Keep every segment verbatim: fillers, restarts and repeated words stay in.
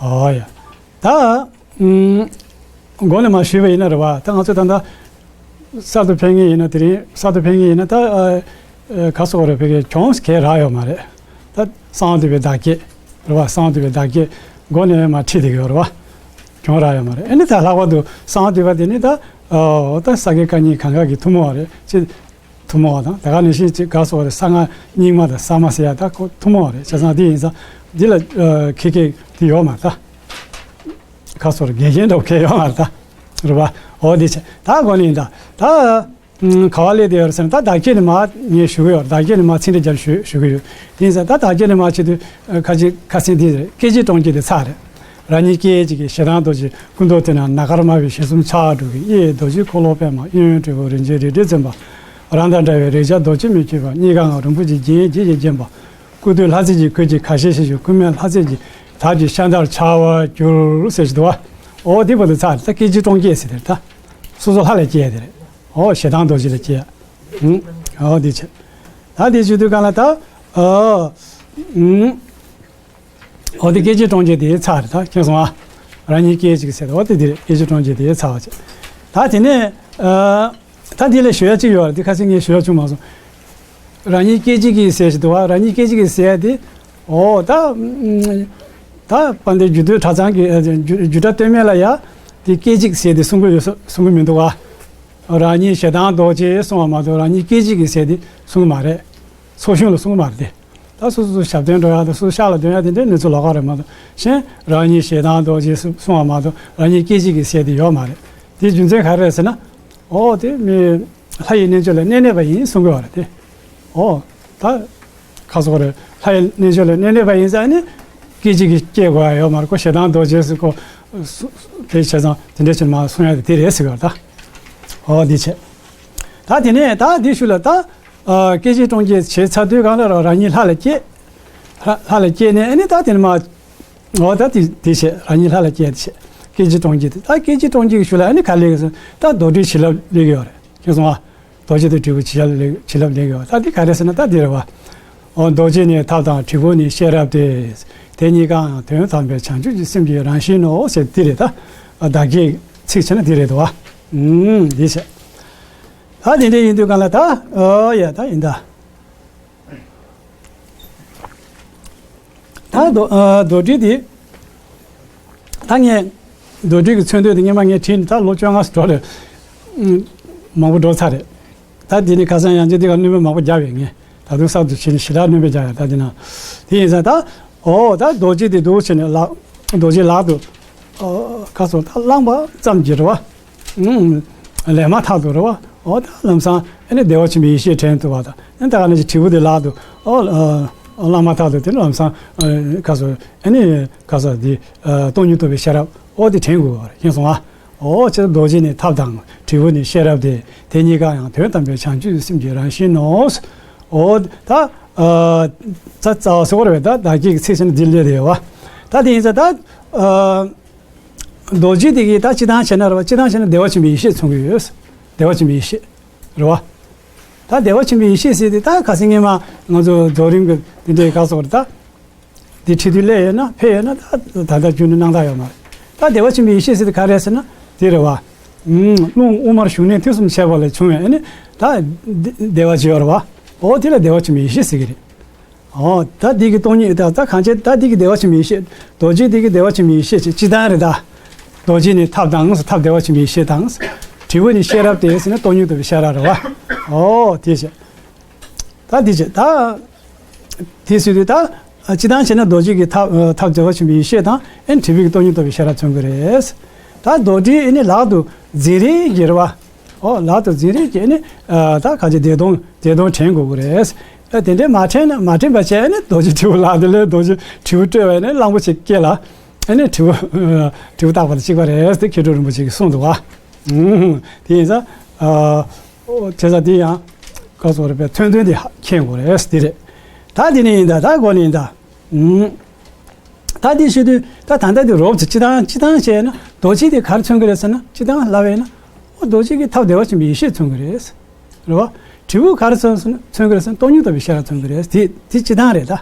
ཨོ་ཡ། ད་ཨུམ། མགོ་ནས་མར་ཞུས་པ་ཡིན་ན་རེད་བ། ད་ང་ཚོ་ད་ལྟ་གསར་དུ་ཕེབས་མཁན་ཡིན་ན། དེ་རིང་གསར་དུ་ཕེབས་མཁན་ཡིན་ན། ད་ཨ་ཨ་ག་སོགས་རེད། ཕ་གིའི་གྱོང་གས་རག་ཡོད་མ་རེད། ད་གསང་བ་འདུས་པའི་བདག་བསྐྱེད་རེད་བ། གསང་བ་འདུས་པའི་བདག་བསྐྱེད་མགོ་ནས་མར་ཁྲིད་བསྡད་ཀྱི་ཡོད་རེད་བ། གྱོང་རག་ཡོད་མ་རེད། ཨ་ནི་ད་ལྷག་པར་དུ་གསང་བ་འདུས་པ་དེ་ནི་ད་ཨོ་ད་ས་དགེ་བཀའ་རྙིང་གང་ག་གི་ཐུན་མོང་བ་རེད། ཅེས་ཐུན་མོང་བ་དང་། དེ་ག་ནང་བཞིན་ཅིག་ག་སོགས་རེད། གསང་སྔགས་རྙིང་མ་དང་གསར་མ་ཟེར་ཡ་ད་ཁོ་ཐུན་མོང་བ་རེད། བྱས་ཙང་དེ་ཡིན་ཙང་འདི་ལ་ཨ་ཁེ་ཁེ་དེ་ཡོད་མ་རེད། ད་ག་སོགས་རེད། འགལ་རྐྱེན་འདྲ་བོ་ཁེ་ཡོད་མ་རེད། ད་རེད་བ། ཨོ་དེ་བྱས་ད་མགོ་ནས་ཡིན། ད་ད་ཨུམ་ག་བ་སླེབས་བསྡད་ཡོད་རེད་ཟེར་ན། ད་བདག་བསྐྱེད་ནས་མར་ངས་ཞུ་གི་ཡོད་རེད། བདག་བསྐྱེད་ནས་མར་ཚིག་འགྲེལ་རྒྱབ་ཞུ་ཞུ་གི་ཡོད། དེ་ཡིན་ཙང་ད་བདག་བསྐྱེད་ནས་མར་བྱེད་དུས་ཨ་ཁ་ཅིག་ཁ་སེང་དེ་རེད། སྐད་ཅིག་གྲོང་ཁྱེར་དེ་ཚར་རེད། རང་ཉིད་སྐད་ཅིག་གིས་ཞེ་སྡང་རྡོ་རྗེ་སྐུ་མདོག་དེ་ན། ནམ་མཁར་དམར་པོའི་ཞལ་གསུམ་ཕྱག་དྲུག་གིས། གཡས་རྡོ་རྗེ་འཁོར་ལོ་པདྨ། གཡོན་དྲིལ་བུ་རིན་ཆེན་རལ་གྲིས་འཛིན་པ། རང་དང་འདྲ་བའི་རེག་བྱ་རྡོ་རྗེ་མི་བསྐྱོད་པ། གཉིས་ཀའང་རིན་པོ་ཆེའི་རྒྱན་ཡིན་ཞེས་བརྒྱན་པ། སྐུ་སྟོད་ལྷ་རྫས་ཀྱི་གོས་ཀྱིས་གར་ཞེས་བྱ་ཞིང་། སྐུ་སྨད་ལྷ་རྫས་ཀྱི་དར་གྱིས་ཤ་མདར་འཕྱར་བར་གྱུར་ཟེར་གྱི་འདུག་བ། ཨོ་དེ་བར་དུ་ཚར་རེད། ད་སྐད་ཅིག་གྲོང་ཁྱེར་ཟེར་དེ་རེད། ད་སོ་སོ་ལྷ་ལ་སྐྱེས་དེ་རེད། ཨོ་ཞེ་སྡང་རྡོ་རྗེ་ལ་སྐྱེས། ཨུམ། ཨོ་དེ་བྱས། ད་དེ་བྱེད་དུས་གང་ལ་ད། ཨོ། ཨུམ། ཨོ་དེ་སྐད་ཅིག་གྲོང་ཁྱེར་དེ་ཚར་རེད། ད་མཁྱེན་སོང་ཨ། རང་ཉིད་སྐད་ཅིག་ཟེར། ཨོ་དེ་དེ་རེད། སྐད་ཅིག་གྲོང་ཁྱེར་དེ་ཚར་བ་བྱས། ད་དེ་ནས་ཨ། ད་འདི་ལ་ཞུ་ཡ་གཅིག་ཡོད་རེད། དེ་ཁ་སང་ངས་ཞུ་ཡ་བྱུང་མ་སོང་། རང་ཉིད་སྐད་ཅིག་གིས་ཟེར་ཞིག་འདུག་བ། རང་ཉིད་སྐད་ཅིག་གིས་ཟེར་ཡ་དེ། ཨོ་ད། ད་དཔལ་ལྡན་རྒྱུད་སྟོད་གྲྭ་ཚང་གི་ཨ་རྒྱུད་རྒྱུད་གྲྭ་སྟོད་སྨད་ལ་ཡ་དེ་སྐད་ཅིག་ཟེར་དེ་གསུང་གི་ཡོད་ས་གསུང་གི་མི་འདུག་བ། རང་ཉིད་ཞེ་སྡང་རྡོ་རྗེ་གསུང་བ་མ་གཏོགས། རང་ཉིད་སྐད་ཅིག་གིས་ཟེར་དེ་གསུང་གི་མ་རེད། ཚོགས་གཞུང་ལ་གསུང་གི་མ་རེད་དེ། ད་སོ་སོ་ཞབས་བརྟན་འགྲོ་ཡག་དང་སོ་སོ་ཤག་ལ་འདོན་ཡག་དེ་འདྲའི་གནས་ཚུལ་ལོགས་ཀ་རེད་མ་གཏོགས། གཞན་རང་ཉིད་ཞེ་སྡང་རྡོ་རྗེ་གསུང་བ་མ་གཏོགས་རང་ཉིད་སྐད་ཅིག་གིས་ཟེར་དེ་ཡོད་མ་རེད། དེའི་རྒྱུ་མཚན་ག་རེ་རེད་ཟེར་ན། ཨོ་དེ་མི་ལྷ་ཡི་རྣལ་འབྱོར་ལ་གནས་གནས་པ་ཡིན་གསུང་གི་ཡོད་རེད་དེ། ཨོ་ད་ཁ་སོག་རེད། ལྷ་ཡི་རྣལ་འབྱོར་ལ་གནས་གནས་པ་ཡིན་ཙང་ནི་སྐད་ཅིག་གིས་སྐྱེ་དགོས་ཡ་ཡོད་མ་རེད། ཁོ་ཞེ་སྡང་རྡོ་རྗེ་ཟེར་ཁོ་སུ་དེ་བྱས་ཙང་དེ་འདྲ་བྱས་མ་གསུང་ཡ་དེ་དེ་རེད་ཟེར་གི་ཡོད་རེད་ད། ཨོ་འདི་བྱས། ད་དེ་ནས་ད་འདི་ཞུ་ལ་ད། ཨ་སྐད་ཅིག་གྲོང་ཁྱེར་བྱས་ཚར་དུས་གང་ལ་རང་ཉིད་ལྷ་ལ་སྐྱེས། ལྷ་ལྷ་ལ་སྐྱེས་ནས་ཨ་ནི་ད་དེ་ནས་མ། འོ་ད་དེ་དེ་བྱས། རང་ཉིད་ལྷ་ལ་སྐྱེས་དེ་བྱས། སྐད་ཅིག་གྲོང་ཁྱེར་དེ། ད་སྐད་ཅིག་གྲོང་ཁྱེར་གྱི་ཞུ་ལ་ཨ་ནི་ག་ལེར་ད་རྡོར་དྲིལ་བྱིན་རླབས་སླེབས་ཀྱི་ཡོད་རེད། མཁྱེན་སོང་ཨ། རྡོ་རྗེ་དང་དྲིལ་བུ་བྱིན་རླབས་སླེབས་བྱིན་རླབས་སླེབས་ཀྱི་ཡོད། ད་དེ་ག་རེ་ཟེར་ན་ད་འདི་རེད་བ། འོ་རྡོ་རྗེ་ནི་ཐབས་དང་དྲིལ་བུ་ནི་ཤེས་རབ་སྟེ། དེ་གཉིས་ཀའང་དོན་དམ་པའི་བྱང་ཆུབ་ཀྱི་སེམས་ཀྱི་རང་བཞིན་ནོ་ཟེར་འདི་རེད་ད། བདག་བསྐྱེད་ཚིག་བྱས་ན་འདི་རེད་དོ་བ། ཨུམ་འདི་བྱས། ད་དེ་འདྲ་ཡིན་དུས་གང་ལ་ད། ཨོ་ཡ་ད་ཡིན་ད། ད་རྡོ་ཨ་རྡོར་དྲིལ་དེ། ད་ངས་རྡོར་དྲིལ་གྱི་མཚོན་དོན་དེ་སྔོན་མ་ངས་བྲིས་ནས་ད་ལོ་བཅོ་ལྔ་ཙམ་འགྲོ་རེད། ཨུམ། མང་པོ་འགྲོ་ཚར་རེད། ད་དེ་ནི་ཁ་སང་ཡང་ཅིག་དེ་ག་སྣོན་པ་མང་པོ་བརྒྱབ་ཡོད། ངས་ད་དུང་གསར་དུ་བྱས་ནས་ཞེ་དྲག་སྣོན་པ་བརྒྱབ་ཡོད། ད་དེ་ན་དེ་ཡིན་ཙང་ད། ཨོ་ད་རྡོ་རྗེ་དེ་འདུག་བྱས་ནས་ལག་རྡོ་རྗེ་ལག་ཏུ། ཨོ་ཁ་སོ་ད་བླངས་པ་ཙམ་གྱིས་རེད་བ། ཨུམ། ལས་མ་ཐག་ཏུ་རེད་བ། ཨོ་ད་ལམ་སང་ཨ་ནི་བདེ་བ་ཆེན་པོའི་ཡེ་ཤེས་དྲན་ཐུབ་པ་དང་། ཨ་ནི་ད་ག་ནང་བཞིན་དྲིལ་བུ་དེ་ལག་ཏུ། ཨོ་ཨ་བླངས་མ་ཐག་ཏུ་དེ་ནི་ལམ་སང་ཨ་ཁ་སོ་ཨ་ནི་ཁ་སོ་དེ་ཨ་སྟོང་ཉིད་རྟོགས་པའི་ཤེས་རབ་ཨོ་དེ་དྲན་དགོས་པ་རེད། མཁྱེན་སོང་ཨ། ཨོ་ཅེ་རྡོ་རྗེ་ནི་ཐབས་དང་། དྲིལ་བུ་ནི་ཤེས་རབ་སྟེ། དེ་གཉིས་ཀ་ཡང་དོན་དམ་པའི་བྱང་ཆུབ་སེམས་ཀྱི་རང་བཞིན་ནོ། ཨོ་ད་ཨ་ད་རྩ་བ་སོགས་རེད་པས། ད་བདག་བསྐྱེད་ཀྱི་ཚིག་བྱས་ན་འདི་སླེབས་དེ་ཡོད་བ། ད་དེ་ཡིན་ཙང་ད་ཨ། རྡོ་རྗེ་དེ་གིས་ད་སྤྱི་བཏང་བྱས་ན་རེད་བ། སྤྱི་བཏང་བྱས་ན་བདེ་བ་ཆེན་པོའི་ཡེ་ཤེས་མཚོན་གྱི་ཡོད། བདེ་བ་ཆེན་པོའི་ཡེ་ཤེས་རེད་བ། ད་བདེ་བ་ཆེན་པོའི་ཡེ་ཤེས་ཟེར་དེ་ད་ཁ་སང་སྔོན་མ་ང་ཚོ་རྫོགས་རིམ་གྱི་དེ་འདྲའི་སྐབས་སུ་རེད་ད། དེ་ཁྲིད་དུས་སླེབས་ཡོད་ན་ཕེབས་ཡོད་ན་ད་ད་ལྟ་རྒྱུན་དུ་སྣང་དག་ཡོད་མ་རེད། ད་བདེ་བ་ཆེན་པོའི་ཡེ་ཤེས་ཟེར་དེ་ག་རེ་ཟེར་ན་དེ་རེད་བ། ཨུམ། རླུང་དབུ་མར་ཞུགས་ནས་དུས་གསུམ་ཁྱབ་པ་ལས་བྱུང་བའི་ཨ་ནི་ད་བདེ་བདེ་བ་ཅིག་ཡོད་རེད་བ། འོ་དེ་ལ་བདེ་བ་ཆེན་པོའི་ཡེ་ཤེས་ཟེར་གྱི་རེད། ཨོ། ད་འདི་གི་སྟོང་ཉིད་ད་ད་གང་བྱས་ད་འདི་གི་བདེ་བ་ཆེན་པོའི་ཡེ་ཤེས། རྡོ་རྗེ་འདི་གི་བདེ་བ་ཆེན་པོའི་ཡེ་ཤེས་ཅིག་སྤྱི་བཏང་རེད་ད། རྡོ་རྗེ་ནི་ཐབས་དང་ཐབས་བདེ་བ་ཆེན་པོའི་ཡེ་ཤེས་དང་། དྲིལ་བུ་ནི་ཤེས་རབ་སྟེ་ཟེར་ན་སྟོང་ཉིད་རྟོགས་པའི་ཤེས་རབ་རེད་བ། ཨོ་དེ་བྱས། ད་འདི་བྱས་ད། དེ་ཟེར་དུས་ད། སྤྱི་བཏང་བྱས་ན་རྡོ་རྗེ་གི་ཐབས་ཐབས་བདེ་བ་ཆེན་པོའི་ཡེ་ཤེས་དང་ཨེ་དྲིལ་བུ་གི་སྟོང་ཉིད་རྟོགས་པའི་ཤེས་རབ་མཚོན་གྱི་རེད། ད་རྡོར་དྲིལ་ཨེ་ནི་ལག་ཏུ་འཛིན་རེས་ཀྱི་རེད་བ། ཨོ་ལག་ཏུ་འཛིན་རེས་ཀྱི་ཨེ་ནི་ད་ག་ཅིག་བདེ་སྟོང་། བདེ་སྟོང་དྲན་དགོས་ཀྱི་རེད། ཨ་དེ་འདྲས་མ་དྲན་ན་མ་དྲན་པ་བྱས་ནས་རྡོ་རྗེ་དྲིལ་བུ་ལག་དེ་ལས་རྡོ་རྗེ་དྲིལ་བུ་སྤྲོད་པ་ནས་གླང་པོ་ཆེ་སྐེ་ལ་ཨ་ནི་དྲིལ་བུ་དྲིལ་བུ་བཏགས་པ་དང་གཅིག་པ་རེད་ཟེར་མཁས་གྲུབ་རིན་པོ་ཆེ་གིས་གསུངས་འདུག་བ། དེ་ཡིན་ཙང་ཨ་དེ་ཙང་དེ་ཡང་ག་སོགས་རེད་པས། མཚོན་དོན་དེ་མཁྱེན་དགོས་རེད་དེ་རེད། ད་དེ་ནས་ཡིན་ད་ད་གོ་ནས་ཡིན་ད། ད་འདི་ཞུ་དུས་ད་ད་ལྟ་འདི་རོབ་ཙམ་སྤྱི་བཏང་སྤྱི་བཏང་བྱས་ན་རྡོ་རྗེ་དེ་ག་རེ་མཚོན་གྱི་རེད་ཟེར་ན། སྤྱི་བཏང་ལབ་པས་ན་ཨོ་རྡོ་རྗེ་གི་ཐབས་བདེ་བ་ཆེན་པོའི་ཡེ་ཤེས་མཚོན་གྱི་རེད། རེད་བ། དྲིལ་བུ་ག་རེ་མཚོན་ཟེར་ན་མཚོན་གྱི་རེད་ཟེར་ན་སྟོང་ཉིད་རྟོགས་པའི་ཤེས་རབ་མཚོན་གྱི་རེད། དེ་དེ་སྤྱི་བཏང་རེད་ད།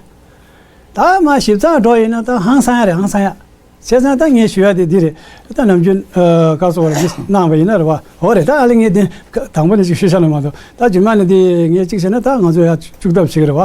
ད་མ་ཞིབ་ཚགས་འགྲོ་ཡིན་ན་ད་ཧང་སང་ཡ་རེད་ཧང་སང་ཡ། བྱས་ཙང་ད་ངས་ཞུ་ཡ་དེ་འདི་རེད། ད་ནམ་རྒྱུན་ཨ་ག་སོགས་རེ་འདི་གནང་བ་ཡིན་ན་རེད་བ། འོ་རེད། ད་ཨ་ལེ་ངས་འདི་དང་པོ་ནས་ཅིག་ཞུས་བཞག་ན་མ་གཏོགས། ད་རྗེས་མ་ནས་འདི་ངས་ཅིག་བྱས་ན་ད་ང་ཚོ་ཡ་བཅུག་ཐབས་ཅིག་རེད་བ།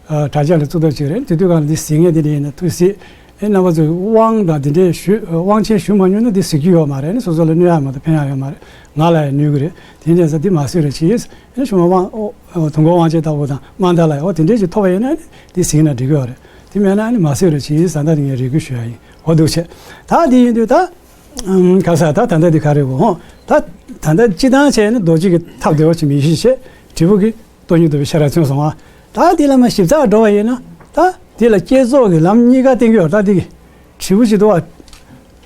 ཨ་དྲ་རྒྱ་ལ་བཙུགས་ཐབས་ཅིག་རེད། དེ་དུས་གང་ལ་འདི་གཟིགས་མཁན་དེ་འདྲ་ཡིན་ན་ཐུགས་གཟིགས། ཨེ་རྣམ་པ་ཚོས་དབང་དང་དེ་འདྲའི་ཞུ་དབང་ཆེན་ཞུ་མ་མྱོང་ན་འདི་གཟིགས་རྒྱུ་ཡོད་མ་རེད། ཨ་ནི་སོ་སོ་ལ་གནོད་ཡ་མ་གཏོགས་ཕན་ཡ་ཡོད་མ་རེད། ང་ལ་ཡང་གནོད་ཀྱི་རེད། དེ་འདྲ་ཡིན་ཙང་འདི་མ་གཟིགས་རོགས་གྱིས། ཨ་ནི་ཞུ་མ་དབང་ཨོ་དུས་འཁོར་དབང་ཆེན་ལྟ་བུ་དང་དམའ་མཐའ་ལ་ཡང་ཨོ་དེ་འདྲས་ཅིག་ཐོབ་པ་ཡིན་ན་ཨ་ནི་འདི་གཟིགས་ན་འགྲིག་གི་ཡོད་རེད། དེ་མེད་ན་ཨ་ནི་མ་གཟིགས་རོགས་གྱིས་ཟེར་ད་དེ་ངས་རེ་སྐུལ་ཞུ་ཡ་ཡིན། འོ་འདུག་བྱས། ད་དེ་ཡིན་དུས་ད་ཨམ་ག་ས་ད་ད་ལྟ་འདི་ག་རེ་གོ་ཧོ། ད་ད་ལྟ་སྤྱི་བཏང་བྱས་ན་རྡོ་རྗེ་གི་ཐབས་བདེ་བ་ཆེན་པོ་ཡེ་ཤེས་བྱེད་དྲིལ་བུ་གི་སྟོང་ཉིད་རྡོ་རྗེ་ཤེས་རབ་མཚོན་སོང་ང་། ད་དེ་ལ་མ་ཞིབ་ཚགས་འགྲོ་བ་ཡིན་ན་ད་དེ་ལ་བསྐྱེད་རྫོགས་ཀྱི་ལམ་གཉིས་ཀ་བསྟན་གྱི་ཡོད་རེད། ད་དེ་གི་དྲིལ་བུ་ཅིག་འདུག་བ།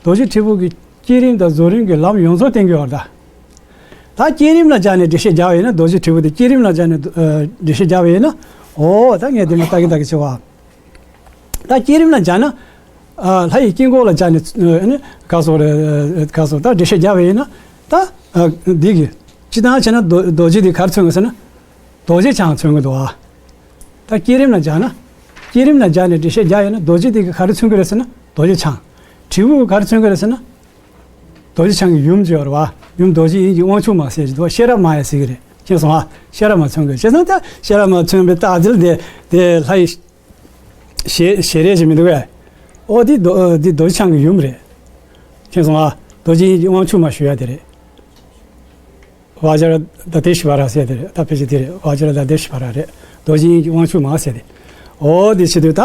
རྡོ་རྗེ་དྲིལ་བུ་གི་བསྐྱེད་རིམ་དང་རྫོགས་རིམ་གྱི་ལམ་ཡོངས་རྫོགས་བསྟན་གྱི་ཡོད་རེད་ད། ད་བསྐྱེད་རིམ་ལ་སྦྱར་ནས་འགྲེལ་བཤད་རྒྱག་པ་ཡིན་ན། རྡོ་རྗེ་དྲིལ་བུ་དེ་བསྐྱེད་རིམ་ལ་སྦྱར་ནས་ཨ་འགྲེལ་བཤད་རྒྱག་པ་ཡིན་ན། འོ་ད་ངས་དེ་མ་ལྟ་གི་ལྟ་གི་བྱེད་བ། ད་བསྐྱེད་རིམ་ལ་སྦྱར་ན། ཨ་ལྷ་ཡི་དཀྱིལ་འཁོར་ལ་སྦྱར་ནས་ཨ་ནི་ག་སོགས་རེད་ག་སོགས་ད་འགྲེལ་བཤད་རྒྱག་པ་ཡིན་ན། ད་ཨ་འདི་གི་སྤྱི་བཏང་བྱས་ན་རྡོ་རྡོ་རྗེ་འདི་ག་རེ་མཚོན་གི་ཟེར་ན། རྡོ་རྗེ་འཆང་མཚོན་གི་འདུག་ཨ། ད་བསྐྱེད་རིམ་ལ་སྦྱར་ན། བསྐྱེད་རིམ་ལ་སྦྱར་ནས་འགྲེལ་བཤད་རྒྱག་ཡོད་ན་རྡོ་རྗེ་འདི་གི་ག་རེ་མཚོན་གི་རེད་ཟེར་ན་རྡོ་རྗེ་འཆང་། དྲིལ་བུ་ག་རེ་མཚོན་གི་རེད་ཟེར་ན། རྡོ་རྗེ་འཆང་གི་ཡུམ་ཅིག་ཡོད་རེད་བ། ཡུམ་རྡོ་རྗེ་དབྱིངས་ཀྱི་དབང་ཕྱུག་མ་ཟེར་གྱི་འདུག་བ། ཤེས་རབ་མ་ཡང་ཟེར་གི་རེད། མཁྱེན་སོང་ཨ། ཤེས་རབ་མ་མཚོན་གི་རེད། བྱས་ཙང་ད་ཤེས་རབ་མ་མཚོན་པའི་རྟགས་དེ་ལ་དེ་དེ་ལྷ་ཡི་ཞལ་ཞལ་རས་ཅིག་མི་འདུག་གས། ཨོ་དེ་རྡོ་དེ་རྡོ་རྗེ་འཆང་གི་ཡུམ་རེད། མཁྱེན་སོང་ཨ། རྡོ་རྗེ་དབྱིངས་ཀྱི་དབང་ཕྱུག་མ་ཞུ་ཡ་དེ་རེད། བཛྲ་དྷ་ཏ་ཤི་བྷ་ར་ཟེར་དེ་རེད། ད་ཕལ་ཆེར་དེ་རེད། བཛྲ་དྷ་ཏ་ཤི་བྷ་ར་རེད། རྡོ་རྗེ་དབྱིངས་ཀྱི་དབང་ཕྱུག་མ་ཟེར་དེ། འོ་དེ་བྱེད་དུས་ད།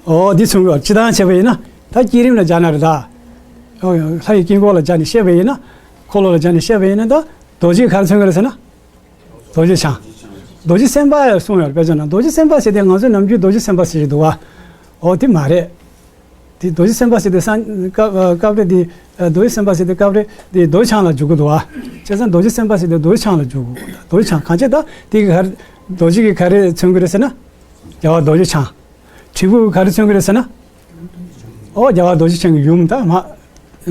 འོ་དེ་མཚོན་གྱི་ཡོད། སྤྱི་བཏང་བྱས་པ་ཡིན་ན། ད་བསྐྱེད་རིམ་ལ་སྦྱར་ན་རེད་ད། འོ་ལྷ་ཡི་དཀྱིལ་འཁོར་ལ་སྦྱར་ནས་བཤད་པ་ཡིན་ན། འཁོར་ལོ་ལ་སྦྱར་ནས་བཤད་པ་ཡིན་ན་ད་རྡོ་རྗེ་ག་རེ་མཚོན་གྱི་རེད་ཟེར་ན། རྡོ་རྗེ་འཆང་། རྡོ་རྗེ་སེམས་དཔའ་ཡང་གསུངས་ཡོད་རེད། དཔེ་ཆ་ནང་རྡོ་རྗེ་སེམས་དཔའ་ཟེར་དེ་ང་ཚོས་ནམ་རྒྱུན་རྡོ་རྗེ་སེམས་དཔའ་ཟེར་གྱི་འདུག་བ། འོ་དེ་མ་རེད། དེ་རྡོ་རྗེ་སེམས་དཔའ་ཟེར་དེ་སང་སྐབས་སྐབས་རེ་དེ་རྡོ་རྗེ་སེམས་དཔའ་ཟེར་དེ་སྐབས་རེ་དེ་རྡོ་རྗེ་འཆང་ལ་འཇུག་གི་འདུག་བ། བྱས་ཙང་རྡོ་རྗེ་སེམས་དཔའ་ཟེར་དེ་རྡོ་རྗེ་འཆང་ལ་འཇུག་གི། རྡོ་རྗེ་འཆང་གང་བྱས་ད་དེ་གི་ག་རེ་རྡོ་རྗེ་གི་ག་རེ་མཚོན་གྱི་རེད་ཟེར་ན། རྒྱལ་བ་རྡོ་རྗེ་འཆང་། དྲིལ་བུ་ག་རེ་མཚོན་གྱི་རེད་ཟེར་ན། ཨོ་རྒྱལ་བ་རྡོ་རྗེ་འཆང་གི་ཡུམ་ད་མ།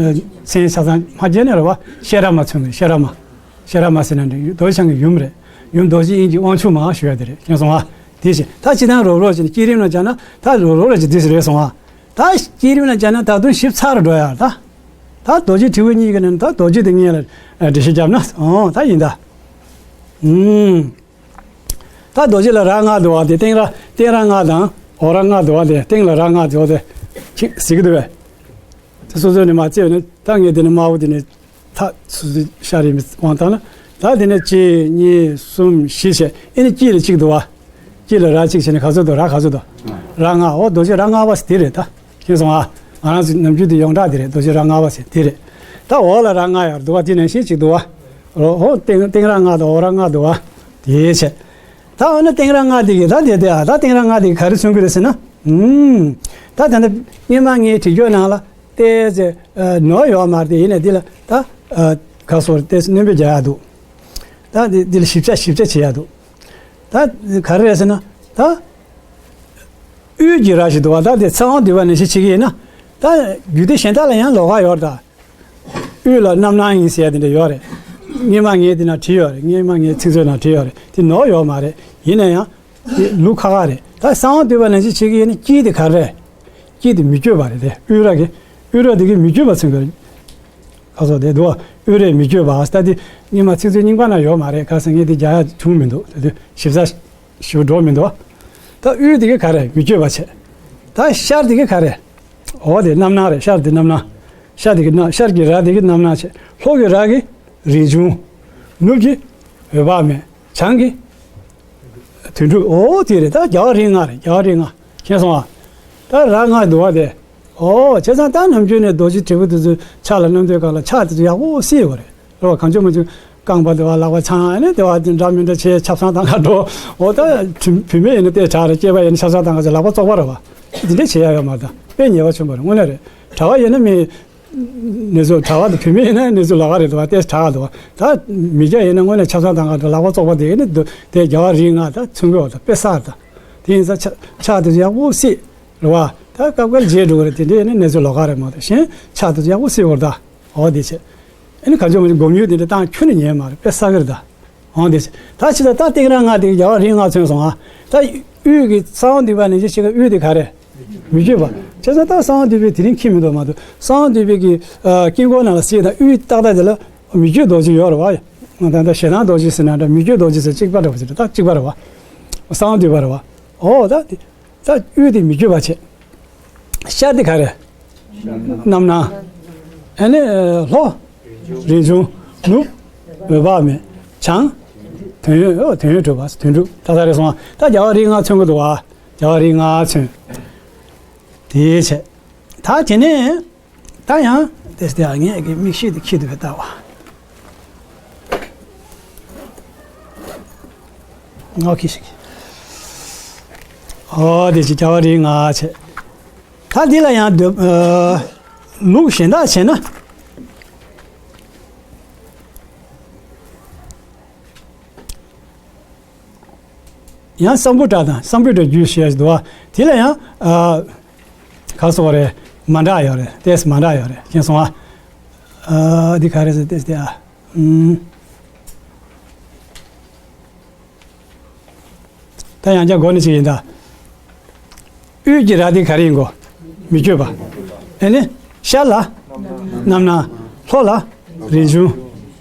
མཚན་ཆ་ཚང་མ་བརྗེས་ནས་རེད་བ། ཤེས་རབ་མ་མཚོན་གྱི་ཤེས་རབ་མ། ཤེས་རབ་མ་ཟེར་ན་འདི་རྡོ་རྗེ་འཆང་གི་ཡུམ་རེད། ཡུམ་རྡོ་རྗེ་དབྱིངས་ཀྱི་དབང་ཕྱུག་མ་ཞུ་ཡ་དེ་རེད། མཁྱེན་སོང་ཨ། དེ་བཞིན་ད་ཅི་དང་རོབ་རོབ་བྱས་ནས་བསྐྱེད་རིམ་ལ་སྦྱར་ན་ད་རོབ་རོབ་ལ་ཅི་དུས་སུ་རེད་སོང་ཨ། ད་བསྐྱེད་རིམ་ལ་སྦྱར་ན་ད་དུང་ཞིབ་ཚགས་རུ་འགྲོ་ཡ་ད། ད་རྡོ་རྗེ་དྲིལ་བུ་གཉིས་ཀྱི་ནང་ད་རྡོ་རྗེ་དེ་གཉིས་ལ་འགྲེལ་བཤད་བརྒྱབ་ན་ཨོ་ད་ཡིན་ད། ཨུམ། ད་རྡོ་རྗེ་ལ་རྭ་ལྔ་འདུག་བ་དེ་སྟེང་ར་སྟེང་ར་ལྔ་དང་འོག་ར་ལྔ་འདུག་བ་དེ་སྟེང་ལ་རྭ་ལྔ་འདུག་བ་དེ་ཁྱེད་གཟིགས་ཀྱི་འདུག་བས། དེ་སོ་སོ་ནས་མ་བརྩིས་ནས་ད་ངས་དེ་ནས་དམར་པོ་དེ་ནས་ཐག་སོ་སོའི་ཤ་རིས་མི་དབང་བཏང་ན་ད་དེ་ནས་གཅིག་གཉིས་གསུམ་བཞི་བྱས་ཨེ་ནས་དཀྱིལ་ལ་གཅིག་འདུག་བ། དཀྱིལ་ལ་རྭ་གཅིག་བྱས་ནས་ག་ཚོད་འདུག་རྭ་ག་ཚོད་འདུག་རྭ་ལྔ། འོ་རྡོ་རྗེ་རྭ་ལྔ་པ་དེ་རེད་ད། མཁྱེན་སོང་ཨ། ང་རང་ཚོའི་ནམ་རྒྱུན་དེ་ཡོངས་གྲགས་དེ་རེད། རྡོ་རྗེ་རྭ་ལྔ་པ་ཟེར་དེ་རེད། ད་འོག་ལ་རྭ་ལྔ་ཡར་འདུག་བ་དེ་ནང་བཞིན་གཅིག་འདུག་བ། རོ་ཧོ་སྟེང་སྟེང་རྭ་ལྔ་དང་འོག་རྭ་ལྔ་འདུག་བ། དེའི་ཕྱིར། ད་འོ་ན་སྟེང་རྭ་ལྔ་དེ་གི་ད་དེ་དེ་ཨ་ད་སྟེང་རྭ་ལྔ་དེ་གི་ག་རེ་མཚོན་གི་རེད་ཟེར་ན། ཨུམ། ད་ད་ནི་སྔོན་མ་ངའི་བྲིས་རྒྱུགས་ནང་ལ་ཏོག་ཙམ་ནོར་ཡོད་མ་རེད་དེ་ཡིན་ནའི་འདི་ལ་ད་ག་སོ་ཏོག་ཙམ་སྣོན་པ་རྒྱག་ཡ་འདུག་ད་འདི་འདི་ལ་ཞིབ་ཆ་ཞིབ་ཆ་བྱེད་ཡ་འདུག་ད་ག་རེ་རེད་ཟེར་ན་ད། དབུས་ཀྱི་རྭ་ཞིག་འདུག་བ། ད་དེ་ཚེ་དབང་སྡུད་པ་ནང་བཞིན་བྱེད་ཀྱི་ཡིན་ན། ད་རྒྱུད་སྡེ་གཞན་དག་ལ་ཡང་ལོགས་ཀ་ཡོད་རེད་ད། དབུས་ལ་རྣམ་སྣང་ཡིན་ཟེར་ཡ་དེ་འདྲ་ཡོད་རེད། སྔོན་མ་ངས་དེ་ན་བྲིས་ཡོད་རེད། སྔོན་མ་ངའི་ཚིག་མཛོད་ནང་བྲིས་ཡོད་རེད། དེ་ནོར་ཡོད་མ་རེད། ཡིན་ན་ཡང་དེ་ལུགས་ཁག་ཁག་རེད། ད་ཚེ་དབང་སྡུད་པ་ནང་བཞིན་བྱེད་ཀྱི་ཡིན་ན་དཀྱིལ་དེ་ག་རེ་རེད། དཀྱིལ་དེ་མི་བསྐྱོད་པ་རེད་དེ། དབུས་རྭ་གི་དབུས་རྭ་དེ་གི་མི་བསྐྱོད་པ་མཚོན་གྱི་རེད། ཁ་སོགས་དེ་འདུག་བ། དབུས་རྭ་མི་བསྐྱོད་པ་ད་དེ་སྔོན་མ་ཚིག་མཛོད་རྙིང་པ་ན་ཡོད་མ་རེད། ཁ་སང་ངས་དེ་རྒྱག་ཡ་བྱུང་མི་འདུག་དེ་དུས་ཞིབ་ཚགས་ཞུ་འགྲོ་མི་འདུག་ད་དབུས་དེ་གི་ག་རེ་མི་བསྐྱོད་པ་བྱས། ད་ཤར་དེ་གི་ག་རེ། འོ་དེ་རྣམ་སྣང་རེད། ཤར་དེ་རྣམ་སྣང་། ཤར་དེ་གི་རྣམ་ཤར་གྱི་རྭ་དེ་གི་རྣམ་སྣང་བྱས། ལྷོ་གི་རྭ་གི་རིགས་འབྱུང་། ནུབ་ཀྱི་འོད་དཔག་མེད། བྱང་གི་དོན་གྲུབ། འོ་དེ་རེད། ད་རྒྱལ་བ་རིགས་ལྔ་རེད། རྒྱལ་བ་རིགས་ལྔ། མཁྱེན་སོང་ཨ། ད་རྭ་ལྔ་འདུག་བ་དེ། ཨོ་བྱས་ཙང་ད་ནམ་རྒྱུན་ནས་རྡོ་རྗེ་དྲིལ་བུ་དེ་ཚོའི་ཕྱག་ལ་བསྣམས་དུས་སྒང་ལ་ཕྱག་དེ་ཚོ་ཡག་པོ་བསིལ་དགོས་རེད། རེད་བ། གང་བྱུང་མང་བྱུང་རྐང་པ་དེ་བ་ལག་པ་འཆང་ཨ་ནི་དེ་བ་དེ་འདྲ་མི་འདྲ་བྱས་ཆབ་གསང་བཏང་ག་འགྲོ། འོ་ད་བུད་བུད་མེད་ཡིན་ན་དེ་དྲག་རེད། སྐྱེས་པ་ཡིན་ན་ཆབ་གསང་བཏང་ག་ཚོ་ལག་པ་བཙོག་པ་རེད་བ། དེ་འདྲས་བྱེད་ཡ་ཡོད་མ་རེད། ད་དཔེ་ཉེས་པ་ཆེན་པོ་རེད་དངོས་གནས་རེད། གྲྭ་བ་ཡིན་ན་མི་ནས་ཚོ་གྲྭ་བ་དང་བུད་མེད་ཡིན་ན་ནས་ཚོ་ལོགས་ཀ་རེད་དོ། ཏེ་གྲྭ་བ་དོ། ད་མི་སྐྱ་ཡིན་ན་དངོས་གནས་ཆབ་གསང་དང་ག་དོ་ལག་པ་བཙོག་པ་དེ་ནི་དོ། དེ་རྒྱལ་བ་རིགས་ལྔ་ད་མཚོན་གི་འོ་ད་དཔེ་གསར་ད། དེ་ཡིན་ཙང་ཕྱག་ཕྱག་དེ་ཡག་པོ་བསིལ་རེད་བ། ད་སྐབས་འགར་བརྗེད་འགྲོ་གི་རེད། དེ་འདྲས་ནི་ནས་ཚོ་ལོགས་ཀ་རེད་མ་གཏོགས་གཞན་ཕྱག་དེ་ཡག་པོ་བསིལ་བོར་ད། འོ་དེ་བྱས། ཨ་ནི་ག་ཚོད་མ་སྒོམ་ཡུལ་དེ་འདྲ་བཏང་ཁྱོན་ནས་ཉན་མ་རེད། དཔེ་གསར་གི་རེད་ད། འོང་དེ། ད་ཕྱི་ལ་ད་སྟེང་ར་ལྔ་དེ་རྒྱལ་བ་རིགས་ལྔ་མཚོན་སོང་ཨ། ད་དབུས་ཀྱི་ཚེ་དབང་སྡུད་པ་ནས་ཅི་ཞིག་གི་དབུས་དེ་ག་རེ། མི་བསྐྱོད་པ། བྱས་ཙང་ད་གསང་བ་འདུས་པའི་དེ་རིང་ཁྱེར་མི་འདུག་མ་གཏོགས། གསང་བ་འདུས་པའི་གི་ཨ་དཀྱིལ་འཁོར་ནང་ལ་གཟིགས་དང་། དབུས་ཏག་ཏག་དེ་ལ་མི་བསྐྱོད་རྡོ་རྗེ་ཡོད་རེད་བ། ད་ལྟ་ཞེ་སྡང་རྡོ་རྗེ་ཟེར་ན་འདྲ། མི་བསྐྱོད་རྡོ་རྗེ་ཟེར་གཅིག་པ་འདྲ་བ་ཞིག་རེད། ད་གཅིག་པ་རེད་བ། གསང་བ་འདུས་པ་རེད་བ། ཨོ་ད་དེ། ད་དབུས་དེ་མི་བསྐྱོད་པ་བྱས། ཤར་དེ་ག་རེ། རྣམ་སྣང་། ཨ་ནི་ལྷོ། རིན་འབྱུང་། ནུབ། འོད་དཔག་མེད། བྱང་། དོན་ཡོད། ཨོ་དོན་ཡོད་གྲུབ་པ། དོན་གྲུབ། ད་ད་རེ་སོང་བ། ད་རྒྱལ་བ་རིགས་ལྔ་མཚོན་གྱི་འདུག་བ། རྒྱལ་བ་རིགས་ལྔ་མཚོན། དེའི་ཆེད། ད་དེ་ནས། ད་ཡང་དེ་སྟེ་ངས་ཀྱི་མིག་ཤེལ་དེ་ཁྱེར་དུ་བས་ལྟ་བ། ངག་གི་ཞིག་ཨོ་དེ་ཅི་རྒྱལ་བ་རིགས་ལྔ་བྱས། ད་འདི་ལ་ཡང་འདོད། ཨ་ལུགས་གཞན་དག་བྱས་ན། ཡང་སམ་བྷུ་ཊ་དང་སམ་བྷུ་ཊ་རྒྱུད་ཞེས་འདུག་བ། དེ་ལ་ཡང་ཨ་ག་སོགས་རེད། མ་འདྲ་ཡོད་རེད། ཏེས་མ་འདྲ་ཡོད་རེད། མཁྱེན་སོང་ཨ། ཨ་འདི་ག་རེ་ཟེར་ཏེས་ཏེ་ཨ། ཨུམ། ད་ཡང་བསྐྱར་འགོ་ནས་ཅིག་ཡིན་ད། དབུས་ཀྱི་ར་དེ་ག་རེ་ཡིན་གོ། མི་བསྐྱོད་པ། ཨེ་ནི། ཤར་ལ། རྣམ་སྣང་། ལྷོ་ལ། རིན་འབྱུང་།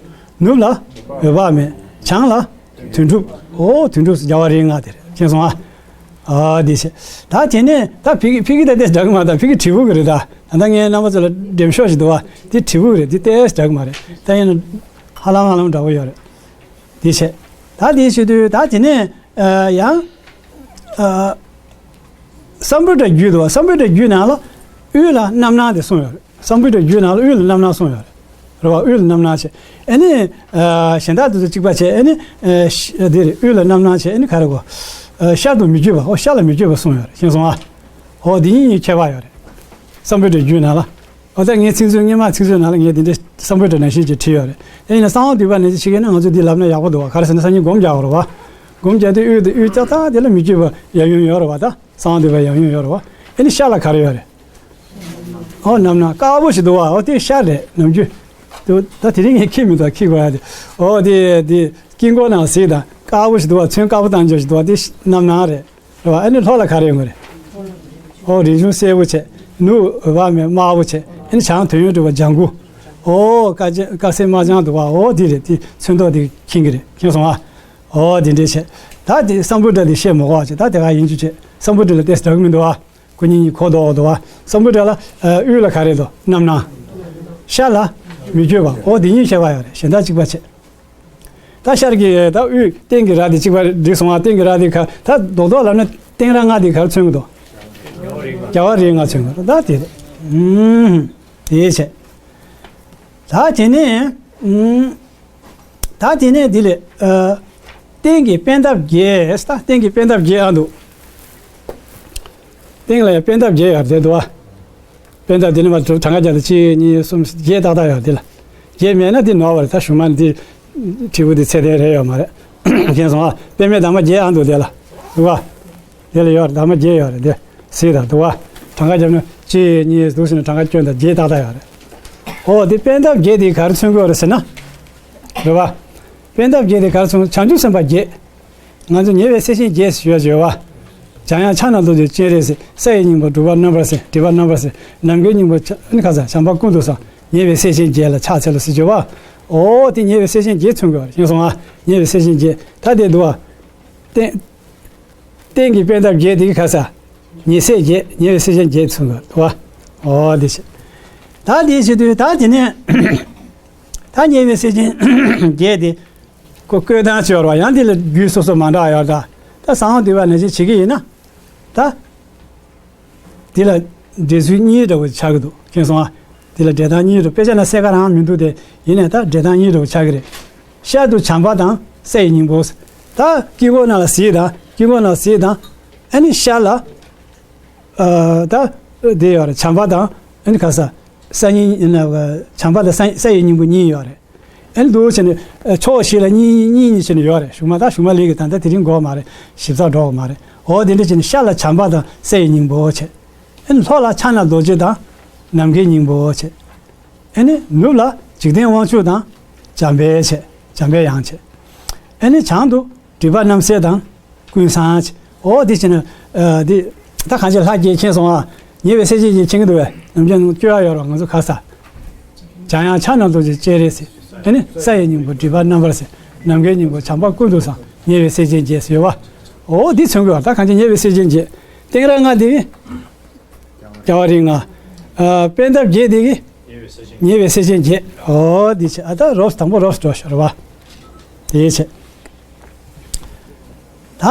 ནུབ་ལ། འོད་དཔག་མེད། བྱང་ལ། དོན་གྲུབ། ཨོ་དོན་གྲུབ་རྒྱལ་བ་རིགས་ལྔ་དེ་རེད། མཁྱེན་སོང་ཨ། ཨ་འདི་བྱས། ད་དེ་ནས་ད་ཕི་གི་ཕི་གི་ད་དེ་འདྲ་གི་མ། ད་ཕི་གི་དྲིལ་བུ་གི་རེད་ད། ད་ལྟ་ངས་རྣམ་པ་ཚོ་ལ་འགྲེམས་ཤོག་ཞིག་འདུག་བ། དེ་དྲིལ་བུ་གི་རེད། དེ་ཏེས་འདྲ་གི་མ་རེད། ད་ཡིན་ན་ཧ་ལམ་ཧ་ལམ་འདྲ་བོ་ཡོད་རེད། དེ་བྱས། ད་དེ་བྱེད་དུས་ད་དེ་ནས་ཨ་ཡང་ཨ་སམ་བྷུ་ཊ་རྒྱུད་དུ་བ། སམ་བྷུ་ཊ་རྒྱུད་ནང་ལ་དབུས་ལ་རྣམ་སྣང་དེ་གསུངས་ཡོད་རེད། སམ་བྷུ་ཊ་རྒྱུད་ནང་ལ་དབུས་ལ་རྣམ་སྣང་གསུངས་ཡོད་རེད། རེད་བ། དབུས་ལ་རྣམ་སྣང་བྱས། ཨེ་ནི་ཨ་གཞན་དག་དེ་ཚོ་གཅིག་པ་བྱས། ཨེ་ནི་ཨ་ཤ་དེ་རེད། དབུས་ལ་རྣམ་སྣང་བྱས། ཨེ་ནི་ག་རེ་གོ། ཨ་ཤར་དུ་མི་བསྐྱོད་པ། ཨོ་ཤར་ལ་མི་བསྐྱོད་པ་གསུངས་ཡོད་རེད། མཁྱེན་སོང་ཨ། ཨོ་འདི་གཉིས་གཉིས་ཁྱད་པར་ཡོད་རེད། སམ་བྷུ་ཊ་རྒྱུད་ནང་ལ། ཨོ་ད་ངའི་ཚིག་མཛོད། སྔོན་མ་ཚིག་མཛོད་ནང་ལ་ངས་འདི་འདྲའི་སམ་བྷུ་ཊ་ནང་བཞིན་གྱི་བྲིས་ཡོད་རེད། དེ་ཡིན་ན་གསང་བ་འདུས་པ་ནང་བཞིན་བྱེད་མཁན་ན་ང་ཚོས་འདི་ལབ་ན་ཡག་པོ་འདུག་བ། ག་རེ་ཟེར་ན་སང་ཉིན་སྒོམ་རྒྱག་དགོས་རེད་བ། སྒོམ་རྒྱག་དུས་དབུས་དེ་དབུས་ཏག་ཏག་དེ་ལ་མི་བསྐྱོད་པ་ཡབ་ཡུམ་ཡོད་རེད་བ། ད་གསང་བ་འདུས་པ་ཡབ་ཡུམ་ཡོད་རེད་བ། ཨེ་ནི་ཤར་ལ་ག་རེ་ཡོད་རེད། ཨོ་རྣམ་སྣང་དཀར་པོ་ཞིག་འདུག་བ། ཨོ་དེ་ཤར་རེད། ནམ་རྒྱུན་དུ་ད་དེ་རིང་ངས་ཁྱེར་མི་འདུག་ཁྱེར་དགོས་ཡ་དེ། ཨོ་དེ་དེ་དཀྱིལ་འཁོར་ནང་གཟིགས་དང་། དཀར་པོ་ཞིག་འདུག་བ། ཚོན་དཀར་པོ་བཏང་རྒྱུ་ཞིག་འདུག་བ། དེ་རྣམ་སྣང་རེད། རེད་བ། ཨ་ནི་ལྷོ་ལ་ག་རེ་ཡོང་གི་རེད། ཨོ་རིན་གཞུང་སེར་པོ་བྱས། ནུབ་འོད་དཔག་མེད་དམར་པོ་བྱས། ཨ་ནི་བྱང་དོན་ཡོད་གྲུབ་པ་ལྗང་གུ། ཨོ་དཀར་ཅན་དཀར་སེར་དམར་ལྗང་འདུག་བ། ཨོ་འདི་རེད། དེ་ཚོན་མདོག་དེ་མཁྱེན་གི་རེད། མཁྱེན་སོང་ཨ། ཨོ་འདི་འདྲས་བྱས། ད་དེ་སམ་བྷུ་ཊ་དེ་བཤད་མ་དགོས་བྱས། ད་དེ་ག་ཡིན་རྒྱུ་བྱས། སམ་བྷུ་ཊ་ལ་ཏེས་འདྲ་གི་མི་འདུག་བ། ཁོ་གཉིས་གཉིས་གོ་ལྡོག་འདུག་བ། སམ་བྷུ་ཊ་ལ་ཨ་དབུས་ལ་ག་རེ་འདུག་རྣམ་སྣང་། ཤར་ལ་མི་བསྐྱོད་པ། ཨོ་འདི་གཉིས་ཁྱད་པར་ཡོད་རེད། གཞན་དག་གཅིག་པ་བྱས། ད་ཤར་གྱི་ད་དབུས་སྟེང་གི་ར་དེ་གཅིག་པ་འགྲིག་སོང་བ། སྟེང་གི་ར་དེ་ག་ད་རྡོག་རྡོག་ལབ་ན་སྟེང་ར་ལྔ་དེ་ག་རེ་མཚོན་གྱི་འདུག་རྒྱལ་བ་རིགས་ལྔ་མཚོན་གྱི་འདུག་ད་དེ་རེད། ཨུམ། དེ་བྱས། ད་དེ་ནས་ཨུམ། ད་དེ་ནས་དེ་ལས་ཨ་སྟེང་གི་པད་འདབ་བརྒྱད། ད་སྟེང་གི་པད་འདབ་བརྒྱད་ཨ་འདུག་སྟེང་ལ་ཡང་པད་འདབ་བརྒྱད་ཡོད་རེད་འདུག་བ། པད་འདབ་དེ་ནས་མར་གྲངས་ཀ་རྒྱབ་ན་གཅིག་གཉིས་གསུམ་བརྒྱད་ཏག་ཏག་ཡོད་རེད། དེ་ལ་བརྒྱད་མེད་ན་དེ་ནོར་བ་རེད། ད་གཞུག་མ་འདི་དྲིལ་བུ་འདི་ཚད་ལྡན་རེད་ཡོད་མ་རེད། མཁྱེན་སོང་ཨ། པད་མའི་འདབ་མ་བརྒྱད་ཨ་འདུག་དེ་ལ་འདུག་བ། དེ་ལ་ཡོད་རེད། འདབ་མ་བརྒྱད་ཡོད་རེད། དེ་གཟིགས་དང་འདུག་བ། གྲངས་ཀ་རྒྱབ་ན་གཅིག་གཉིས་འདུག་ཟེར་ན་གྲངས་ཀ་སྐྱོན་དང་བརྒྱད་ཏག་ཏག་ཡོད་རེད། ཨོ་དེ་པད་འདབ་བརྒྱད་དེ་ག་རེ་མཚོན་གྱི་ཡོད་རེད་ཟེར་ན། རེད་བ། པད་འདབ་བརྒྱད་དེ་ག་རེ་མཚོན། བྱང་ཆུབ་སེམས་དཔའ་བརྒྱད། ང་ཚོ་ཉེ་བའི་སྲས་ཆེན་བརྒྱད་ཞུ་ཡ་བརྗོད་བ། འཇམ་དབྱངས་ཕྱག་ན་རྡོ་རྗེ་སྤྱན་རས་གཟིགས། ས་ཡི་སྙིང་པོ་སྒྲུབ་པ་རྣམ་པར་གསལ། སྒྲིབ་པ་རྣམ་པར་སེལ། ནམ་མཁའི་སྙིང་པོ་ཕྱག་ནི་ཁ་ས་བྱམས་པ་ཀུན་ཏུ་བཟང་། ཉེ་བའི་སྲས་ཆེན་བརྒྱད་ལ་ཕྱག་འཚལ་ལོ་ཟེར་བརྗོད་བ། ཨོ་དེ་ཉེ་བའི་སྲས་ཆེན་བརྒྱད་མཚོན་དགོས་པ་རེད། མཁྱེན་སོང་ཨ། ཉེ་བའི་སྲས་ཆེན་བརྒྱད་ད་དེ་འདུག་བ། སྟེང་། སྟེང་གི་པད་འདབ་བརྒྱད་དེ་གི་ཁ་ས། ཉེ་སྲས་བརྒྱད། ཉེ་བའི་སྲས་ཆེན་བརྒྱད་མཚོན་དགོས་འདུག་བ། ཨོ་དེ་བྱས། ད་དེ་བྱེད་དུས་ད་དེ་ནས། ད་ཉེ་བའི་སྲས་ཆེན་བརྒྱད་དེ། ཁོ་བཀོད་སྟངས་ཅིག་ཡོད་རེད་བ། ཡང་དེ་ལ་རྒྱུད་སོ་སོ་མ་འདྲ་ཡོད་ད། ད་གསང་བ་འདུས་པ་ནང་བཞིན་བྱེད་ཀྱི་ཡིན་ན། ད། དེ་ལ་འགྲེལ་ཚུལ་གཉིས་འདྲ་བོ་ཆགས་ཀྱི་འདུག་མཁྱེན་སོང་ཨ། དེ་ལ་འགྲེལ་སྟངས་གཉིས་འདྲ། དཔེ་ཆ་ན་གསལ་ཁ་རང་མི་འདུག་དེ་ཡིན་ནའི་ད་འགྲེལ་སྟངས་གཉིས་འདྲ་བོ་ཆགས་ཀྱི་རེད། ཤར་དུ་བྱམས་པ་དང་ས་ཡི་སྙིང་པོ། ད་དཀྱིལ་འཁོར་ནང་ལ་གཟིགས་དང་། དཀྱིལ་འཁོར་ནང་ལ་གཟིགས་དང་། ཨ་ནི་ཤར་ལ། ཨ་ད་དེ་ཡོད་རེད། བྱམས་པ་དང་ཨ་ནི་ག་ས། ས་སྙིང་། བྱམས་པ་དང་ས་ས་ཡི་སྙིང་པོ་གཉིས་ཡོད་རེད། ཨེ་འདུག་བྱས་ནས་ཕྱོགས་བཞི་ལ་གཉིས་གཉིས་གཉིས་བྱས་ནས་ཡོད་རེད། གཞུག་མ་ད་གཞུག་མ་ལས་ཀྱི་ད་ལྟ་དེ་རིང་དགོས་མ་རེད། ཞིབ་ཚགས་འགྲོ་དགོས་མ་རེད། འོ་དེ་འདྲ་བྱས་ནས་ཤར་ལ་བྱམས་པ་དང་ས་ཡི་སྙིང་པོ་བྱས། ཨེ་ལྷོ་ལ་ཕྱག་ན་རྡོ་རྗེ་དང་ནམ་མཁའི་སྙིང་པོ་བྱས། ཨེ་ནི་ནུབ་ལ་འཇིག་རྟེན་དབང་ཕྱུག་དང་འཇམ་དཔལ་བྱས། འཇམ་དཔལ་དབྱངས་བྱས། ཨེ་ནི་བྱང་དུ་སྒྲིབ་པ་རྣམ་སེལ་དང་ཀུན་བཟང་བྱས། འོ་དེ་བྱས་ནས་ཨ་དེ་ད་གང་ཅི་ལྷ་བརྒྱད་མཁྱེན་སོང་ཨ། ཉེ་བའི་སྲས་ཆེན་བརྒྱད་མཁྱེན་གྱི་འདུག་བས། ནམ་རྒྱུན་ནང་སྐྱོ་བ་ཡོད་རོགས་ང་ཚོ་ཁ་ས། འཇམ་དབྱངས་ཕྱག་ན་རྡོ་རྗེ་སྤྱན་རས་གཟིགས། ཨ་ནི་ས་ཡི་སྙིང་པོ་སྒྲིབ་པ་རྣམ་པར་སེལ། ནམ་མཁའི་སྙིང་པོ་བྱམས་པ་ཀུན་ཏུ་བཟང་། ཉེ་བའི་སྲས་ཆེན་བརྒྱད་ཟེར་བ། འོ་འདི་མཚོན་གྱི་བ་ད་གང་ཅི་ཉེ་བའི་སྲས་ཆེན་བརྒྱད། སྟེང་ར་ལྔ་འདི་གི་རྒྱལ་བ་རིགས་ལྔ། ཨ་པད་འདབ་བརྒྱད་འདི་གི་ཉེ་བའི་སྲས་ཆེན་བརྒྱད། འོ་འདི་བྱས་ཨ་ད་རོབ་དང་པོ་རོབ་འགྲོ་ཤོར་བ། དེ་བྱས། ད།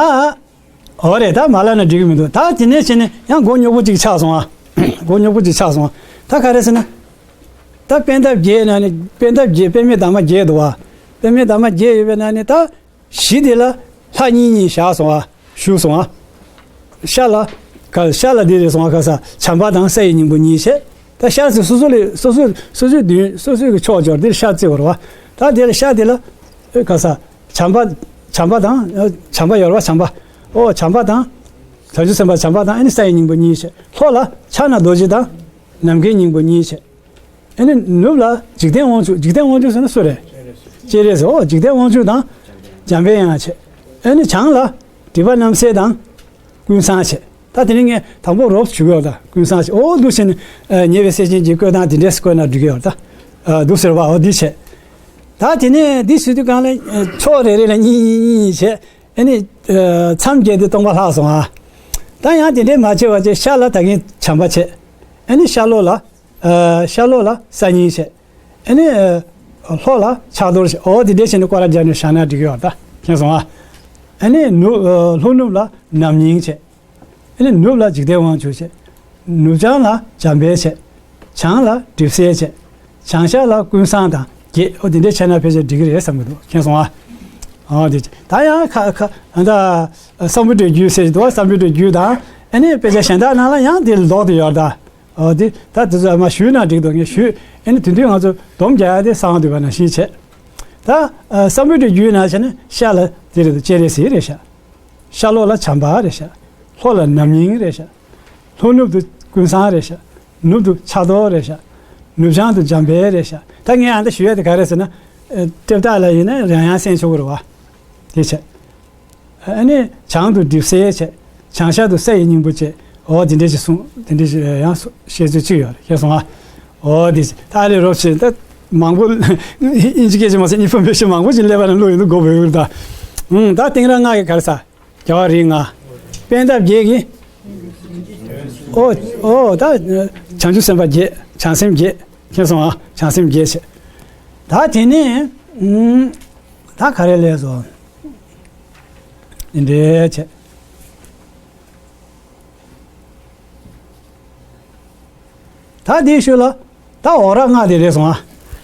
འོ་རེད་ད་མ་ལབ་ན་འགྲིག་གི་མི་འདུག་ད་དེ་ནས་བྱས་ནས་ཡང་མགོ་རྙོག་པོ་གཅིག་ཆགས་སོང་ཨ། མགོ་རྙོག་པོ་གཅིག་ཆགས་སོང་། ད་ག་རེ་ཟེར་ན། ད་པད་འདབ་བརྒྱད་ནང་ནས་པད་འདབ་བརྒྱད་པད་མའི་འདབ་མ་བརྒྱད་འདུག་བ། པད་མའི་འདབ་མ་བརྒྱད་ཡོད་པའི་ནང་ནས་ད་བཞི་དེ་ལ་ལྷ་གཉིས་གཉིས་བཞག་སོང་ཨ། བཞུགས་སོང་ཨ། ཤར་ལ། ག་ཤར་ལ་འདི་རེད་སོང་ཨ་ག་ས་བྱམས་པ་དང་ས་ཡི་སྙིང་པོ་གཉིས་བྱས། ད་ཤར་ཚོ་སོ་སོ་ལས་སོ་སོ་སོ་སོའི་མདུན་སོ་སོའི་གི་ཕྱོགས་འབྱོར་འདིར་ཤར་བརྩི་བར་བ། ད་དེ་ལ་ཤར་དེ་ལ། ག་ས། བྱམས་པ། བྱམས་པ་དང་། བྱམས་པ་ཡོད་རེད་བ་བྱམས་པ། ཨོ་བྱམས་པ་དང་། བྱང་ཆུབ་སེམས་དཔའ་བྱམས་པ་དང་ཨ་ནི་ས་ཡི་སྙིང་པོ་གཉིས་བྱས། ལྷོ་ལ་ཕྱག་ན་རྡོ་རྗེ་དང་། ནམ་མཁའི་སྙིང་པོ་གཉིས་བྱས། ཨ་ནི་ནུབ་ལ་འཇིག་རྟེན་དབང་ཕྱུག་འཇིག་རྟེན་དབང་ཕྱུག་ཟེར་ན་སུ་རེད། སྤྱན་རས་གཟིགས། ཨོ་འཇིག་རྟེན་དབང་ཕྱུག་དང་། འཇམ་དཔལ་དབྱངས་བྱས། ཨ་ནི་བྱང་ལ་སྒྲིབ་པ་རྣམ་སེལ་དང་། ཀུན་བཟང་བྱས། ད་དེ་ནི་ངས་དང་པོ་རོབ་ཞུ་གི་ཡོད་ད་ཀུན་བཟང་བྱས། ཨོ་འདུག་བྱས་ནས་ཉེ་བའི་སྲས་ཆེན་གྱི་བཀོད་སྟངས་དེ་འདྲས་བཀོད་ན་འགྲིག་གི་ཡོད་ད། འདུག་ཟེར་བ་འོ་འདི་བྱས། ད་དེ་ནས་འདི་ཞུ་དུས་གང་ལ་ཕྱོགས་རེ་རེ་ལ་གཉིས་གཉིས་གཉིས་བྱས། ཨ་ནི། མཚམས་བརྒྱད་དེ་སྟོང་པ་ལྷག་སོང་ཨ། ད་ཡང་དེ་འདྲའི་མ་བྱས་པ་བྱས་ཤར་ལ་ད་གིན་བྱམས་པ་བྱས། ཨ་ནི་ཤར་ལྷོ་ལ། ཤར་ལྷོ་ལ་ས་སྙིང་བྱས། ཨ་ནི། ལྷོ་ལ་ཕྱག་རྡོར་བྱས། འོ་དེ་འདྲའི་བྱས་ནས་སྐོར་ར་རྒྱག་ནས་བཞག་ན་འགྲིག་གི་ཡོད་ད། མཁྱེན་སོང་ཨ། ཨ་ནི་ནུབ། ལྷོ་ནུབ་ལ་ནམ་སྙིང་བྱས། ཨ་ནི་ནུབ་ལ་འཇིག་རྟེན་དབང་ཕྱུག་བྱས། ནུབ་བྱང་ལ་འཇམ་དཔལ་བྱས། བྱང་ལ་སྒྲིབ་སེལ་བྱས། བྱང་ཤར་ལ་ཀུན་བཟང་དང་བརྒྱད། ཨོ་དེ་འདྲའི་བྱས་ན་ཕལ་ཆེར་འགྲིག་གི་རེད་བསམ་གི་འདུག་མཁྱེན་སོང་ཨ། ཨོ་དེ་ད་ཡང་ཁ་ཁ་ད་བསམ་བུ་འདྲེ་རྒྱུད་ཟེར་གྱི་འདུག་བསམ་བུ་འདྲེ་རྒྱུད་དང་ཨ་ནི་དཔེ་ཆ་གཞན་དག་ནང་ལ་ཡང་དེ་ལྡོག་ཏུ་ཡོད་ད། ཨོ་དེ་ད་དེ་ཚོ་མ་ཞུས་ན་འགྲིག་འདུག་ངས་ཞུས་ཨ་ནི་དེ་དུས་ང་ཚོ་སྡོམ་རྒྱག་ཡ་དེ་གསང་བ་འདུས་པ་ནང་བཞིན་བྱས། ད་བསམ་བུ་འདྲེ་རྒྱུད་ནང་བྱས་ན་ཤར་ལ་དེ་རེད་འདུག་སྤྱན་རས་གཟིགས་རེད་ཤག་ཤར་ལྷོ་ལ་བྱམས་པ་རེད་ཤག་ལྷོ་ལ་ནམ་སྙིང་རེད་ཤག་ལྷོ་ནུབ་ཏུ་ཀུན་བཟང་རེད་ཤག་ནུབ་ཏུ་ཕྱག་རྡོར་རེད་ཤག་ནུབ་བྱང་དུ་འཇམ་དཔལ་རེད་ཤག་ད་ངས་ཨ་འདི་ཞུ་ཡ་དེ་ག་རེ་ཟེར་ན། ཨེ་སྤྲེལ་སྟག་ལ་ཡིན་ན་རང་ཡང་གསན་ཆོག་གི་རེད་བ། དེ་བྱས། ཨ་ནི་བྱང་དུ་སྒྲིབ་སེལ་བྱས། བྱང་ཤར་དུ་ས་ཡི་སྙིང་པོ་བྱས། འོ་དེ་འདྲས་ཞིག་གསུངས་དེ་འདྲས་ཞིག་ཡང་བཤད་ཚུལ་གཅིག་ཡོད་རེད་ཤེས་སོང་ཨ། འོ་དེ་ད་ཨ་ལས་རོབ་ཞིག་ད་མང་པོ་ཨིན་ཇི་སྐད་ཅིག་མ་ཟད་གཉིས་ཕུ་འབེབས་ཤིག་མང་པོ་ཞིག་ཀླད་པ་ནང་བླུགས་ཡོང་དུས་དགོས་པའི་འུར་ད། ཨུང་ད་སྟེང་ར་ལྔ་གི་ག་རེ་ཟ། རྒྱལ་བ་རིགས་ལྔ། པད་འདབ་བརྒྱད་ཀྱི། ཨོ། ཨོ་ད། བྱང་ཆུབ་སེམས་དཔའ་བརྒྱད། བྱང་སེམས་བརྒྱད། མཁྱེན་སོང་ཨ། བྱང་སེམས་བརྒྱད་བྱས། ད་དེ་ནས། ཨུམ། ད་ག་རེ་ལས་སོ། འདི་འདྲའི་བྱས། ད་དེའི་ཤུལ་ལ། ད་འོག་ར་ལྔ་དེ་རེད་སོང་ཨ།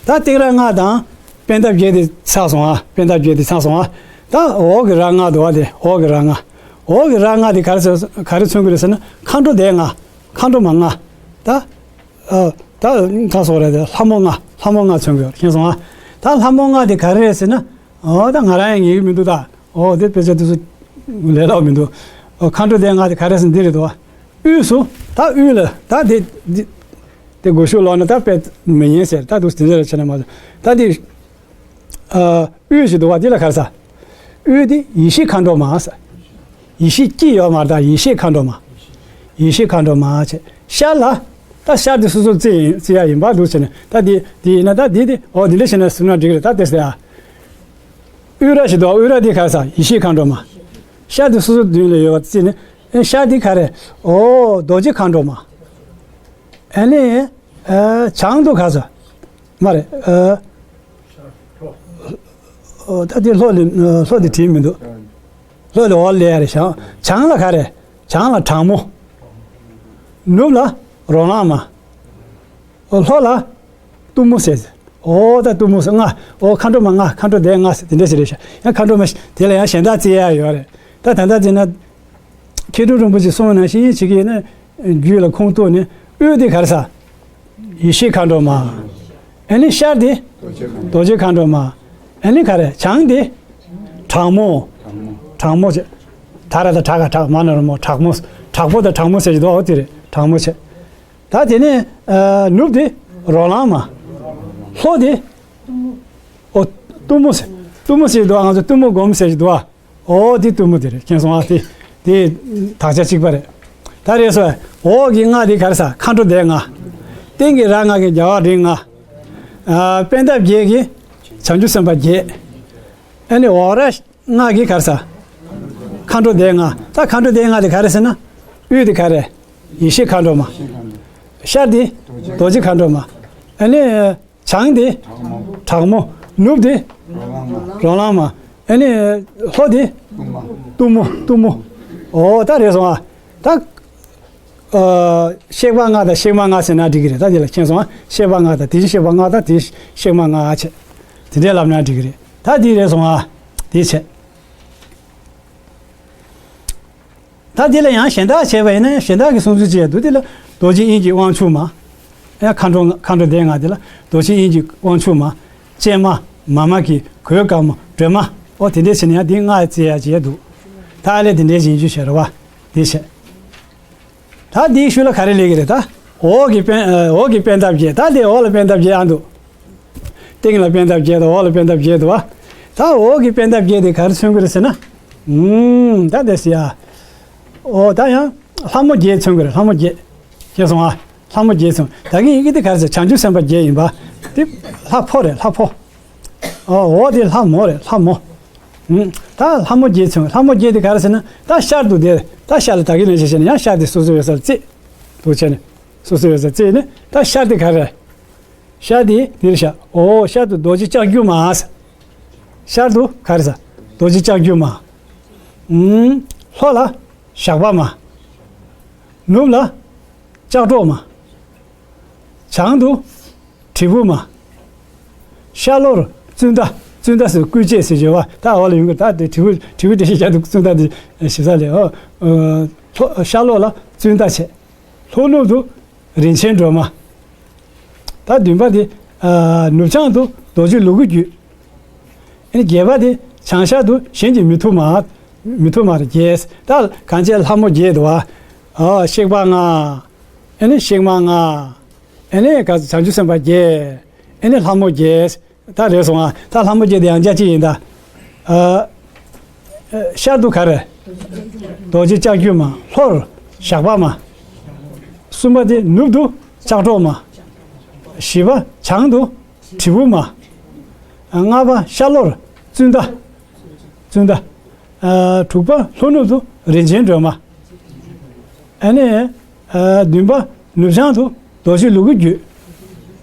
ད་སྟེང་ར་ལྔ་དང་། པད་འདབ་བརྒྱད་དེ་ཚར་སོང་ཨ། པད་འདབ་བརྒྱད་དེ་ཚར་སོང་ཨ། ད་འོག་གི་ར་ལྔ་འདུག་བ་དེ་འོག་གི་ར་ལྔ། འོག་གི་ར་ལྔ་དེ་ག་རེ་ཟེར་ག་རེ་མཚོན་གྱི་རེད་ཟེར་ན་མཁའ་འགྲོ་སྡེ་ལྔ། མཁའ་འགྲོ་མ་ལྔ། ད། ཨ། ད་ག་སོགས་རེད་དེ་ལྷ་མོ་ལྔ་ལྷ་མོ་ལྔ་མཚོན་གྱི་ཡོད་མཁྱེན་སོང་ཨ། ད་ལྷ་མོ་ལྔ་དེ་ག་རེ་རེད་ཟེར་ན། འོ་ད་ང་རང་ཡང་ངེས་ཀྱི་མི་འདུག་ད། འོ་དེ་དཔེ་ཆ་དེ་ཚོ་ལས་སླ་པོ་མི་འདུག་འོ་མཁའ་འགྲོ་སྡེ་ལྔ་དེ་ག་རེ་ཟེར་ན་འདི་རེད་དོ། དབུས་སུ་ད་དབུས་ལ་ད་དེ་དེ་དེ་སྒོ་ཤུགས་ལོག་ན་ད་དཔེ་མི་ཉན་ཟེར་ད་འདུག་དེ་འདྲ་ལ་བྱས་ན་མ་གཏོགས་ད་དེ་ཨ་དབུས་ཞིག་འདུག་བ་དེ་ལ་ག་རེ་ཟ། དབུས་དེ་ཡེ་ཤེས་མཁའ་འགྲོ་མ་ཟ། ཡེ་ཤེས་སྐྱིད་ཡོད་མ་རེད་ད་ཡེ་ཤེས་མཁའ་འགྲོ་མ། ཡེ་ཤེས་མཁའ་འགྲོ་མ་བྱས་ཤར་ལ་ད་ཤར་དེ་སོ་སོ་རྩི་ཡིན་རྩི་ཡ་ཡིན་པ་འདུག་བྱས་ན་ད་དེ་དེ་ཡིན་ན་ད་དེ་དེ་འོ་དེ་འདྲ་བྱས་ན་ཟུར་ན་འགྲིག་རེད་ད་དེ་ཟེར་ཨ། དབུས་ར་ཞིག་འདུག་དབུས་ར་འདི་ག་རེ་ཟ་ཡེ་ཤེས་མཁའ་འགྲོ་མ། ཤར་དེ་སོ་སོ་མདུན་ལ་ཡོད་པ་བརྩིས་ནས་ཨེ་ཤར་འདི་ག་རེ་ཨོ་རྡོ་རྗེ་མཁའ་འགྲོ་མ། ཨ་ནི་ཨ་བྱང་དུ་ག་རེ་ཟ་མ་རེད་ཨ། ཨོ་ད་འདི་ལྷོ་ལི་ལྷོ་འདི་བྲིས་མི་འདུག་ལྷོ་ལི་འོག་ལ་ཡ་རེད་བྱང་བྱང་ལ་ག་རེ་བྱང་ལ་གྲང་མོ། ནུབ་ལ་རོ་ལངས་མ། ཨོ་ལྷོ་ལ་གཏུམ་མོ་ཟེར། ཨོ་ད་གཏུམ་མོ་ཟེར་ལྔ། ཨོ་མཁའ་འགྲོ་མ་ལྔ་མཁའ་འགྲོ་སྡེ་ལྔ་ཟེར་དེ་འདྲ་ཞིག་རེད་ཤག་ཡང་མཁའ་འགྲོ་མ་ཞིག་དེ་ལ་ཡང་གཞན་དག་བརྩི་ཡ་ཡོད་རེད། ད་ད་ལྟ་བརྩིས་ན། མཁས་གྲུབ་རིན་པོ་ཆེ་གསུངས་ནང་བཞིན་བྱེད་ཀྱི་ཡིན་ན། རྒྱུད་ལ་ཁུངས་གཏུགས་ནས་དབུས་དེ་ག་རེ་ཟ། ཡེ་ཤེས་མཁའ་འགྲོ་མ། ཨ་ནི་ཤར་དེ། རྡོ་རྗེ་མཁའ་འགྲོ་མ། ཨ་ནི་ག་རེ་བྱང་དེ། གྲང་མོ། གྲང་མོ་བྱས། ད་ར་ད་དྲག་ག་དྲག་མ་ན་རོ་མོ་དྲག་མོ། དྲག་པོ་དང་དྲག་མོ་ཟེར་གྱི་འདུག་ཨོ་དེ་རེད་དྲག་མོ་བྱས། ད་དེ་ནས་ཨ་ནུབ་དེ་རོ་ལངས་མ། ལྷོ་དེ་ཨོ་གཏུམ་མོ་ཟེར། གཏུམ་མོ་ཟེར་གྱི་འདུག་ཨ་ང་ཚོ་གཏུམ་མོ་སྒོམ་ཟེར་གྱི་འདུག་ཨ། ཨོ་དེ་གཏུམ་མོ་དེ་རེད་མཁྱེན་སོང་ཨ་དེ་དེ་དག་ཆ་གཅིག་པ་རེད། ད་རེད་སོ། འོག་གི་ལྔ་དེ་ག་རེ་ཟེར། མཁའ་འགྲོ་སྡེ་ལྔ། སྟེང་གི་ར་ལྔ་གི་རྒྱལ་བ་རིགས་ལྔ། ཨ། པད་འདབ་བརྒྱད་ཀྱི་བྱང་ཆུབ་སེམས་དཔའ་བརྒྱད། ཨ་ནི་འོག་ར་ལྔ་གི་ག་རེ་ཟེར། མཁའ་འགྲོ་སྡེ་ལྔ། ད་མཁའ་འགྲོ་སྡེ་ལྔ་དེ་ག་རེ་ཟེར་ན། དབུས་དེ་ག་རེ། ཡེ་ཤེས་མཁའ་འགྲོ་མ། ཤར་དེ་རྡོ་རྗེ་མཁའ་འགྲོ་མ། ཨ་ནི་བྱང་དེ་དྲག་མོ། ནུབ་དེ་རོ་ལངས་མ། ཨ་ནི་ལྷོ་དེ་གཏུམ་མོ། གཏུམ་མོ། ཨོ་ད་རེད་སོང་ཨ། ད་ཨ། གཤེགས་པ་ལྔ་དང་གཤེགས་མ་ལྔ་ཟེར་ན་འགྲིག་གི་རེད། ད་དེ་ལ་མཁྱེན་སོང་ཨ། གཤེགས་པ་ལྔ་དང་དེ་བཞིན་གཤེགས་པ་ལྔ་དང་དེ་བཞིན་གཤེགས་མ་ལྔ་བྱས། དེ་འདྲས་ལབ་ན་འགྲིག་གི་རེད། ད་དེ་རེད་སོང་ཨ། དེ་བྱས། ད་འདི་ལ་ཡང་གཞན་དག་བྱས་པ་ཡིན་ན་གཞན་དག་གི་གསུང་ཚུལ་བྱས་འདུག་དེ་ལ་རྡོ་རྗེ་དབྱིངས་ཀྱི་དབང་ཕྱུག་མ། ཡང་མཁའ་འགྲོ་མཁའ་འགྲོ་སྡེ་ལྔ་དེ་ལ་རྡོ་རྗེ་དབྱིངས་ཀྱི་དབང་ཕྱུག་མ། སྤྱན་མ། མ་མ་གི་གོས་དཀར་མོ་སྒྲོལ་མ། ཨོ་དེ་འདྲས་བྱས་ནས་ཡང་འདི་ལྔ་བརྩི་ཡ་བྱས་འདུག་ད་ཨ་ལས་དེ་འདྲས་ཡིན་རྒྱུ་བྱས་རེད་བ། དེ་བྱས། ད་འདིའི་ཤུལ་ལ་ག་རེ་སླེབས་ཀྱི་རེད་ད། འོག་གི་པད་ཨ། འོག་གི་པད་འདབ་བརྒྱད། ད་དེ་འོག་ལ་པད་འདབ་བརྒྱད་ཨ་འདུག་སྟེང་ལ་པད་འདབ་བརྒྱད་དང་འོག་ལ་པད་འདབ་བརྒྱད་འདུག་བ། ད་འོག་གི་པད་འདབ་བརྒྱད་དེ་ག་རེ་མཚོན་གྱི་རེད་ཟེར་ན། ཨུམ། ད་དེ་སི་ཡ། ཨོ་ད་ཡང་ལྷ་མོ་བརྒྱད་མཚོན་གྱི་རེད། ལྷ་མོ་བརྒྱད། ཤེས་སོང་ཨ། ལྷ་མོ་བརྒྱད་མཚོན། ད་གིན་ཡི་གེ་དེ་ག་རེ་ཟེར། བྱང་ཆུབ་སེམས་དཔའ་བརྒྱད་ཡིན་པ། དེ་ལྷ་ཕོ་རེད། ལྷ་ཕོ། ཨོ་འོག་དེ་ལྷ་མོ་རེད། ལྷ་མོ། ཨུམ། ད་ལྷ་མོ་བརྒྱད་མཚོན། ལྷ་མོ་བརྒྱད་དེ་ག་རེ་ཟེར་ན་ད་ཤར་དུ་དེ། ད་ཤར་ལ་ད་གིན་ལས་བྱས་བྱས་ན་ཡང་ཤར་དེ་སོ་སོའི་ས་ལ་བརྩིས། འདུག་བྱས་ནས་སོ་སོའི་ས་ལ་བརྩིས་ནས་ད་ཤར་དེ་ག་རེ། ཤར་དེ་འདིར་ཤར། ཨོ་ཤར་དུ་རྡོ་རྗེ་ལྕགས་ཀྱུ་མ། ཤར་དུ་ག་རེ་ཟེར། རྡོ་རྗེ་ལྕགས་ཀྱུ་མ། ཨུམ། ལྷོ་ལ་ཞགས་པ་མ། ནུབ་ལ་ལྕགས་སྒྲོག་མ། བྱང་དུ་དྲིལ་བུ་མ། ཤར་ལྷོར་ཙུན་ད། ཙུན་ད་ཟེར་སྐུལ་ལྕེ་ཟེར་བརྗོད་པ། ད་འོག་ལ་ཡོང་གི། ད་དེ་དྲིལ་བུ། དྲིལ་བུ་དེ་ཤར་དུ་ཙུན་ད་དེ་ཞིབ་ས་ལས། ཨོ། ལྷོ། ཤར་ལྷོ་ལ་ཙུན་ད་བྱས། ལྷོ་ནུབ་ཏུ་རིན་ཆེན་སྒྲོལ་མ། ད་བདུན་པ་དེ། ཨ། ནུབ་བྱང་དུ་རྡོ་རྗེ་ལུ་གུ་རྒྱུད། ཨ་ནི་བརྒྱད་པ་དེ་བྱང་ཤར་དུ་གཞན་གྱི་མི་ཐུབ་མ། མི་ཐུབ་མ་རེད་བརྒྱད། ད་གང་བྱས་ལྷ་མོ་བརྒྱད་འདུག་བ། ཨ། གཤེགས་པ་ལྔ། ཨ་ནི་གཤེགས་མ་ལྔ། ཨ་ནི་ག་བྱང་ཆུབ་སེམས་དཔའ་བརྒྱད། ཨ་ནི་ལྷ་མོ་བརྒྱད། ད་རེད་སོང་ཨ། ད་ལྷ་མོ་བརྒྱད་དེ་ཡང་བསྐྱར་གཅིག་ཡིན་ད། ཨ། ཤར་དུ་ག་རེ། རྡོ་རྗེ་ལྕགས་ཀྱུ་མ། ལྷོར་ཞགས་པ་མ། གསུམ་པ་དེ་ནུབ་ཏུ་ལྕགས་སྒྲོག་མ། བཞི་པ་བྱང་དུ་དྲིལ་བུ་མ། ལྔ་པ་ཤར་ལྷོར་ཙུན་ད། ཙུན་ད། ཨ། དྲུག་པ་ལྷོ་ནུབ་ཏུ་རིན་ཆེན་སྒྲོལ་མ། ཨ་ནི། ཨ། བདུན་པ་ནུབ་བྱང་དུ་རྡོ་རྗེ་ལུ་གུ་རྒྱུད།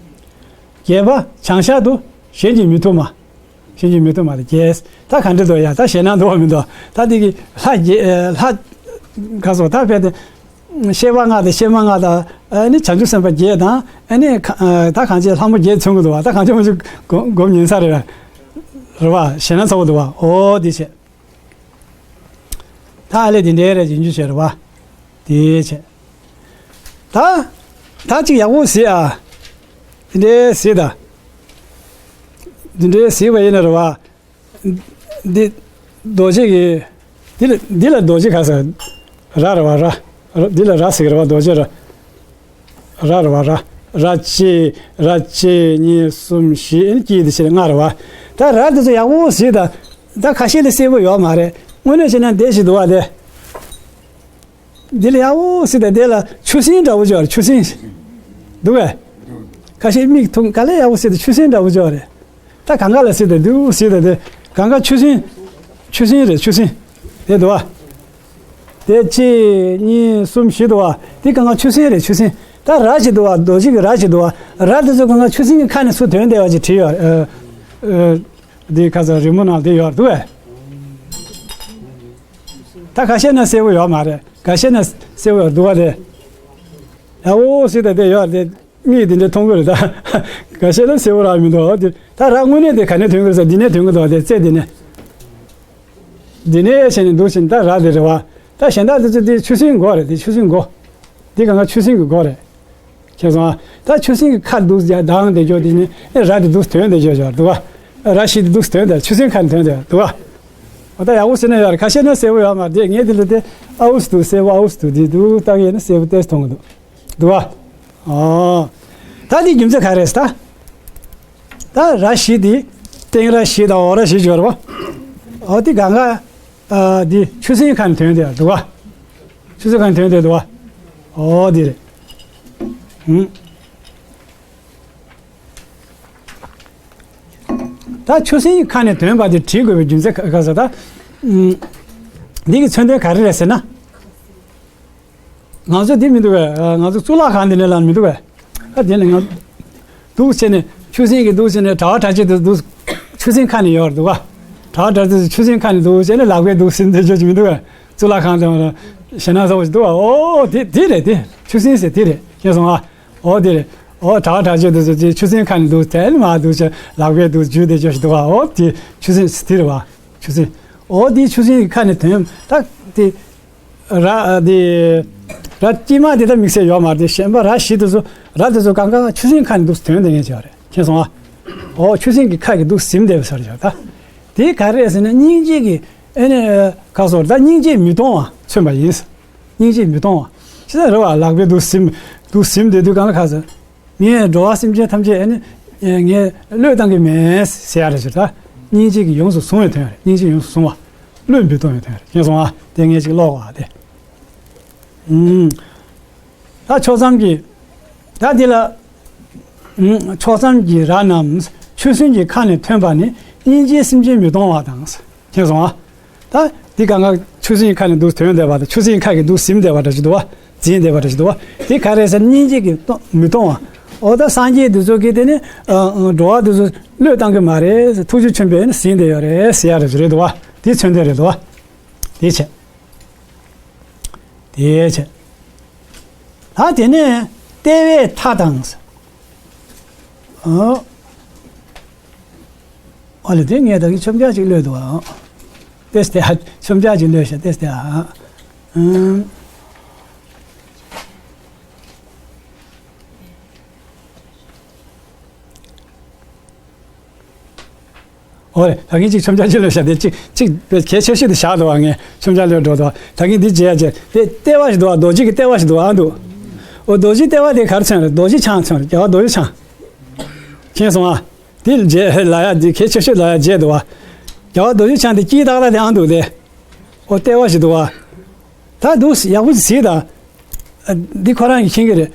བརྒྱད་པ་བྱང་ཤར་དུ་གཞན་གྱིས་མི་ཐུབ་མ། གཞན་གྱིས་མི་ཐུབ་མ་དེ་བརྒྱད། ད་ག་འདྲ་འདུག་ཡ། ད་ཞེད་སྣང་འདུག་བ་མི་འདུག་ད་དེ་གི་ལྷ་བརྒྱད། ལྷ། ག་སོ་ད་ཕལ་ཏེ། གཤེགས་པ་ལྔ་དང་གཤེགས་མ་ལྔ་དང་། ཨ་ནི་བྱང་ཆུབ་སེམས་དཔའ་བརྒྱད་དང་། ཨ་ནི་ག་ཨ། ད་གང་བྱས་ལྷ་མོ་བརྒྱད་མཚོན་གྱི་འདུག་བ། ད་གང་བྱས་མ་བྱས་སྒོམ་སྒོམ་ཉན་ས་རེད། རེད་བ། ཞེད་སྣང་ཚ་པོ་འདུག་བ། ཨོ་དེ་བྱས། ད་ཨ་ལས་དེ་འདྲའི་རེད་ཡིན་རྒྱུ་བྱས་རེད་བ། དེ་བྱས། ད། ད་ཅིག་ཡག་པོ་གཟིགས་ཨ། དེ་འདྲའི་གཟིགས་ད། དེ་འདྲའི་གཟིགས་པ་ཡིན་ན་རེད་བ། འདི། རྡོ་རྗེ་གི། འདི་ལ་འདི་ལ་རྡོ་རྗེ་ག་ཟེར། ར་རེད་བ། ར། འདི་ལ་ར་ཟེར་གི་རེད་བ། རྡོ་རྗེ་ར། ར་རེད་བ། ར། ར་གཅིག་ར་གཅིག་གཉིས། གསུམ། བཞི། ཨེ་ནི་གཅིག་དེ་བྱས་ལྔ་རེད་བ། ད་ར་དེ་ཚོ་ཡག་པོ་གཟིགས་དང་། ད་ཁ་ཤས་ལ་གསལ་པོ་ཡོད་མ་རེད། དངོས་གནས་བྱས་ན་འདི་ཞིག་འདུག་བ་དེ། འདི་ལ་ཡག་པོ་གཟིགས་དང་། དེ་ལ་ཆུ་སྲིན་འདྲ་པོ་ཅིག་ཡོད་རེད། ཆུ་སྲིན། འདུག་གས། ཁ་ཤས་མིག་ཐུང་ག་ལེ་ཡག་པོ་གཟིགས་དང་། ཆུ་སྲིན་འདྲ་པོ་ཅིག་ཡོད་རེད། ད་གང་ག་ལ་གཟིགས་དང་། འདུག་གཟིགས་དང་དེ། གང་ག་ཆུ་སྲིན། ཆུ་སྲིན་རེད། ཆུ་སྲིན། དེ་འདུག་བ། དེ་གཅིག་གཉིས། གསུམ། བཞི་འདུག་བ། དེ་གང་ག་ཆུ་སྲིན་རེད། ཆུ་སྲིན། ད་ར་ཅིག་འདུག་བ། རྡོ་རྗེ་གི་ར་ཅིག་འདུག་བ། ར་དེ་ཚོ་གང་ག་ཆུ་སྲིན་གྱི་ཁ་ནས་ཚུར་ཐོན་བསྡད་པ་ཅིག་བྲིས་ཡོད། ཨ། ཨ། དེ་ཁ་སང་རི་མོ་ནང་དེ་ཡོད་འདུག་བས། ད་ཁ་ཤས་ན་གསལ་པོ་ཡོད་མ་རེད། ཁ་ཤས་ན་གསལ་པོ་ཡོད་འདུག་བ་དེ། ཡག་པོ་གཟིགས་དང་དེ་ཡོད་རེད། མིག་དེ་འདྲ་མཐོང་གི་རེད་ད། ཁ་ཤས་ན་གསལ་པོ་རག་མི་འདུག་དེ་ད་ར་དངོས་གནས་དེ་ག་ནས་ཐོན་གི་རེད་ཟེར། འདི་ནས་ཐོན་གི་འདུག་དེ་རྩེ་འདི་ནས། འདི་ནས་བྱས་ནས་འདུག་བྱས་ནས་ད་ར་དེ་རེད་བ། ད་གཞན་དག་དེ་ཚོ་དེ་ཆུ་སྲིན་མགོ་རེད། དེ་ཆུ་སྲིན་མགོ། འདི་གང་ག་ཆུ་སྲིན་གྱི་མགོ་རེད། མཁྱེན་སོང་ཨ། ད་ཆུ་སྲིན་གྱི་ཁ་འདུག་ཡ་ལྡང་བསྡད་ཀྱོག་དེ་ནས་ཨེ་ར་དེ་འདུག་ཐོན་བསྡད་ཀྱོག་ཀྱོག་འདུག་བ། ར་བཞི་དེ་འདུག་ཐོན་བསྡད། ཆུ་སྲིན་ཁ་ནས་ཐོན་བསྡད་འདུག་བ། འོ་ད་ཡག་པོ་ཟེར་ན་ཡོད་རེད། ཁ་ཤས་ན་གསལ་པོ་ཡོད་མ་རེད། ངས་དེ་ལ་དེ་ཨའུ་སི་འདུག་གསལ་པོ་ཨའུ་སི་འདུག་དེ་འདུག་ལྟ་གི་ཡིན་ན་གསལ་པོ་ཏོག་ཙམ་མཐོང་གི་འདུག་འདུག་བ། ཨོ། ད་དེ་རྒྱུ་མཚན་ག་རེ་རེད་ད། ད་ར་བཞི་དེ་སྟེང་ར་བཞི་དང་འོག་ར་བཞི་ཡོད་རེད་བ། འོ་དེ་གང་ག་ཨ་དེ་ཆུ་སྲིན་ཁ་ནས་ཐོན་བསྡད་འདུག་བ། ཆུ་སྲིན་ཁ་ནས་ཐོན་བསྡད་འདུག་བ། ཨོ་དེ་རེད། ཧུམ། ད་ཆུ་སྲིན་གྱི་ཁ་ནས་ཐོན་པ་དེ་བྲིས་དགོས་པའི་རྒྱུ་མཚན་ག་ག་ཟེར་ད། ཨུམ། འདི་གི་མཚོན་དོན་ག་རེ་རེད་ཟེར་ན། ང་ཚོ་འདི་མི་འདུག་གས། ང་ཚོ་གཙུག་ལག་ཁང་འདི་ནས་ལངས་མི་འདུག་གས། ཨ་དེ་ནས་ང་འདུག་བྱས་ནས་ཆུ་སྲིན་གྱི་འདུག་བྱས་ནས་གྲྭ་པ་གྲྭ་ཆས་དེ་འདུག་ཆུ་སྲིན་ཁ་ནས་ཡོད་རེད་འདུག་ག་གྲྭ་པ་གྲྭ་ཆས་ཆུ་སྲིན་ཁ་ནས་འདུག་བྱས་ནས་ལག་པས་འདུག་ཟིན་དེ་ཆོས་ཅིག་མི་འདུག་གས། གཙུག་ལག་ཁང་དེ་ཞེ་ན་ཟ་བ་ཞིག་འདུག་ག་ཨོ་དེ་དེ་རེད། དེ་ཆུ་སྲིན་ཟེར་དེ་རེད། མཁྱེན་སོང་ཨ། ཨོ་དེ་རེད། ཨོ་གྲྭ་པ་གྲྭ་ཆས་འདུག་ཟེར་དེ་ཆུ་སྲིན་ཁ་ནས་འདུག་དེ་ནས་མར་འདུག་བྱས་ལག་པས་འདུག་འཇུས་དེ་ཆོས་ཞིག་འདུག་ག་ཨོ་དེ་ཆུ་སྲིན་དེ་རེད་བ། ཆུ་སྲིན། ཨོ་དེ་ཆུ་སྲིན་གྱི་ཁ་ནས་ཐོན་ད་དེ། ར་དེ། ར་དཀྱིལ་མ་དེ་ད་དམིགས་བསལ་ཡོད་མ་རེད། དེ་གཞན་པ་ར་བཞི་དེ་ཚོ་ར་དེ་ཚོ་གང་ག་ཆུ་སྲིན་ཁ་ནས་འདུག་ཐོན་དེ་ངས་བྱས་པ་རེད། མཁྱེན་སོང་ཨ། ཨོ་ཆུ་སྲིན་གྱི་ཁ་གིས་འདུག་ཟིན་བསྡད་པ་ཟེར་བྱས་ད། དེ་ག་རེ་རེད་ཟེར་ན་སྙིང་རྗེ་གི་ཨེ་ནས་ཁ་སོར་ད་སྙིང་རྗེས་མི་གཏོང་བ་མཚོན་པ་ཡིན། སྙིང་རྗེས་མི་གཏོང་བ། ཅི་ལྟར་རེད་བ། ལག་པས་འདུག་ཟིན། འདུག་ཟིན་བསྡད་དུས་གང་ལ་ཁ་སོར། ངས་འགྲོ་བ་སེམས་ཅན་ཐམས་ཅད་ཨེ་ནི། ངས་བློས་བཏང་གི་མེད་ཟེར་ཡ་རེད་ཟེར་ད། སྙིང་རྗེ་གིས་ཡོངས་སུ་བཟུང་བའི་དོན་རེད། སྙིང་རྗེ་ཡོངས་སུ་བཟུང་བ། བློས་མི་གཏོང་བའི་དོན་རེད། མཁྱེན་སོང་ཨ། དེ་ངས་ཅིག་ཀློག་པ་དེ། ཨུམ། ད་ཕྱོགས་མཚམས་ཀྱི། ད་འདི་ལ། ཨུམ། ཕྱོགས་མཚམས་ཀྱི་ར་རྣམས་ཆུ་སྲིན་གྱི་ཁ་ནས་ཐོན་པ་ནི་སྙིང་རྗེས་སེམས་ཅན་མི་གཏོང་བ་དང་། མཁྱེན་སོང་ཨ། ད་འདི་གང་ག་ཆུ་སྲིན་ཁ་ནས་འདུག་ཐོན་བསྡད་པ་དང་ཆུ་སྲིན་ཁ་གིས་འདུག་ཟིན་བསྡད་པ་འདྲ་ཞིག་འདུག་བ། འཛིན་བསྡད་པ་འདྲ་ཞིག་འདུག་བ། དེ་ག་རེ་ཟེར་སྙིང་རྗེ་གིས་གཏོང་མི་གཏོང་བ། འོ་ད་སངས་རྒྱས་འདི་ཚོ་གིས་དེ་ནི་འགྲོ་བ་འདི་ཚོ་བློས་བཏང་གི་མ་རེད། ཐུགས་རྗེ་ཆེན་པོས་ནི་ཟིན་བསྡད་ཡོད་རེད་ཟེར་ཡ་རེད་འདུག་བ། དེ་མཚོན་དོན་རེད་འདུག་བ། དེ་བྱས། དེ་བྱས། ད་དེ་ནས་ལྟེ་བའི་མཐའ་དང་། ཨོ། ཨ་ལེ་དེ་ངས་ད་གིན་མཚོན་ཆ་ཅིག་ཀློད་འདུག་ཨ། ཏེས་ཏེ་ཨ། མཚོན་ཆ་ཅིག་ཀློད་ཤག་ཏེས་ཏེ་ཨ། ཨུམ། ཨོ་རེད། ད་གིན་ཅིག་མཚོན་ཆ་ཅིག་ཀློད་ཤག་དེ་ཅིག་ཅིག་གལ་ཆེ་ཤོས་དེ་བཞག་འདུག་ཨ། ངས་མཚོན་ཆ་ཀློད་འགྲོ་འདུག་ད་གིན་འདི་བརྗེད་ཡ་བརྗེད། དེ་ལྟེ་བ་ཞིག་འདུག་ཨ། རྡོ་རྗེ་གི་ལྟེ་བ་ཞིག་འདུག་ཨ་འདུག་ཨོ་རྡོ་རྗེ་ལྟེ་བ་དེ་ག་རེ་མཚོན་རེད། རྡོ་རྗེ་འཆང་མཚོན་རེད། རྒྱལ་བ་རྡོ་རྗེ་འཆང་། མཁྱེན་སོང་ཨ། དེ་རྗེས་ལ་ཡ་དེ་གལ་ཆེ་ཤོས་ལ་ཡ་བརྗེད་འདུག་བ། རྒྱལ་བ་རྡོ་རྗེ་འཆང་དེ་དཀྱིལ་ཏག་ཏག་དེ་ཨང་འདུག་དེ། ཨོ་ལྟེ་བ་ཞིག་འདུག་བ། ད་འདུག་ཡག་པོ་ཞིག་གཟིགས་དང་། འདི་ཁོ་རང་གིས་མཁྱེན་གྱི་རེད།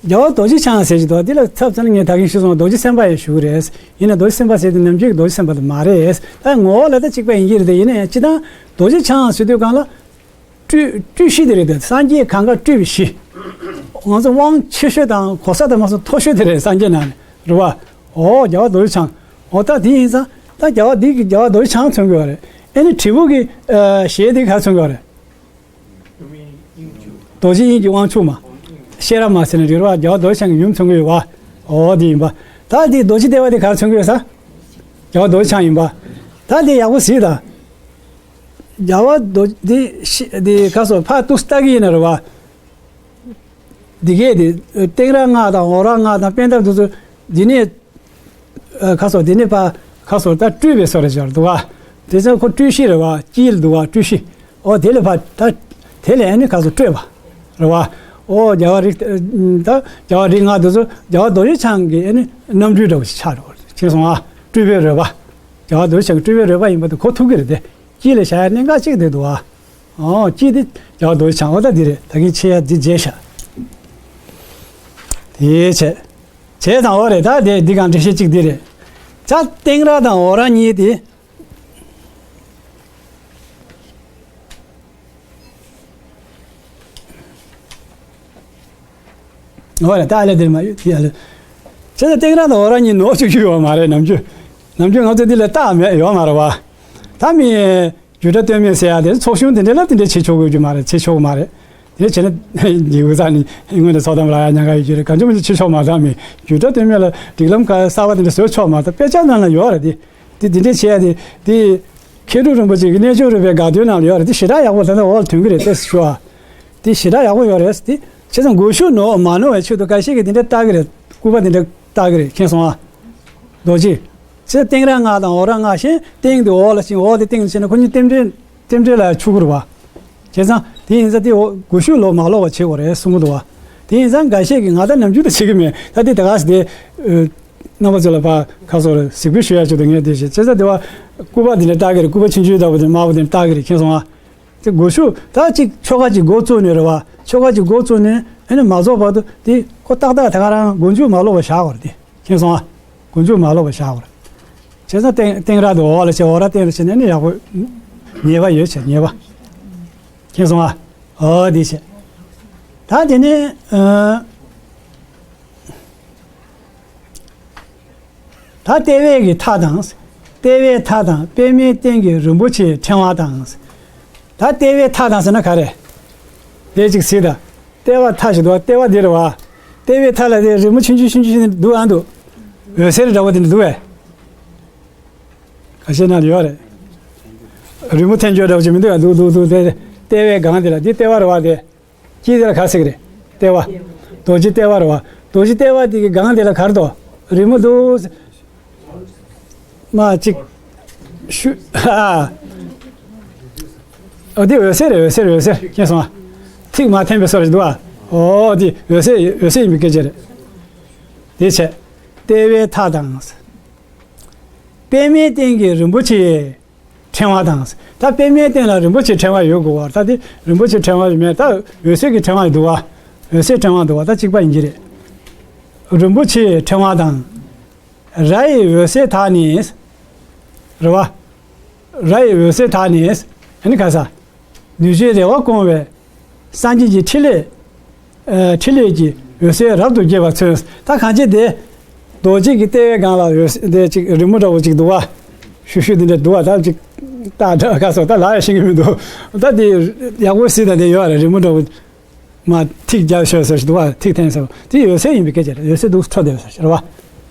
རྒྱལ་བ་རྡོ་རྗེ་འཆང་ཟེར་གྱི་འདུག་དེ་ལ་ཚབ་ཚ་ན་ངས་ད་གིན་ཞུས་སོང་། རྡོ་རྗེ་སེམས་དཔའ་ཡང་ཞུ་གི་རེད། ཡིན་ན་རྡོ་རྗེ་སེམས་དཔའ་ཟེར་དུས་ནམ་རྒྱུན་གྱི་རྡོ་རྗེ་སེམས་དཔའ་དེ་མ་རེད། ད་ངོ་བོ་ལ་ད་གཅིག་པ་ཡིན་གྱི་རེད་དེ། ཡིན་ན་ཡང་སྤྱིར་བཏང་རྡོ་རྗེ་འཆང་ཟེར་དུས་གང་ལ། སྤྲུལ་སྤྲུལ་གཞི་དེ་རེད་དེ། སངས་རྒྱས་གང་ག་སྤྲུལ་པའི་གཞི། ང་ཚོ་དབང་ཆེ་ཤོས་དང་གོ་ས་དང་མ་སོང་མཐོ་ཤོས་དེ་རེད། སངས་རྒྱས་ནང་ནས་རེད་བ། ཨོ་རྒྱལ་བ་རྡོ་རྗེ་འཆང་། ཨོ་ད་དེ་ཡིན་ཙང་ད་རྒྱལ་བ་འདི་གི་རྒྱལ་བ་རྡོ་རྗེ་འཆང་མཚོན་གྱི་ཡོད་རེད། ཨེ་ནི་དྲིལ་བུ་གི་ཞལ་དེ་ག་མཚོན་གྱི་ཡོད་རེད། རྡོ་རྗེ་དབྱིངས་ཀྱི་དབང་ཕྱུག་མ། ཤེས་རབ་མ་ཟེར་ནས་རེད་བ། རྒྱལ་བ་རྡོ་རྗེ་འཆང་གི་ཡུམ་མཚོན་གྱི་ཡོད་བ། ཨོ་དེ་ཡིན་པ། ད་དེ་རྡོ་རྗེ་ལྟེ་བ་དེ་ག་མཚོན་གྱི་ཡོད་ས། རྒྱལ་བ་རྡོ་རྗེ་འཆང་ཡིན་པ། ད་དེ་ཡག་པོ་གཟིགས་དང་། རྒྱལ་བ་རྡོ་འདི་ཤི་འདི་ག་སོ་ཕར་ཏུ་ལྟ་གི་ཡིན་ན་རེད་བ། འདི་གས་འདི་སྟེང་ར་ལྔ་དང་འོག་ར་ལྔ་དང་པད་འདབ་འདི་ཚོ་འདི་ནས་ག་སོ་འདི་ནས་ཕར་ག་སོ་ད་སྤྲུལ་པའི་སོ་རེ་ཅར་འདུག་བ། དེ་ཚོ་ཁོ་སྤྲུལ་གཞི་རེད་བ། དཀྱིལ་འདུག་བ། སྤྲུལ་གཞི། ཨོ་དེ་ལས་ཕར་ད་དེ་ལས་ཨ་ནི་ག་སོ་སྤྲོས་པ་རེད་བ། ཨོ་རྒྱལ་བ་རིགས་ད་རྒྱལ་བ་རིགས་ལྔ་འདི་ཚོ་རྒྱལ་བ་རྡོ་རྗེ་འཆང་གི་ཨ་ནི་རྣམ་སྤྲུལ་འདྲ་བོ་ཞིག་ཆགས་འགྲོ་བ་རེད། མཁྱེན་སོང་ཨ། སྤྲུལ་པའི་རོལ་པ། རྒྱལ་བ་རྡོ་རྗེ་འཆང་གི་སྤྲུལ་པའི་རོལ་པ་ཡིན་པ་དེ་གོ་ཐུབ་ཀྱི་རེད་དེ། དཀྱིལ་ལ་བཞག་ཡ་གནད་འགག་གཅིག་དེ་འདུག་ཨ། ཨོ་དཀྱིལ་དེ་རྒྱལ་བ་རྡོ་རྗེ་འཆང་། ཨོ་ད་འདི་རེད། ད་གིན་ཆེ་ཡ་འདི་བརྗེད་ཤག་དེ་བྱས། བྱས་ཙང་ཨོ་རེད། ད་དེ་འདི་གང་འགྲེལ་བཤད་གཅིག་འདི་རེད། ད་སྟེང་ར་དང་འོག་ར་གཉིས་དེ། འོ་ལ་ད་ཨ་ལེ་འདིར་མ་ཡོད་དེ་ཨ་ལེ། བྱས་ཙང་སྟེང་ར་དང་འོག་ར་གཉིས་ནོར་བཅུག་རྒྱུ་ཡོད་མ་རེད། ནམ་རྒྱུན། ནམ་རྒྱུན་ང་ཚོ་འདི་ལ་རྟགས་མེད་ཡོད་མ་རེད་བ། ད་མི་རྒྱུད་གྲྭ་སྟོད་སྨད་ཟེར་ཡ་དེ་ཚོགས་ཆུང་དེ་འདྲ་ལ་དེ་འདྲ་བྱེད་ཆོག་གི་ཡོད་རྒྱུ་མ་རེད། བྱེད་ཆོག་གི་མ་རེད། དེ་བྱས་ན་འདི་འུ་ཚ་ནི་སྔོན་ནས་ཚོགས་གཏམ་ལ་ཡ་ཉན་ག་ཡོད་རྒྱུ་རེད། གང་བྱུང་མི་བྱེད་ཆོག་མ་རེད། མི་རྒྱུད་གྲྭ་སྟོད་སྨད་ལ་སྒྲིག་ལམ་ག་གསར་བ་དེ་འདྲ་བཟོས་ཆོག་མ་རེད། དཔེ་ཆ་ནང་ལ་ཡོད་རེད་དེ། དེ་དེ་འདྲས་བྱས་ཏེ་དེ། མཁས་གྲུབ་རིན་པོ་ཆེ་གི་རྣལ་འབྱོར་རོལ་པའི་དགའ་སྟོན་ནང་ལ་ཡོད་རེད། དེ་ཞེ་དྲག་ཡག་པོ་ད་ལྟ་འོག་ལ་ཐོན་གི་རེད། དེ་ཞུ་ཨ། དེ་ཞེ་དྲག་ཡག་པོ་ཡོད་རེད། དེ་བྱས་ཙང་སྒོ་ཕྱུགས་ནོར་མ་ནོར་བའི་ཆེད་དུ་ཁ་ཤས་ཀྱིས་དེ་འདྲ་བཏགས་གི་རེད། སྐུད་པ་དེ་འདྲ་བཏགས་གི་རེད། མཁྱེན་སོང་ཨ། རྡོ་རྗེ། བྱས་ཙང་སྟེང་ར་ལྔ་དང་འོག་ར་ལྔ་བཞིན་སྟེང་དེ་འོག་ལ་ཕྱིན། འོག་དེ་སྟེང་ལ་ཕྱིན་ན་ཁོ་གཉིས་རྟེན་འབྲེལ་རྟེན་འབྲེལ་ལ་ཆུག་གི་རེད་བ། བྱས་ཙང་དེ་ཡིན་ཙང་དེ་འོག་སྒོ་ཕྱུགས་ལོག་མ་ལོག་པ་བྱེད་དགོས་རེད་གསུང་གི་འདུག་བ། དེ་ཡིན་ཙང་འགའ་ཤས་ཀྱིས་ང་ད་ནམ་རྒྱུན་དུ་བྱེད་ཀྱི་མེད། ད་དེ་ད་ག་སེ་དེ། རྣམ་པ་ཚོ་ལ་ཕར་ཁ་སོར་གཟིགས་འབུལ་ཞུ་ཡ་ཆེད་དུ་ངས་དེ་བྱས། བྱས་ཙང་དེ་བ་སྐུད་པ་དེ་འདྲ་བཏགས་ཀྱི་རེད། སྐུད་པ་ཆུང་ཆུང་ལྟ་བུ་དེ་དམར་པོ་དེ་འདྲ་བཏགས་ཀྱི་རེད། མཁྱེན་སོང་ཨ། དེ་སྒོ་ཕྱུགས་ད་ཅིག་ཆོ་ག་ཅིག་འགོ་བཙུགས་ནས་རེད་བ། ཆོ་ག་ཅིག་འགོ་བཙུགས་ནས་ ཨ་ནི་མ་རྫོགས་བར་དུ་དེ་ཁོ་ཏག་ཏག་དེ་ག་རང་མགོ་མཇུག་མ་ལོག་པ་བཞག་དགོས་རེད་དེ། མཁྱེན་སོང་ཨ། མགོ་མཇུག་མ་ལོག་པ་བཞག་དགོས་རེད། བྱས་ཙང་སྟེང་སྟེང་ར་དེ་འོག་ལ་བྱས། འོག་ར་སྟེང་ལ་བྱས་ནས་ནི་ཡག་པོ་ཉེས་པ་ཡོད་བྱས། ཉེས་པ། མཁྱེན་སོང་ཨ། འོ་དེ་བྱས། ད་དེ་ནས་ཨ། ད་ལྟེ་བའི་གི་མཐའ་དང་། ལྟེ་བའི་མཐའ་དང་པདྨའི་སྟེང་གི་རིན་པོ་ཆེའི་ཕྲེང་བ་དང་། ད་ལྟེ་བའི་མཐའ་དང་ཟེར་ན་ག་རེ། དེ་གཅིག་གཟིགས་དང་། ལྟེ་བ་མཐའ་ཞིག་འདུག་ལྟེ་བ་འདི་རེད་བ། ལྟེ་བའི་མཐའ་ལ་དེ་རི་མོ་ཆུང་ཆུང་ཆུང་ཆུང་འདུག་ཨ་འདུག་འོད་ཟེར་འདྲ་བོ་དེ་འདྲ་འདུག་བས། ཁ་ཤས་ན་ཡོད་རེད། རི་མོ་འཐེན་འཇོག་འདྲ་བོ་ཅིག་མི་འདུག་ཨ། འདུག་འདུག་འདུག་དེ་ལྟེ་བའི་སྒང་དེ་ལ་འདི་ལྟེ་བ་རེད་བ། དེ། དཀྱིལ་དེ་ལ་ག་རེ་ཟེར་གི་རེད། ལྟེ་བ། རྡོ་རྗེ་ལྟེ་བ་རེད་བ། རྡོ་རྗེ་ལྟེ་བ་དེ་གི་སྒང་དེ་ལ་ག་རེ་འདུག་རི་མོ་འདུག་མ་གཅིག་ཤུ། ཨ། འོ་དེ་འོད་ཟེར་རེད། འོད་ཟེར། འོད་ཟེར། མཁྱེན་སོང་ཨ། ཐིག་མ་འཐེན་པའི་བཟོ་འདྲ་ཞིག་འདུག་ཨ། འོ་དེ་འོད་ཟེར། འོད་ཟེར་ཡིན་པའི་སྐད་ཆ་རེད། དེ་བྱས། ལྟེ་བའི་མཐའ་དང་། པདྨའི་སྟེང་གི་རིན་པོ་ཆེའི་ཕྲེང་བ་དང་། ད་པདྨའི་སྟེང་ལ་རིན་པོ་ཆེའི་ཕྲེང་བ་ཡོད་དགོས་པ། ད་དེ་རིན་པོ་ཆེའི་ཕྲེང་བ་ཡོད་མེད། ད་འོད་ཟེར་གྱི་ཕྲེང་བ་འདུག་བ། འོད་ཟེར་ཕྲེང་བ་འདུག་བ། ད་གཅིག་པ་ཡིན་གྱི་རེད། རིན་པོ་ཆེའི་ཕྲེང་བ་དང་། ར་ཡི་འོད་ཟེར་དག་ནི། རེད་བ། ར་ཡི་འོད་ཟེར་དག་ནི། ཨ་ནི་ག་ས། འདུས་བྱས་རེ་བ་སྐོང་བའི་སངས་རྒྱས་ཀྱི་ཕྲིན་ལས། ཨ། ཕྲིན་ལས་ཀྱི་འོད་ཟེར་རབ་ཏུ་རྒྱས་པ་མཚོན། ད་གང་ཅི་དེ། རྡོ་རྗེ་གི་ལྟེ་བའི་སྒང་ལ་འོད་ཟེར་དེ་ཅིག་རི་མོ་འདྲ་བོ་ཅིག་འདུག་བ། ཤུ་ཤུ་དེ་འདྲ་འདུག་བ། ད་ཅིག་ད་ད་ག་སོ། ད་ལ་ཡ་ཤེས་ཀྱི་མི་འདུག་ད་དེ་ཡག་པོ་གཟིགས་དང་། དེ་ཡོད་རེད། རི་མོ་འདྲ་བོ། མ་ཐིག་རྒྱབ་ཤོག་ཟེར་ཞིག་འདུག་བ། ཐིག་འཐེན་ཟེར་བ་དེ་འོད་ཟེར་ཡིན་པའི་སྐད་ཆ་རེད། འོད་ཟེར་འདུག་འཕྲོ་བསྡད་པ་ཟེར་ཞིག་རེད་བ།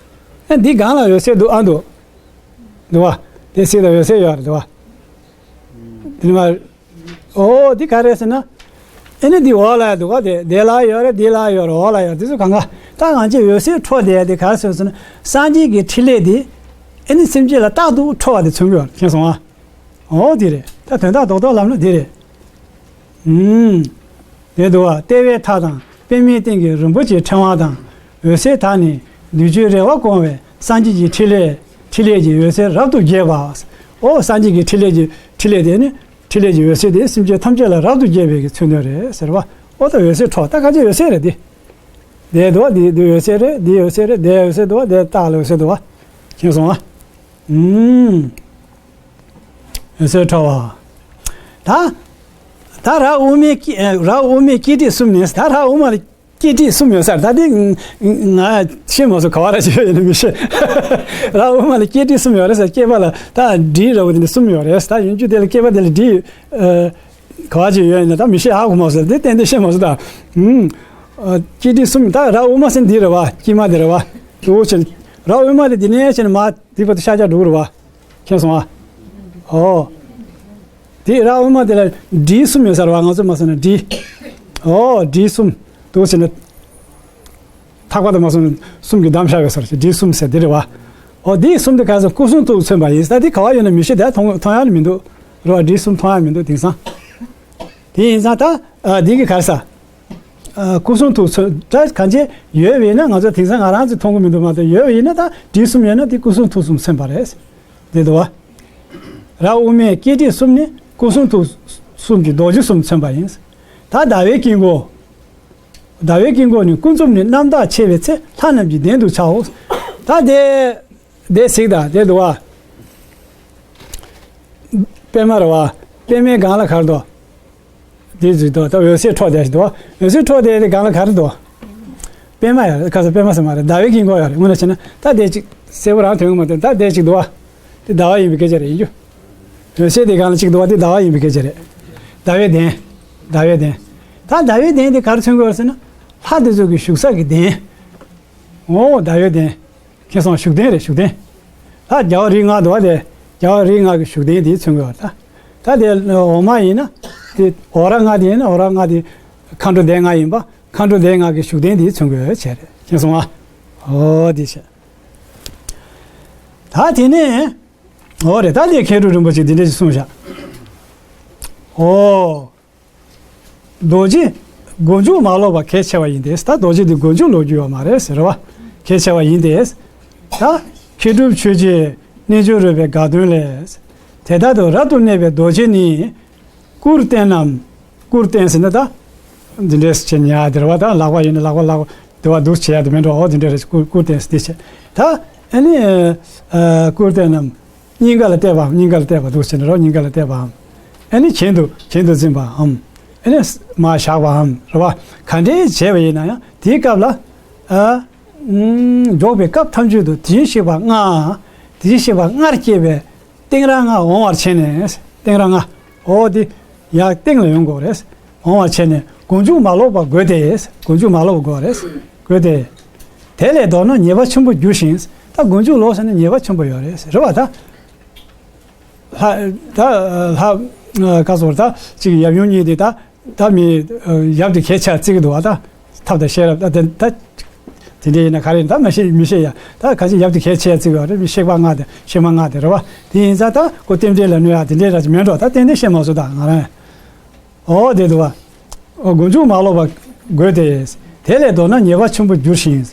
ཨ། འདི་སྒང་ལ་འོད་ཟེར་འདུག་ཨ་འདུག་འདུག་བ། དེ་གཟིགས་དང་། འོད་ཟེར་ཡོད་རེད་འདུག་བ། དེ་ནི་མ། ཨོ་དེ་ག་རེ་ཟེར་ན། ཨེ་ནི་འདི་འོག་ལ་འདུག་ག་དེ་དེ་ལ་ཡོད་རེད། དེ་ལ་ཡོད་རེད། འོག་ལ་ཡོད་རེད། དེ་ཚོ་གང་ག་ད་ང་ཚོས་འོད་ཟེར་འཕྲོ་དེ་དེ་ག་རེ་ཟེར་ཟེར་ན། སངས་རྒྱས་ཀྱི་ཕྲིན་ལས་དེ་ཨེ་ནི་སེམས་ཅན་ལ་རྟག་ཏུ་འཕྲོ་བ་དེ་མཚོན་གྱི་ཡོད་རེད། མཁྱེན་སོང་ཨ། ཨོ་དེ་རེད། ད་དོན་དག་རྡོག་རྡོག་ལམ་ལ་དེ་རེད། ཨུམ། དེ་འདུག་བ། ལྟེ་བའི་མཐའ་དང་པདྨའི་སྟེང་གི་རིན་པོ་ཆེའི་ཕྲེང་བ་དང་། འོད་ཟེར་དག་ནི་འདུས་བྱས་རེ་བ་སྐོང་བའི་སངས་རྒྱས་ཀྱི་ཕྲིན་ལས། ཕྲིན་ལས་ཀྱི་འོད་ཟེར་རབ་ཏུ་རྒྱས་པ། ཨོ་སངས་རྒྱས་ཀྱི་ཕྲིན་ལས་ཀྱི་ཕྲིན་ལས་དེ་ནི། ཕྲིན་ལས་ཀྱི་འོད་ཟེར་དེ་སེམས་ཅན་ཐམས་ཅད་ལ་རབ་ཏུ་རྒྱས་པའི་གི་མཚོན་དོན་རེད་ཟེར་བ། ཨོ་ད་འོད་ཟེར་འཕྲོ། ད་ག་ཅི་འོད་ཟེར་རེད་དེ། དེ་འདུག་བ། དེ་དེ་འོད་ཟེར་རེད། དེ་འོད་ཟེར་རེད། དེ་འོད་ཟེར་འདུག་བ། དེ་ལྟག་ལ་འོད་ཟེར་འདུག་བ། མཁྱེན་སོང་ཨ། ཨུམ། འོད་ཟེར་འཕྲོ་བ། ད། ད་ར་དབུ་མའི་སྐྱེ། ར་དབུ་མའི་སྐྱེ་འགྲིབ་གསུམ་ནི། ད་ར་དབུ་མ་ལ་སྐྱེ་འགྲིབ་གསུམ་ཡོད་ས་རེད། ད་དེ་ང་ཤེས་མ་སོང་། ག་བ་ར་ཅིག་ཡོད་ཡིན་ན་མི་ཤེས། ར་དབུ་མ་ལ་སྐྱེ་འགྲིབ་གསུམ་ཡོད་རེད་ཟེར། སྐྱེས་པ་ལ་ད་འགྲིབ་འདྲ་བོ་དེ་འདྲ་གསུམ་ཡོད་རེད། ད་ཡིན་རྒྱུ་དེ་ལ་སྐྱེས་པ་དེ་ལ་འགྲིབ། ཨ། ག་བ་ཅིག་ཡོད་ཡིན་ན་ད་མི་ཤེས། ཧ་གོ་མ་སོང་། དེ་ཏན་ཏན་ཤེས་མ་སོང་ད། ཨུམ། ཨ། སྐྱེ་འགྲིབ་གསུམ། ད་ར་དབུ་མ་ཟེར་འདི་རེད་བ། དཀྱིལ་མ་དེ་རེད་བ། འོ་ཆེན། ར་དབུ་མ་དེ་འདི་ནས་ཆེན་མ་འདི་བར་དུ་ཤར་རྒྱག་འགྲོ་གི་རེད་བ། མཁྱེན་སོང་ཨ། ཨོ། དེ་ར་དབུ་མ་དེ་ལ་འགྲིབ་གསུམ་ཡོད་ས་རེད་བ། ང་ཚོ་མ་སོང་ན་འགྲིབ། ཨོ་འགྲིབ་གསུམ། འདུག་བྱས་ན། ཐག་པ་དང་མ་སོང་ན་གསུམ་གྱིས་བསྡམས་བཞག་ཡོད་ས་རེད། འགྲིབ་གསུམ་ཟེར་འདི་རེད་བ། ཨོ་འདི་གསུམ་དེ་ག་རེ་ཟེར། སྐུ་གསུང་ཐུགས་མཚོན་པ་ཡིན། ད་འདི་ག་བ་ཡོད་ན་མི་ཤེས། ད་མཐོང་མཐོང་ཡག་ནི་མི་འདུག་རེད་བ། འགྲིབ་གསུམ་མཐོང་ཡག་མི་འདུག་དེང་སང་། དེ་ཡིན་ཙང་ད། ཨ། འདི་གི་ག་རེ་ཟེར། ཨ། སྐུ་གསུང་ཐུགས་མཚོན། ད་གང་ཅི་ཡོད་པ་ཡིན་ན། ང་ཚོ་དེང་སང་ང་རང་ཚོས་མཐོང་གི་མི་འདུག་མ་གཏོགས། ཡོད་པ་ཡིན་ན་ད་འགྲིབ་གསུམ་ཡོད་ན་དེ་སྐུ་གསུང་ཐུགས་གསུམ་མཚོན་པ་རེད། དེ་འདུག་བ། ར་དབུ་མའི་སྐྱེ་འགྲིབ་གསུམ་ནི་སྐུ་གསུང་ཐུགས་གསུམ་གྱི་རྡོ་རྗེ་གསུམ་མཚོན་པ་ཡིན། ད་ཟླ་བའི་དཀྱིལ་འཁོར། ཟླ་བའི་དཀྱིལ་འཁོར་ནི་ཀུན་རྫོབ་ནས་རྣམ་དག་ཆེ་བའི་ཚེ་ལྷ་རྣམས་ཀྱི་གདན་དུ་བྱའོ། ད་དེ། དེ་གཟིགས་དང་། དེ་འདུག་བ། པདྨ་རེད་བ། པདྨའི་སྒང་ལ་ག་རེ་འདུག་དེ་གཟིགས་དང་། ད་འོད་ཟེར་འཕྲོ་བསྡད་ཞིག་འདུག་བ། འོད་ཟེར་འཕྲོ་བསྡད་དེ་སྒང་ལ་ག་རེ་འདུག་པདྨ་ཡོད་རེད། ཁ་སང་པདྨ་ཟེར་མ་རེད། ཟླ་བའི་དཀྱིལ་འཁོར་ཡོད་རེད། དངོས་གནས་བྱས་ན་ད་དེ་ཅིག་གསལ་པོ་རང་ཐོན་གི་མ་ཐོན། ད་དེ་ཅིག་འདུག་བ། དེ་ཟླ་བ་ཡིན་པའི་སྐད་ཆ་རེད། ཡིན་རྒྱུ། འོད་ཟེར་དེ་སྒང་ལ་ཅིག་འདུག་བ། དེ་ཟླ་བ་ཡིན་པའི་སྐད་ཆ་རེད། ཟླ་བའི་གདན། ཟླ་བའི་གདན། ད་ཟླ་བའི་གདན་དེ་ག་རེ་མཚོན་གྱི་ཡོད་རེད་ཟེར་ན། ལྷ་དེ་ཚོ་གི་བཞུགས་ས་གི་གདན། འོ་ཟླ་བའི་གདན། མཁྱེན་སོང་། བཞུགས་གདན་རེད། བཞུགས་གདན། ད་རྒྱལ་བ་རིགས་ལྔ་འདུག་བ། དེ་རྒྱལ་བ་རིགས་ལྔ་གི་བཞུགས་གདན་དེ་མཚོན་གྱི་ཡོད་རེད། ད་དེ་འོག་མ་ཡིན་ན། དེ་འོག་ར་ལྔ་དེ་ཡིན་ན། འོག་ར་ལྔ་དེ་མཁའ་འགྲོ་སྡེ་ལྔ་ཡིན་པ། མཁའ་འགྲོ་སྡེ་ལྔ་གི་བཞུགས་གདན་དེ་མཚོན་གྱི་ཡོད་བྱས་རེད། མཁྱེན་སོང་ཨ། འོ་དེ་བྱས། ད་དེ་ནས། འོ་རེད། ད་དེ་མཁས་གྲུབ་རིན་པོ་ཆེས་འདི་འདྲ་ཞིག་གསུངས་བཞག་ཨོ། རྡོ་རྗེ་མགོ་མཇུག་མ་ལོག་པ་གལ་ཆེ་བ་ཡིན་ཏེ། ད་རྡོ་རྗེ་འདི་མགོ་མཇུག་ལོག་རྒྱུ་ཡོད་མ་རེད་ཟེར་བ། གལ་ཆེ་བ་ཡིན་ཏེ། ད་མཁས་གྲུབ་ཆོས་རྗེའི་རྣལ་འབྱོར་རོལ་པའི་དགའ་སྟོན་ལས། དེ་ལྟར་དུ་རབ་ཏུ་གནས་པའི་རྡོ་རྗེ་ནི། སྐུར་བསྟན་ནམ། སྐུར་བསྟན་ཟེར་ན་ད། འདི་འདྲས་བྱེད་ཉག་དེ་རེད་བ། ད་ལག་པ་ཡིན་ན་ལག་པ་ལག་པ་དེ་བ་འདུག་བྱེད་ཡ་དེ་མེད་འགྲོ། འོ་དེ་འདྲས་རེད། སྐུར་སྐུར་བསྟན་སྟེ་བྱེད། ད་ཨ་ནི་ཨ་སྐུར་བསྟན་ནམ། སྙིང་ག་ལ་གཏད་པའམ། སྙིང་ག་ལ་གཏད་པ་འདུག་ཟེར་ན་རོ། སྙིང་ག་ལ་གཏད་པའམ། ཨ་ནི་གྱེན་དུ་གྱེན་དུ་འཛིན་པའམ། ཨ་ནི་མར་བཞག་པའམ་རེད་བ། ག་འདྲའི་བྱས་པ་ཡིན་ན་ཡང་དེའི་སྐབས་ལ་ཨ་འཇོག་པའི་སྐབས་ཐམས་ཅད་དུ་དེ་བཞིན་གཤེགས་པ་ལྔ། དེ་བཞིན་གཤེགས་པ་ལྔར་བསྐྱེད་པའི་སྟེང་ར་ལྔ་འོང་བར་བྱས་ནས། སྟེང་ར་ལྔ། འོ་དེ་ཡར་སྟེང་ལ་ཡོང་དགོས་རེད། འོང་བར་བྱས་ནས་མགོ་མཇུག་མ་ལོག་པར་བགོས་ཏེ། མགོ་མཇུག་མ་ལོག་པར་བགོས་རེད། བགོས་ཏེ། དེ་ལས་ལྡོག་ན་ཉེས་པ་ཆེན་པོར་འགྱུར་ཞིང་། ད་མགོ་མཇུག་ལོག་སོང་ན་ཉེས་པ་ཆེན་པོ་ཡོད་རེད། རེད་བ་ད། ལྷ་ད་ལྷ་ག་ཟེར་ད་ཅིག་ཡབ་ཡུམ་གཉིས་དེ་ད་ད་མི་ཡབ་དེ་གལ་ཆེ་བརྩི་གི་འདུག་བ། ད་ཐབས་དང་ཤེས་རབ་ད་དེ་ད་དེ་འདྲ་ཡིན་ན་ག་རེ་ད་མ་ཤེས་མི་ཤེས་ཡ། ད་ག་ཅི་ཡབ་དེ་གལ་ཆེ་བརྩི་གི་བ་རེད། མི་གཤེགས་པ་ལྔ་དེ་གཤེགས་མ་ལྔ་དེ་རེད་བ། དེ་ཡིན་ཙང་ད་ཁོ་རྟེན་འབྲེལ་ལ་གནོད་ཡ་དེ་འདྲའི་ར་ཅིག་མེད་འགྲོ། ད་ཏན་ཏན་ཤེས་མ་སོང་ད་ང་རང་། འོ་དེ་འདུག་བ། འོ་མགོ་མཇུག་མ་ལོག་པར་བགོས་ཏེ། དེ་ལས་ལྡོག་ན་ཉེས་པ་ཆེན་པོར་འགྱུར་ཞིང་།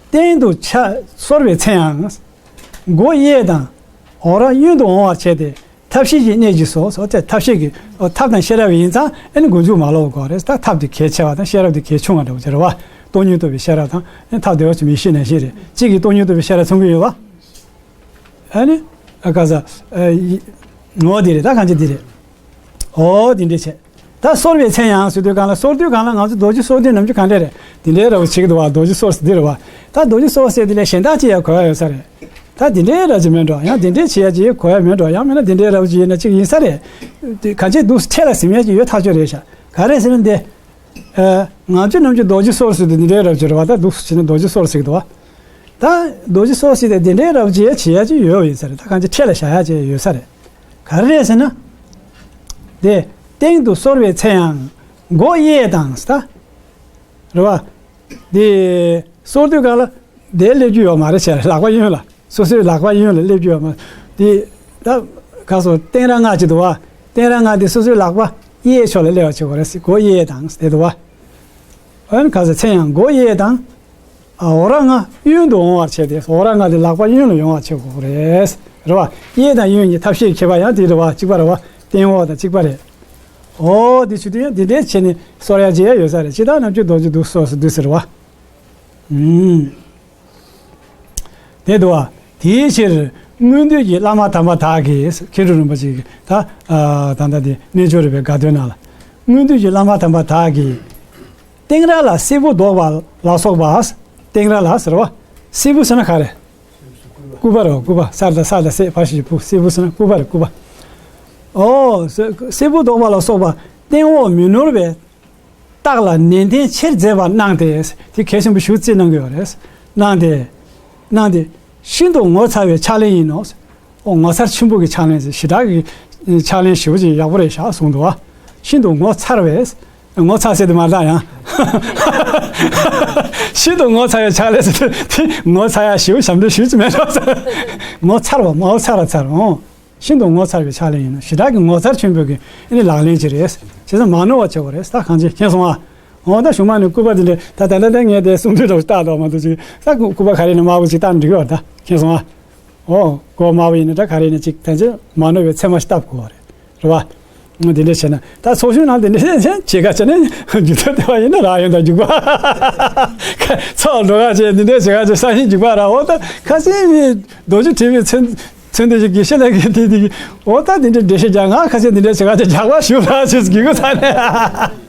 སྟེང་དུ་ཆ་གསོར་བའི་ཚེ་ཡང་། མགོ་གཡས་དང་འོག་རག་གཡོན་དུ་འོང་བར་བྱས་ཏེ། ཐབས་ཤེས་ཀྱི་གནད་ཀྱིས་སོ། སོ་དེ་ཐབས་ཤེས་ཀྱི་ཐབས་དང་ཤེས་རབ་ཡིན་ཙང་ཨ་ནི་མགོ་མཇུག་མ་ལོག་དགོས་རེད། ད་ཐབས་དེ་གལ་ཆེ་བ་དང་ཤེས་རབ་དེ་གལ་ཆུང་བ་འདྲ་བོ་ཅིག་རེད་བ། སྟོང་ཉིད་རྟོགས་པའི་ཤེས་རབ་དང་ཨ་ནི་ཐབས་དེ་བ་ཅིག་མི་ཤེས་ནང་བཞིན་རེད། གཅིག་གིས་སྟོང་ཉིད་རྟོགས་པའི་ཤེས་རབ་མཚོན་གྱི་ཡོད་བ། ཨ་ནི་ཨ་ག་ས་ཨ་ཡི་ངོ་དེ་རེད། ད་གང་ཅི་དེ་རེད། འོ་དེ་འདྲས་བྱས། ད་གསོར་བའི་ཚེ་ཡང་ཟེར་དུས་གང་ལ། གསོར་དུས་གང་ལ་ང་ཚོ་རྡོ་རྗེ་གསོར་དུས་ནམ་རྒྱུན་གང་འདྲས་རེད། དེ་འདྲའི་ར་བ་བྱེད་ཀྱི་འདུག་བ། རྡོ་རྗེ་གསོར་ཟེར་དེ་རེད་བ། ད་རྡོ་རྗེ་གསོར་ཟེར་དེ་ལས་གཞན་དག་ཅི་ཡང་གོ་ཡ་ཡོད་ས་རེད། ད་དེ་འདྲའི་ར་ཅིག་མེད་འགྲོ། ཡང་དེ་འདྲའི་བྱེད་ཡ་ཅིག་གོ་ཡ་མེད་འགྲོ། ཡང་མིན་ན་དེ་འདྲའི་ར་བ་ཅིག་ཡིན་ན་ཅིག་ཡིན་ས་རེད། དེ་གང་ཅི་འདུག་ཁྲེལ་ལ་ཟིན་ཡ་ཅིག་ཡོད་ཐག་ཆོད་རེད་ཤག་ག་རེ་ཟེར་ན་འདི། ཨ་ང་ཚོས་ནམ་རྒྱུན་རྡོ་རྗེ་གསོར་ཟེར་དུས་འདི་འདྲའི་ར་བ་ཅིག་རེད་བ། ད་འདུག་ཟེར་ན་རྡོ་རྗེ་གསོར་ཟེར་གྱི་འདུག་བ། ད་རྡོ་རྗེ་གསོར་ཟེར་དུས་འདི་འདྲའི་ར་བ་ཅིག་བྱེད་ཡ་ཅིག་ཡོད་ཡིན་ས་རེད། ད་གང་ཅི་ཁྲེལ་ལ་བཞག་ཡ་ཅིག་ཡོད་ས་རེད། ག་རེ་རེད་ཟེར་ན། དེ་སྟེང་དུ་གསོར་བའི་ཚེ་ཡང་མགོ་གཡས་དང་ཟེར་ད། རེད་བ། དེ་གསོར་དུས་གང་ལ་དེ་སླེབས་རྒྱུ་ཡོད་མ་རེད་ཟེར། ལག་པ་གཡོན་ལ། སོ་སོའི་ལག་པ་གཡོན་ལ་སླེབས་རྒྱུ་ཡོད་མ་རེད། དེ་ད་ག་སོ་སྟེང་ར་ལྔ་ཅིག་འདུག་བ། སྟེང་ར་ལྔ་དེ་སོ་སོའི་ལག་པ་གཡས་ཕྱོགས་ལ་སླེབས་པ་བྱེད་དགོས་རེད། མགོ་གཡས་དང་དེ་འདུག་བ། འོན་ག་ས་ཚེ་ཡང་མགོ་གཡས་དང་། ཨ་འོག་རག་ལྔ་གཡོན་དུ་འོང་བར་བྱས་ཏེ། འོག་རག་ལྔ་དེ་ལག་པ་གཡོན་ལ་ཡོང་བར་བྱེད་དགོས་རེད། རེད་བ། གཡས་དང་གཡོན་གཉིས་ཐབས་ཤེས་ཁྱད་པར་ཡང་དེ་རེད་བ། གཅིག་པ་རེད་བ། སྟེང་འོག་དང་གཅིག་པ་རེད། འོ་དེ་ཆུ་དེ་ཡང་དེ་འདྲའི་བྱས་ནས་གསོར་ཡ་བྱེད་ཡ་ཡོད་ས་རེད། ཇི་ལྟར་ནམ་རྒྱུན་རྡོ་རྗེ་འདུག་གསོར་ཟེར་དུས་ཟེར་བ། ཨུམ། དེ་འདུག་བ། དེའི་ཕྱིར་སྔོན་དུས་ཀྱི་བླ་མ་དམ་པ་དག་གིས། མཁས་གྲུབ་རིན་པོ་ཆེ་གིས་ད་ཨ་ད་ལྟ་དེ་རྣལ་འབྱོར་རིག་པའི་དགའ་སྟོན་ནང་ལ། སྔོན་དུས་ཀྱི་བླ་མ་དམ་པ་དག་གིས། སྟེང་ར་ལ་སེར་པོ་བཟློག་པ་ལ་སོགས་པ། སྟེང་ར་ལ་ཟེར་བ། སེར་པོ་ཟེར་ན་ག་རེ། སྐུད་པ་རེད། སྐུད་པ། ས་ད་ས་ད་སེ་ཕ་ཤི་པུ། སེར་པོ་ཟེར་ན་སྐུད་པ་རེད། སྐུད་པ། ཨོ། སེ་སེར་པོ་བཟློག་པ་ལ་སོགས་པ་སྟེང་འོག་མི་ནོར་བའི་རྟགས་ལ་ནན་ཏན་ཆེར་མཛད་པར་གནང་སྟེ། དེ་གལ་ཆེན་པོ་ཞེ་པོ་བརྩིས་གནང་གི་ཡོད་རེད། གནང་སྟེ། གནང་སྟེ། ཤིན་ཏུ་ངོ་མཚར་བའི་ཕྱག་ལེན་ཡིན་ནོ། ཨོ་ངོ་མཚར་ཆེན་པོ་གི་ཕྱག་ལེན་ཞེ་དྲག་གི་ཕྱག་ལེན་ཞེ་པོ་ཅིག་ཡག་པོ་རེད་ཤག་གསུངས་འདུག་བ། ཤིན་ཏུ་ངོ་མཚར་བའི། ངོ་མཚར་ཟེར་དུས་མ་རེད་ད་ཡང་། ཤིན་ཏུ་ངོ་མཚར་བའི་ཕྱག་ལེན་ཟེར་དུས་དེ་ངོ་མཚར་ཡ་ཞེ་པོ་ཞབས་འདྲེན་ཞུ་རྒྱུ་མེད་འགྲོ། ངོ་མཚར་བ། ངོ་མཚར་བ་མཚར། ཨོ། ཤིན་ཏུ་ངོ་མཚར་བའི་ཕྱག་ལེན་ཡིན་ནོ། ཞེ་དྲག་གི་ངོ་མཚར་ཆེན་པོ་གི་ཨ་ནི་ལག་ལེན་ཅིག་རེད། བྱས་ཙང་མ་ནོར་བ་བྱེད་དགོས་རེད། ད་གང་ཅི་མཁྱེན་སོང་ཨ། འོ་ད་གཞུག་མ་ནས་སྐུད་པ་དེ་འདྲ་ད་ད་ད་ད་ངས་དེ་གསུང་དུས་འདྲ་བོ་བཏགས་འདུག་མ་གཏོགས་ཅིག་ད་སྐུད་པ་ག་རེ་ནས་དམར་པོ་ཅིག་བཏགས་ན་འགྲིག་གི་རེད། ད་མཁྱེན་སོང་ཨ། འོ་མགོ་དམར་པོ་ཡིན་ན་ད་ག་རེ་ནས་ཅིག་ད་ཅི་མ་ནོར་བའི་མཚན་མ་ཞིག་བཏབ་དགོས་རེད། རེད་བ། འདི་འདྲ་བྱས་ན་ད་ཚོགས་ཆུང་ནང་འདི་འདྲ་བྱེད་ཁ་བྱས་ནས་རྒྱུ་མཚན་དེ་བ་ཡིན་ན་རག་ཡོང་ད་རྒྱུག་པ། ཚོགས་འགྲོ་ཁ་བྱས་འདི་འདྲ་བྱེད་ཁ་བྱས་ས་ཡིན་རྒྱུག་པ་ར། འོ་ད་ཁ་སང་མི་རྡོ་རྗེ་ཕྲེང་བའི་མཚན་མཚན་དེ་ཞིག་དགེ་བཤེས་ལགས་ཀྱིས་དེ་དེ་འོ་ད་འདི་འདྲ་འགྲེལ་བཤད་རྒྱག་ང་ཁ་སང་འདི་འདྲ་བྱེད་ཁ་བྱས་རྒྱག་པ་ཞུ་ར་ཞེས་རྒྱུག་པ་ཚ་ནས།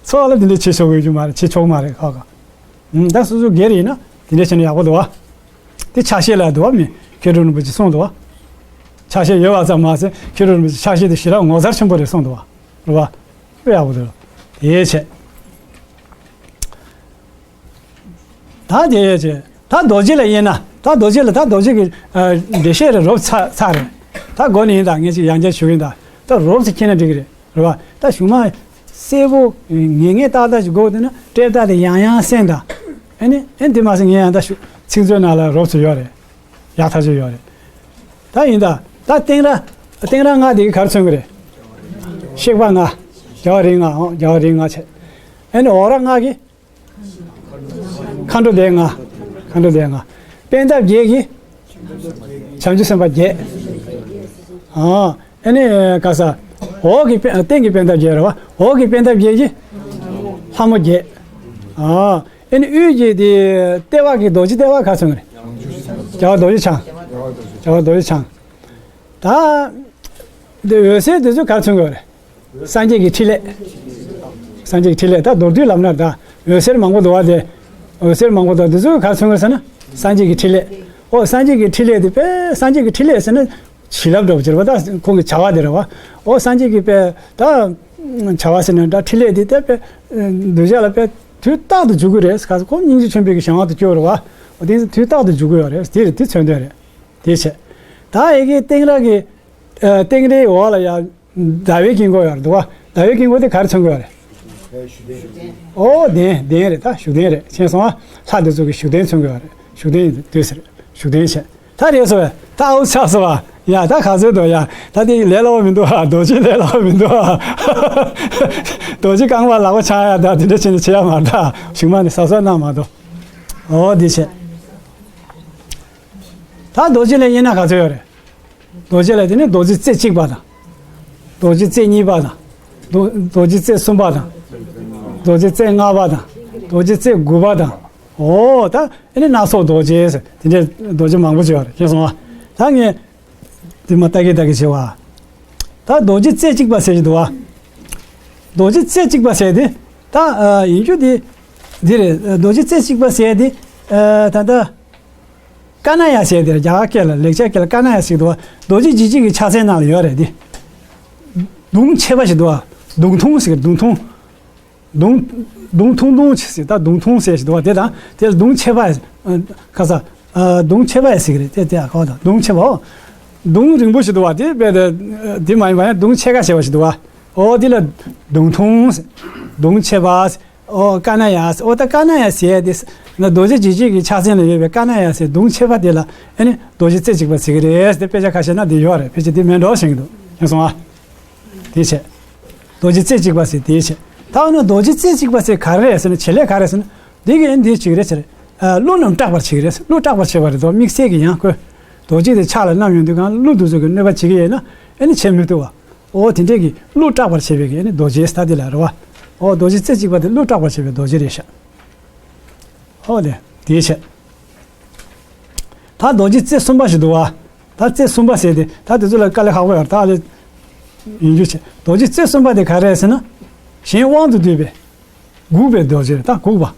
ཚོགས་ལ་འདི་འདྲ་བྱེད་ཆོག་གི་རྒྱུ་མ་རེད། བྱེད་ཆོག་མ་རེད་ཁ་ཁ། ད་སོ་སོ་སྒེར་ཡིན་ན་དེ་འདྲ་བྱས་ན་ཡག་པོ་འདུག་བ། དེ་ཆ་ཤས་ལ་འདུག་བ། མི་མཁས་གྲུབ་རིན་པོ་ཆེ་གསུངས་འདུག་བ། ཆ་ཤས་ཡོད་པ་ཙམ་མ་ཟད་མཁས་གྲུབ་རིན་པོ་ཆེ་ཆ་ཤས་དེ་ཞེ་དྲག་ངོ་མཚར་ཆེན་པོ་རེད་གསུངས་འདུག་བ། རེད་བ། དཔེ་ཡག་པོ་འདུག་དེ་བྱས། ད་དེ་བྱས། ད་རྡོ་རྗེ་ལ་དབྱེ་ན། ད་རྡོ་རྗེ་ལ་ད་རྡོ་རྗེ་གི་འགྲེལ་བཤད་རེ་རོབ་ཚ་ཚ་རེད། ད་མགོ་ནས་ཡིན་ད་ངས་ཅིག་ཡང་བསྐྱར་ཞུ་གི་ཡིན་ད། ད་རོབ་ཙམ་མཁྱེན་ན་འགྲིག་གི་རེད། རེད་བ། ད་གཞུག་མ་སེར་པོ་ངེས་ངེས་ཏག་ཏག་ཅིག་དགོས་དེ་ན་ཏྲེ་ཏ་དེ་ཡང་ཡང་སེང་ད། ཨ་ནི་ཨ་ནི་དེ་མ་ཟད་ངས་ཡང་ད་ཞུ་ཚིག་མཛོད་ནང་ལ་རོབ་ཙམ་ཡོད་རེད། ཡག་ཐག་ཆོད་ཡོད་རེད། ད་ཡིན་ད། ད་སྟེང་ར་སྟེང་ར་ལྔ་དེ་གིས་ག་རེ་མཚོན་གི་རེད། གཤེགས་པ་ལྔ། རྒྱལ་བ་རིགས་ལྔ། ཨོ་རྒྱལ་བ་རིགས་ལྔ་བྱས། ཨ་ནི་འོག་ར་ལྔ་གིས། མཁའ་འགྲོ་སྡེ་ལྔ། མཁའ་འགྲོ་སྡེ་ལྔ། པད་འདབ་བརྒྱད་ཀྱིས། བྱང་ཆུབ་སེམས་དཔའ་བརྒྱད། ཨ་ཨ་ནི་ག་ས། འོག་གི་པད་སྟེང་གི་པད་འདབ་བརྒྱད་རེད་བ། འོག་གི་པད་འདབ་བརྒྱད་ཀྱི་ལྷ་མོ་བརྒྱད། ཨ། ཨེ་ནི་དབུས་ཀྱི་དེ་ལྟེ་བ་གི་རྡོ་རྗེ་ལྟེ་བ་ག་ཚོད་རེད། རྒྱལ་བ་རྡོ་རྗེ་འཆང་། རྒྱལ་བ་རྡོ་རྗེ་འཆང་། ད། འདི་འོད་ཟེར་དེ་ཚོ་ག་ཚོད་རེད། སངས་རྒྱས་ཀྱི་ཕྲིན་ལས། སངས་རྒྱས་ཀྱི་ཕྲིན་ལས་ད་མདོར་བསྡུས་ལབ་ན་ད་འོད་ཟེར་མང་པོ་འདུག་བ་དེ། འོད་ཟེར་མང་པོ་འདུག་དེ་ཚོ་ག་ཚོད་རེད་ཟེར་ན། སངས་རྒྱས་ཀྱི་ཕྲིན་ལས། ཨོ་སངས་རྒྱས་ཀྱི་ཕྲིན་ལས་དེ་དཔེ་སངས་རྒྱས་ཀྱི་ཕྲིན་ལས་ཟེར་ན། བྱིན་རླབས་འདྲ་པོ་ཅིག་རེད་བ། ད་ཁོང་གི་བྱ་བ་དེ་རེད་བ། ཨོ་སངས་རྒྱས་ཀྱི་དཔེ་ད། བྱ་བ་ཟེར་ན་འདྲ་ཕྲིན་ལས་དེ་ད་དཔེ། གདུལ་བྱ་ལ་དཔེ། དུས་རྟག་ཏུ་འཇུག་གི་རེད་ཁ་ཁོང་སྙིང་རྗེ་ཆེན་པོའི་གི་གཞན་དབང་དུ་སྐྱོ་རེད་བ། ཨོ་དེ་དུས་རྟག་ཏུ་འཇུག་གི་ཡོད་རེད་དེ་རེད་དེ་མཚོན་དོན་རེད། དེ་བྱས། ད་ཨེ་གི་སྟེང་ར་གི། ཨ། སྟེང་རའི་འོག་ལ་ཡ། ཟླ་བའི་དཀྱིལ་འཁོར་ཡོད་རེད་འདུག་བ། ཟླ་བའི་དཀྱིལ་འཁོར་དེ་ག་རེ་མཚོན་གྱི་ཡོད་རེད། ཨོ་གདན་གདན་རེད་ད་བཞུགས་གདན་རེད་མཁྱེན་སོང་ཨ། ལྷ་འདི་ཚོ་གི་བཞུགས་གདན་མཚོན་གྱི་ཡོད་རེད་བཞུགས་གདན་ཡིན་དུས་ཟེར་བཞུགས་གདན་བྱས་ད་རེད་སོ་བས་ད་ཨའུ་ཆགས་སོ་བ། ཡ་ད་ག་ཚོད་དོ་ཡ་ད་དེ་ལས་སླ་བོ་མི་འདུག་ཨ། རྡོ་རྗེ་ལས་སླ་བོ་མི་འདུག་ཨ། རྡོ་རྗེ་རྐང་པ་ལག་པ་འཆང་ཡ་ད་དེ་འདྲ་བྱས་ནས་བྱེད་ཡ་མ་རེད་ད་གཞུག་མ་ནས་གཟབ་གཟབ་གནང་མ་གཏོགས། ཨོ་འདི་བྱས། ད་རྡོ་རྗེ་ལ་དབྱེ་ན་ག་ཚོད་ཡོད་རེད། རྡོ་རྗེ་ལ་དེ་ནི་རྡོ་རྗེ་རྩེ་གཅིག་པ་དང་། རྡོ་རྗེ་རྩེ་གཉིས་པ་དང་། རྡོ་རྡོ་རྗེ་རྩེ་གསུམ་པ་དང་། རྡོ་རྗེ་རྩེ་ལྔ་པ་དང་། རྡོ་རྗེ་རྩེ་དགུ་པ་དང་། ཨོ་ད་ཨེ་ནི་སྣ་ཚོགས་རྡོ་རྗེ་ཟེར་དེ་འདྲའི་རྡོ་རྗེ་མང་པོ་ཅིག་ཡོད་རེད་མཁྱེན་སོང་ཨ། ད་ངས་དེ་མ་ལྟ་གི་ལྟ་གི་བྱེད་བ། ད་རྡོ་རྗེ་རྩེ་གཅིག་པ་ཟེར་གྱི་འདུག་བ། རྡོ་རྗེ་རྩེ་གཅིག་པ་ཟེར་དེ་ད་ཡིན་རྒྱུ་དེ་འདི་རེད། རྡོ་རྗེ་རྩེ་གཅིག་པ་ཟེར་དེ་ད་ལྟ། ཀ་ན་ཡ་ཟེར་དེར་རྒྱ་གར་སྐད་ལ་ལེགས་སྦྱར་སྐད་ལ་ཀ་ན་ཡ་ཟེར་འདུག་བ། རྡོ་རྗེ་འཇིགས་བྱེད་ཀྱི་ཕྱག་མཚན་ནང་ལ་ཡོད་རེད་དེ། མདུང་ཕྱེད་པ་ཞིག་འདུག་བ། མདུང་ཐུང་ཟེར་མདུང་ཐུང་། མདུང་མདུང་ཐུང་ཐུང་ཞིག་ཟེར་ད་མདུང་ཐུང་ཟེར་ཞིག་འདུག་བ་དེ་དང་དེ་ལ་མདུང་ཕྱེད་པ། ཁ་ས། མདུང་ཕྱེད་པ་ཡ་ཟེར་གི་རེད་དེ་དེ་ཨ་ཁོ་དང་མདུང་ཕྱེད་པའོ། མདུང་རིང་པོ་ཞིག་འདུག་བ་དེ་དཔེ་དེ་དེ་མ་ཡིན་པ་ཡང་མདུང་ཕྱེད་ཀ་ཞེས་པ་ཞིག་འདུག་བ། ཨོ་དེ་ལ་མདུང་ཐུང་ཟེར། མདུང་ཕྱེད་པ་ཟེར། ཨོ་ཀ་ན་ཡ་ཟེར། ཨོ་ད་ཀ་ན་ཡ་ཟེར་ཡ་དེ་ན་རྡོ་རྗེ་འཇིགས་བྱེད་ཀྱི་ཕྱག་མཚན་ལ་ཡོད་པའི་ཀ་ན་ཡ་ཟེར་མདུང་ཕྱེད་པ་དེ་ལ་ཨེ་ནི་རྡོ་རྗེ་རྩེ་གཅིག་པ་ཟེར་གྱི་རེད་དེ་དཔེ་ཆ་ཁ་ཤས་ན་དེ་ཡོད་རེད། ཕལ་ཆེར་དེ་མིན་འགྲོ་བཞིན་གྱི་འདུག་ཡིན་སོང་ཨ། དེ་བྱས། རྡོ་རྗེ་རྩེ་གཅིག་པ་ཟེར་དེ་བྱས། ད་ཨ་ནི་རྡོ་རྗེ་རྩེ་གཅིག་པ་ཟེར་ག་རེ་རེད་ཟེར་ན་བྱེད་ལས་ག་རེ་ཟེར་ན་འདི་གི་ཨེ་འདི་བྱེད་ཀྱི་རེད་ཟེར། ཀླུ་རྣམས་སྐྲག་པར་བྱེད་ཀྱི་རེད། ཀླུ་སྐྲག་པར་བྱེད་པ་རེད་དོ། དམིགས་བསལ་གྱི་ཡང་ཁོས་རྡོ་རྗེ་དེ་ཕྱག་ལ་བསྣམས་ཡོང་དུས་གང་ཀླུ་དེ་ཚོ་གི་གནོད་པ་བྱེད་ཀྱི་ཡོད་ན་ཨེ་ནི་བྱེད་མི་ཐུབ་བ། ཨོ་དེ་འདྲས་ཀྱི་ཀླུ་སྐྲག་པར་བྱེད་པའི་གི་ནི་རྡོ་རྗེ་ད་དེ་ལ་རེད་བ། ཨོ་རྡོ་རྗེ་རྩེ་གཅིག་པ་དེ་ཀླུ་སྐྲག་པར་བྱེད་པའི་རྡོ་རྗེ་རེད་ཤག་ཨོ་དེ་དེའི་ཕྱིར། ད་རྡོ་རྗེ་རྩེ་གསུམ་པ་ཞིག་འདུག་བ། ད་རྩེ་གསུམ་པ་ཟེར་ཏེ་ད་དེ་ཚོ་ལ་དཀའ་ལས་ཁག་པོ་ཡོད་རེད་ད་ཨ་ལས། ཡིན་རྒྱུ་བྱེད་རྡོ་རྗེ་རྩེ་གསུམ་པ་དེ་ག་རེ་རེད་ཟེར་ན། གཞན་དབང་དུ་བསྡུས་པའི། འགུགས་པའི་རྡོ་རྗེ་རེད་ད་འགུགས་པ།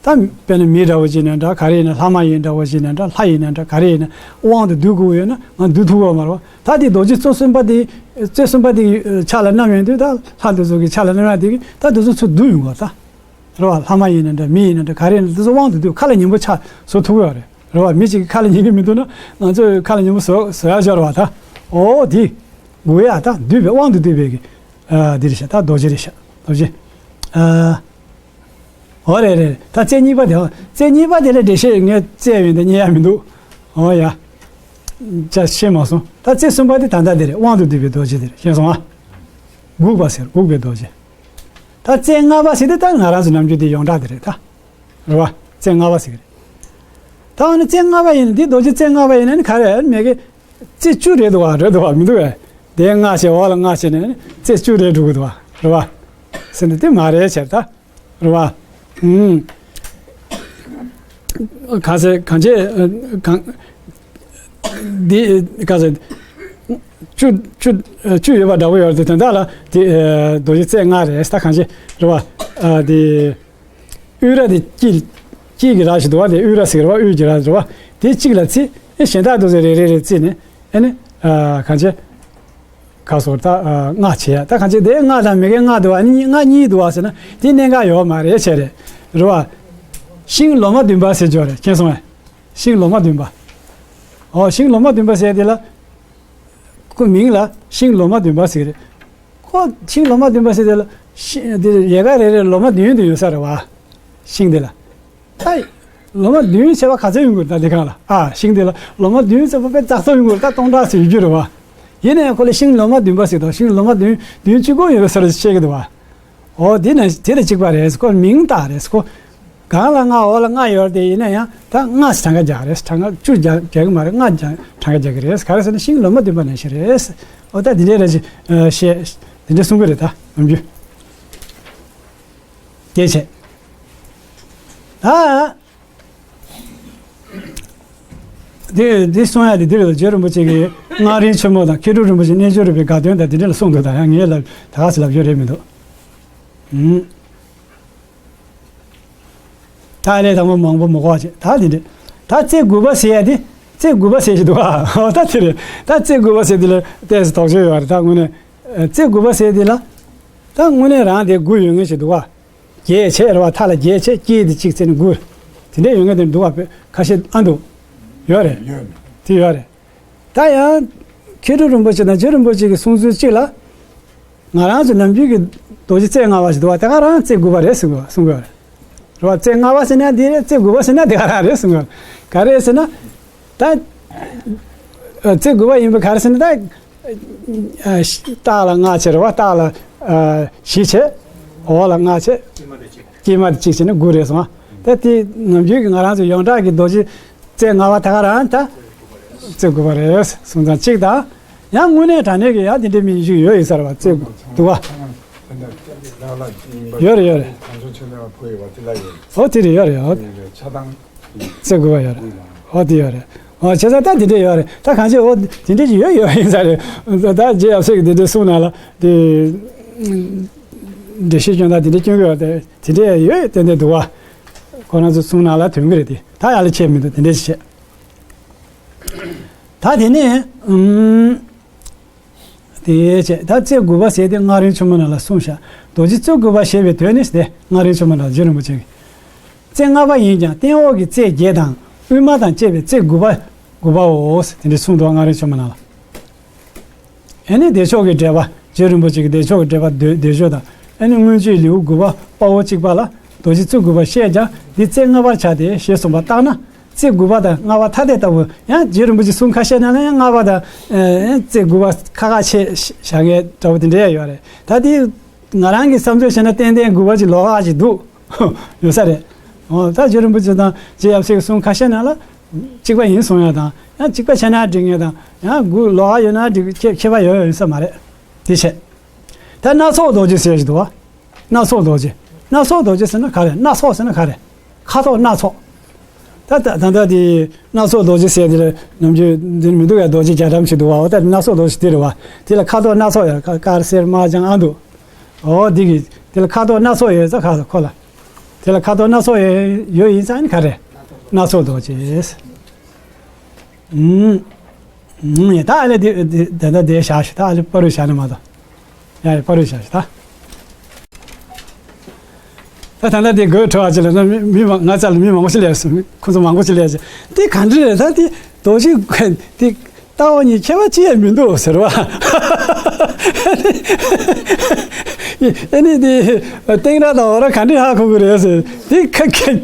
ད་དཔེར་ན་མི་འདྲ་བོ་ཅིག་ནས་འདྲ་ག་རེ་ཡིན་ན་ལྷ་མ་ཡིན་འདྲ་བོ་ཅིག་ནས་འདྲ་ལྷ་ཡིན་ན་འདྲ་ག་རེ་ཡིན་ན་དབང་དུ་བསྡུ་དགོས་ཡོད་ན་ང་བསྡུ་ཐུབ་ཀྱི་ཡོད་མ་རེད་བ། ད་དེ་རྡོ་རྗེ་རྩེ་གསུམ་པ་དེ་རྩེ་གསུམ་པ་དེ་ཕྱག་ལ་བསྣམས་ཡོང་དུས་ད་ལྷ་འདི་ཚོ་གི་ཕྱག་ལ་བསྣམས་ཡ་དེ་གི་ད་དེ་ཚོ་ཚུར་བསྡུ་ཡོང་གི་ད། རེད་བ། ལྷ་མ་ཡིན་ན་འདྲ་མི་ཡིན་ན་འདྲ་ག་རེ་ཡིན་ན་དེ་ཚོ་དབང་དུ་བསྡུས་ཁ་ལ་ཉན་པོ་ཆགས་བཟོ་ཐུབ་ཀྱི་ཡོད་རེད། རེད་བ། མི་གཅིག་གིས་ཁ་ལ་ཉན་གྱི་མི་འདུག་ན་ང་ཚོས་ཁ་ལ་ཉན་པོ་བཟོ་བཟོ་ཡ་ཤོར་བ་ད། ཨོ་དེ། དགོས་ཡ་ད་བསྡུས་པའི་དབང་དུ་བསྡུས་པའི་གི་ཨ་འདི་རེད་ཤག་ད་རྡོ་རྗེ་རེད་ཤག་རྡོ་རྗེ། ཨ། ཨོ་རེད་རེད། ད་རྩེ་གཉིས་པ་དེ་རྩེ་གཉིས་པ་དེ་ལ་འགྲེལ་བཤད་ངས་རྩེ་ཡོད་འདི་རྙེད་ཡ་མི་འདུག་ཨོ་ཡ། ཅག་ཤེས་མ་སོང་། ད་རྩེ་གསུམ་པ་དེ་ད་ལྟ་དེ་རེད། དབང་དུ་བསྡུས་པའི་རྡོ་རྗེ་དེ་རེད། ཤེས་སོང་ཨ། འགུགས་པ་ཟེར་འགུགས་པའི་རྡོ་རྗེ། ད་རྩེ་ལྔ་པ་ཟེར་དེ་ད་ང་རང་ཚོ་ནམ་རྒྱུན་དེ་ཡོངས་གྲགས་དེ་རེད་ད། རེད་བ། རྩེ་ལྔ་པ་ཟེར་གི་རེད། ད་འོ་ན་རྩེ་ལྔ་པ་ཡིན་ན་འདི་རྡོ་རྗེ་རྩེ་ལྔ་པ་ཡིན་ན་ནི་ག་རེ་མེད་གི་རྩེ་བཅུ་རེད་འདུག་བ། རེད་འདུག་བ་མི་འདུག་བས། དེ་ལྔ་བྱས་འོག་ལ་ལྔ་བྱས་ནས་རྩེ་བཅུ་རེད་འགྲོ་གི་འདུག་བ། རེད་བ། ཟེར་ན་དེ་མ་རེད་ཟེར་ད། རེད་བ། ཨུམ། གང་ཟེར་གང་བྱེད་གང་། འདི་ག་ཟེར། བཅུ་བཅུ་བཅུ་ཡོད་པ་འདྲ་པོ་ཡོད་རེད་དེ་དོན་དག་ལ་དེ་རྡོ་རྗེ་རྩེ་ལྔ་རེད་ད་གང་བྱེད་རེད་བ། དེ། དབུས་ར་དེ་དཀྱིལ། དཀྱིལ་གྱི་ར་ཞིག་འདུག་བ། དེ་དབུས་ར་ཟེར་གི་རེད་བ། དབུས་ཀྱི་ར་རེད་བ། དེ་གཅིག་ལ་རྩེ། ཨེ་གཞན་དག་དེ་ཚོ་རེ་རེ་རེ་རྩེ་ནས་ཨེ་ནི། གང་བྱེད། ག་སོགས་ད་ལྔ་བྱེད་ཡ་ད་གང་བྱེད་དེ་ལྔ་དང་མི་དགེ་ལྔ་འདུག་བ། ཨ་ནི་ལྔ་གཉིས་འདུག་བ་ཟེར་ན་དེ་གནད་འགག་ཡོད་མ་རེད་བྱས་རེད། རེད་བ། ཤིང་ལོ་མ་བདུན་པ་ཟེར་ཅོག་རེད་མཁྱེན་སོང་ངས། ཤིང་ལོ་མ་བདུན་པ། ཨོ་ཤིང་ལོ་མ་བདུན་པ་ཟེར་དེ་ལ། ཁོ་མིང་ལ་ཤིང་ལོ་མ་བདུན་པ་ཟེར་གི་རེད། ཁོ་ཤིང་ལོ་མ་བདུན་པ་ཟེར་དེ་ལ་ཤི་དེ་ཡལ་ག་རེ་རེ་ལོ་མ་བདུན་བདུན་ཡོད་ས་རེད་བ། ཤིང་དེ་ལ། ད་ལོ་མ་བདུན་བྱས་པ་ག་ཚོད་ཡོང་གི་རེད་ད་དེ་གང་ལ་ཨ་ཤིང་དེ་ལ་ལོ་མ་བདུན་བྱས་པ་དཔེ་ཙག་ཙག་ཡོང་གི་རེད་ད་སྟོང་ཕྲག་ཙམ་ཡོད་རྒྱུ་རེད་བ། ཡིན་ན་ཡང་ཁོ་ལ་ཤིང་ལོ་མ་བདུན་པ་ཟེར་དང་ཤིང་ལོ་མ་བདུན་བདུན་གཅིག་པོ་ཡོད་ས་རེད་བཤད་གི་འདུག་བ། ཨོ་དེ་ནི་དེ་ལ་གཅིག་པ་རེད། ཁོ་མིང་བཏགས་རེད། ཁོ་གང་ལ་ལྔ་འོག་ལ་ལྔ་ཡོད་རེད་དེ་ཡིན་ན་ཡང་ད་ལྔ་ཞིག་གྲངས་ཀ་རྒྱག་རེད། གྲངས་ཀ་བཅུ་རྒྱག་རྒྱག་གི་མ་རེད། ལྔ་རྒྱག་གྲངས་ཀ་རྒྱག་གི་རེད། ག་རེ་ཟེར་ན་ཤིང་ལོ་མ་བདུན་པ་ནང་བཞིན་རེད། ཨོ་ད་དེ་འདྲའི་རེད་ཅེས་བཤད། དེ་འདྲ་གསུང་གི་རེད་ད་ནམ་རྒྱུན། སྐད་ཆ། ད། དེ་འདི་གསུང་ཡ་དེ་འདི་རེད། རྗེ་རིན་པོ་ཆེ་གིས་སྔགས་རིང་ཆེན་མོ་དང་མཁས་གྲུབ་རིན་པོ་ཆེ་རྣལ་འབྱོར་རིག་པའི་དགའ་སྟོན་དང་དེ་འདྲ་ལ་གསུངས་འདུག་ད་ཡང་ངས་ལབ་ད་ག་ཟེ་ལབ་རྒྱུ་རེད་མི་འདུག་ཨུམ། ད་ལས་དང་པོ་མང་པོ་མི་གོ་བ་བྱེད་ད་དེ་འདྲ། ད་རྩེ་དགུ་པ་ཟེར་ཡ་དེ་རྩེ་དགུ་པ་ཟེར་གྱི་འདུག་ཨ། ད་དེ་རེད། ད་རྩེ་དགུ་པ་ཟེར་དེ་ལ་ཏོག་ཙམ་དོགས་གཅོད་ཡོད་རེད། ད་དངོས་གནས་རྩེ་དགུ་པ་ཟེར་དེ་ལ་ད་དངོས་གནས་རང་དེ་དགུ་ཡོད་ངེས་ཤིག་འདུག་ཨ། བརྒྱད་བྱས་རེད་བ། མཐའ་ལ་བརྒྱད་བྱས་དཀྱིལ་དེ་གཅིག་བྱས་ནས་དགུ། དེ་འདྲས་ཡོད་ངེས་དེ་འདུག་བ། ཁ་ཤས་ཨ་འདུག་ཡོད་རེད། ཡོད་རེད། དེ་ཡོད་རེད། ད་ཡང་མཁས་གྲུབ་རིན་པོ་ཆེ་དང་རྗེ་རིན་པོ་ཆེ་གི་གསུང་ཚུལ་གཅིག་ལ། ང་རང་ཚོ་ནམ་རྒྱུན་གྱི་རྡོ་རྗེ་རྩེ་ལྔ་པ་ཞིག་འདུག་བ། དེ་ག་རང་རྩེ་དགུ་པ་རེད་གསུང་གི་གསུང་གི་ཡོད་རེད། རེད་བ། རྩེ་ལྔ་པ་ཟེར་ན་འདི་རེད། རྩེ་དགུ་པ་ཟེར་ན་དེ་ག་རང་རེད་གསུང་གི་ཡོད་རེད། ག་རེ་རེད་ཟེར་ན། ད། རྩེ་དགུ་པ་ཡིན་པ་ག་རེ་ཟེར་ན་ད། ཨ་ཤ་སྟག་ལ་ལྔ་བྱས་རེད་བ། སྟག་ལ་ཨ་བཞི་བྱས། འོག་ལ་ལྔ་བྱས། དཀྱིལ་མ་དེ་གཅིག་བྱས་ན་དགུ་རེད་སོང་ཨ། ད་དེ་ནམ་རྒྱུན་གྱི་ང་རང་ཚོ་ཡོངས་གྲགས་ཀྱི་རྡོ་རྗེ་རྩེ་ལྔ་པ་ད་ག་རང་ད་རྩེ་དགུ་པ་རེད་གསུང་ཙང་གཅིག་དང་། ཡང་དངོས་གནས་དྲང་གནས་ཀྱི་ཡང་དེ་འདྲའི་མི་ཞིག་ཡོད་ཡིན་ས་རེད་བ། རྩེ་དགུ་པ། ཡོད་རེད་ཡོད་རེད། ཨོ་དེ་རེད་ཡོད་རེད་ཨོ། རྩེ་དགུ་པ་ཡོད་རེད། ཨོ་དེ་ཡོད་རེད། ཨོ་བྱས་ཙང་ད་དེ་འདྲས་ཡོད་རེད། ད་གང་ཅི་ཨོ་དེ་འདྲས་ཅིག་ཡོད་ཡོད་ཡིན་ས་རེད། ད་རྗེ་ཡབ་སྲས་ཀྱི་དེ་འདྲས་གསུང་ན་ལ་དེ་འགྲེལ་བཤད་སྐྱོན་དང་དེ་འདྲས་སྐྱོན་གི་ཡོད་དེ་དེ་འདྲས་ཡོད་ཏན་ཏན་འདུག་བ། ཁོ་རང་ཚོ་གསུང་ན་ལ་དོན་གི་རེད་དེ། ད་ཡག་ལ་ཆད་མི་འདུག་དེ་འདྲས་ཅིག་བྱས། ད་དེ་ནས་ཨུམ། དེའི་ཕྱིར་ད་རྩེ་དགུ་པ་ཟེར་དེ་སྔགས་རིང་ཆེན་མོ་ནང་ལ་གསུངས་ཤག་རྡོ་རྗེ་རྩེ་དགུ་པ་ཞེས་པའི་དོན་ནི་སྟེ། སྔགས་རིང་ཆེན་མོ་ནང་རྗེ་རིན་པོ་ཆེ་གིས། རྩེ་ལྔ་པ་ཡིན་ཀྱང་སྟེང་འོག་གི་རྩེ་བརྒྱད་དང་དབུས་མ་དང་བཅས་པའི་རྩེ་དགུ་པ་དགུ་པའོ། དེ་འདྲའི་གསུངས་འགྲོ་སྔགས་རིང་ཆེན་མོ་ནང་ལ། ཨེ་ནི་བདེ་མཆོག་གི་འགྲེལ་པ། རྗེ་རིན་པོ་ཆེ་གི་བདེ་མཆོག་གི་འགྲེལ་པ་བདེ་བདེ་མཆོག་དང་ཨེ་ནི་མངོན་བརྗོད་ལེའུ་དགུ་པ་དཔའ་བོ་གཅིག་པ་ལ་རྡོ་རྗེ་རྩེ་དགུ་པ་བཤད་ཀྱང་འདི་རྩེ་ལྔ་པར་བྱ་སྟེ་ཞེས་གསུངས་པ་ལྟར་ན། རྩེ་དགུ་པ་དང་ལྔ་པ་ཐ་དད་ལྟ་བུ་ཡང་རྗེ་རིན་པོ་ཆེ་གསུང་ཁ་ཤས་ནང་ལ་ཡང་ལྔ་པ་དང་ཨེ་རྩེ་དགུ་པ་ཁ་ཁ་ཕྱེ་བཞག་མཁན་འདྲ་བོ་དེ་འདྲ་ཡང་ཡོད་རེད། ད་དེ་ང་རང་གི་བསམ་ཚུལ་བྱས་ན་ཏན་ཏན་དགུ་པ་ཅིག་ལོགས་ཀ་ཅིག་འདུག་ཡོད་ས་རེད། འོ་ད་རྗེ་རིན་པོ་ཆེ་དང་རྗེ་ཡབ་སྲས་ཀྱི་གསུང་ཁ་ཤས་ནང་ལ་གཅིག་པ་ཡིན་གསུང་ཡ་དང་ཡང་གཅིག་པ་བྱས་ན་འགྲིག་ངེས་དང་ཡང་དགུ་ལོགས་ཀ་ཡོད་ན་འགྲིག་ཁྱད་ཁྱད་པར་ཡོད་ཡོད་ས་མ་རེད། དེ་བྱས། ད་སྣ་ཚོགས་རྡོ་རྗེ་ཟེར་ཞིག་འདུག་བ། སྣ་ཚོགས་རྡོ་རྗེ། སྣ་ཚོགས་རྡོ་རྗེ་ཟེར་ན་ག་རེ། སྣ་ཚོགས་ཟེར་ན་ག་རེ། ཁ་དོག་སྣ་ཚོགས། ད་ད་ད་ལྟ་དེ་སྣ་ཚོགས་རྡོ་རྗེ་ཟེར་དེ་ལ་ནམ་རྒྱུན་འདིར་མི་འདུག་ཡ། རྡོ་རྗེ་རྒྱ་གྲམ་ཞིག་འདུག་བ། འོ་ད་སྣ་ཚོགས་རྡོ་རྗེ་དེ་རེད་བ། དེ་ལ་ཁ་དོག་སྣ་ཚོགས་ཡོད། དཀར་སེར་དམར་ལྗང་ཨ་འདུག་འོ་འདི་གི་དེ་ལ་ཁ་དོག་སྣ་ཚོགས་ཡོད་ས་ཁ་ཁོ་ལ། དེ་ལ་ཁ་དོག་སྣ་ཚོགས་ཡོད་ཡོད་ཡིན་ཙང་ནི་ག་རེ། སྣ་ཚོགས་རྡོ་རྗེ། ཨུམ། ཨུམ། ད་ཨ་ལེ་དེ་དེ་ད་ལྟ་དེ་བཞག་ཤི། ད་ཨ་ལེ་པ་རུ་བཞག་ནི་མ་གཏོགས། ཡ་ཡ་པ་རུ་བཞག་ཤི་ད། ད་ད་ལྟ་དེ་དགོད་བྲོ་བ་ཅི་ལ་ན་མི་མི་མང་ང་ཚ་ལ་མི་མང་པོ་ཞིག་སླེབས་སོང་། ཁོ་ཚོ་མང་པོ་ཞིག་སླེབས་ཅི། དེ་ག་འདྲ་རེད། ད་དེ་རྡོ་རྗེ་དེ། ལྟ་བ་གཉིས་ཁྱད་པར་ཅི་ཡང་མི་འདུག་ཟེར་བ། ཨ་ནི་དེ་སྟེང་ར་དང་འོག་ར་ག་འདྲ་ཧ་གོ་གི་རེད་ཟེར། དེ་ཁ་ཁ་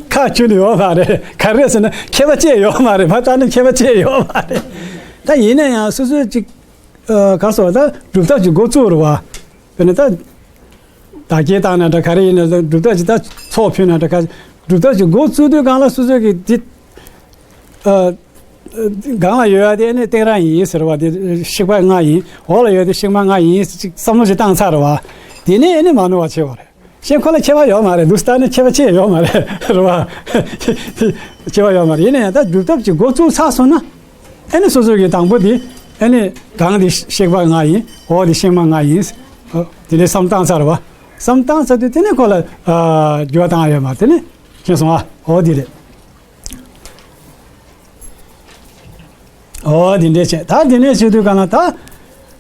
ཁ་ཁྱོན་ནས་ཡོད་མ་རེད། ག་རེ་ཟེར་ན་ཁྱད་པར་ཅི་ཡང་ཡོད་མ་རེད། མ་ལྟ་ན་ཁྱད་པར་ཅི་ཡང་ཡོད་མ་རེད། ད་ཡིན་ན་ཡང་སོ་སོའི་ཅིག་ཨ་ག་སོ་ད་སྒྲུབ་ཐབས་ཀྱི་འགོ་བཙུགས་རེད་བ། དཔེར་ན་ད་བདག་བསྐྱེད་བཏང་ན་འདྲ་ག་རེ་ཡིན་ན་སྒྲུབ་ཐབས་ཀྱི་ད་ཚོགས་ཕུལ་ན་འདྲ་ག་སྒྲུབ་ཐབས་ཀྱི་འགོ་བཙུགས་དུས་སྒང་ལ་སོ་སོ་གི་དེ་ཨ། སྒང་ལ་ཡོད་ཡ་དེ་ནི་སྟེང་ར་ཡིན་ཟེར་བ་དེ་ཤིག་པ་ལྔ་ཡིན། འོག་ལ་ཡོད་དེ་ཤིག་མ་ལྔ་ཡིན་ཟེར་ཅིག་བསམ་བློ་ཞིག་བཏང་ཚར་བ། དེ་ནས་ཨེ་ནི་མ་ནོར་བ་བྱེད་བ་རེད། གཞན་ཁོ་ལ་ཁྱད་པར་ཡོད་མ་རེད། འདུག་ལྟ་ནི་ཁྱད་པར་ཅི་ཡང་ཡོད་མ་རེད་རེད་བ། ཁྱད་པར་ཡོད་མ་རེད། ཡིན་ན་ཡང་ད་སྒྲུབ་ཐབས་ཀྱི་འགོ་བཙུགས་ཚར་སོང་ན། ཨེ་ནི་སོ་སོ་གི་དང་པོ་དེ་ཨེ་ནི་སྒང་དེ་ཤིག་པ་ལྔ་ཡིན། འོག་དེ་ཤིག་མ་ལྔ་ཡིན། དེ་ནས་བསམ་བཏང་ཚར་བ། བསམ་བཏང་ཚར་དུས་དེ་ནས་ཁོ་ལ་འགྱུར་བ་བཏང་ཡ་ཡོད་མ་རེད། དེ་ནས་མཁྱེན་སོང་ཨ། འོ་དེ་རེད། ཨོ་དེ་འདྲས་བྱས། ད་དེ་ནས་བྱེད་དུས་ག་ན་ད་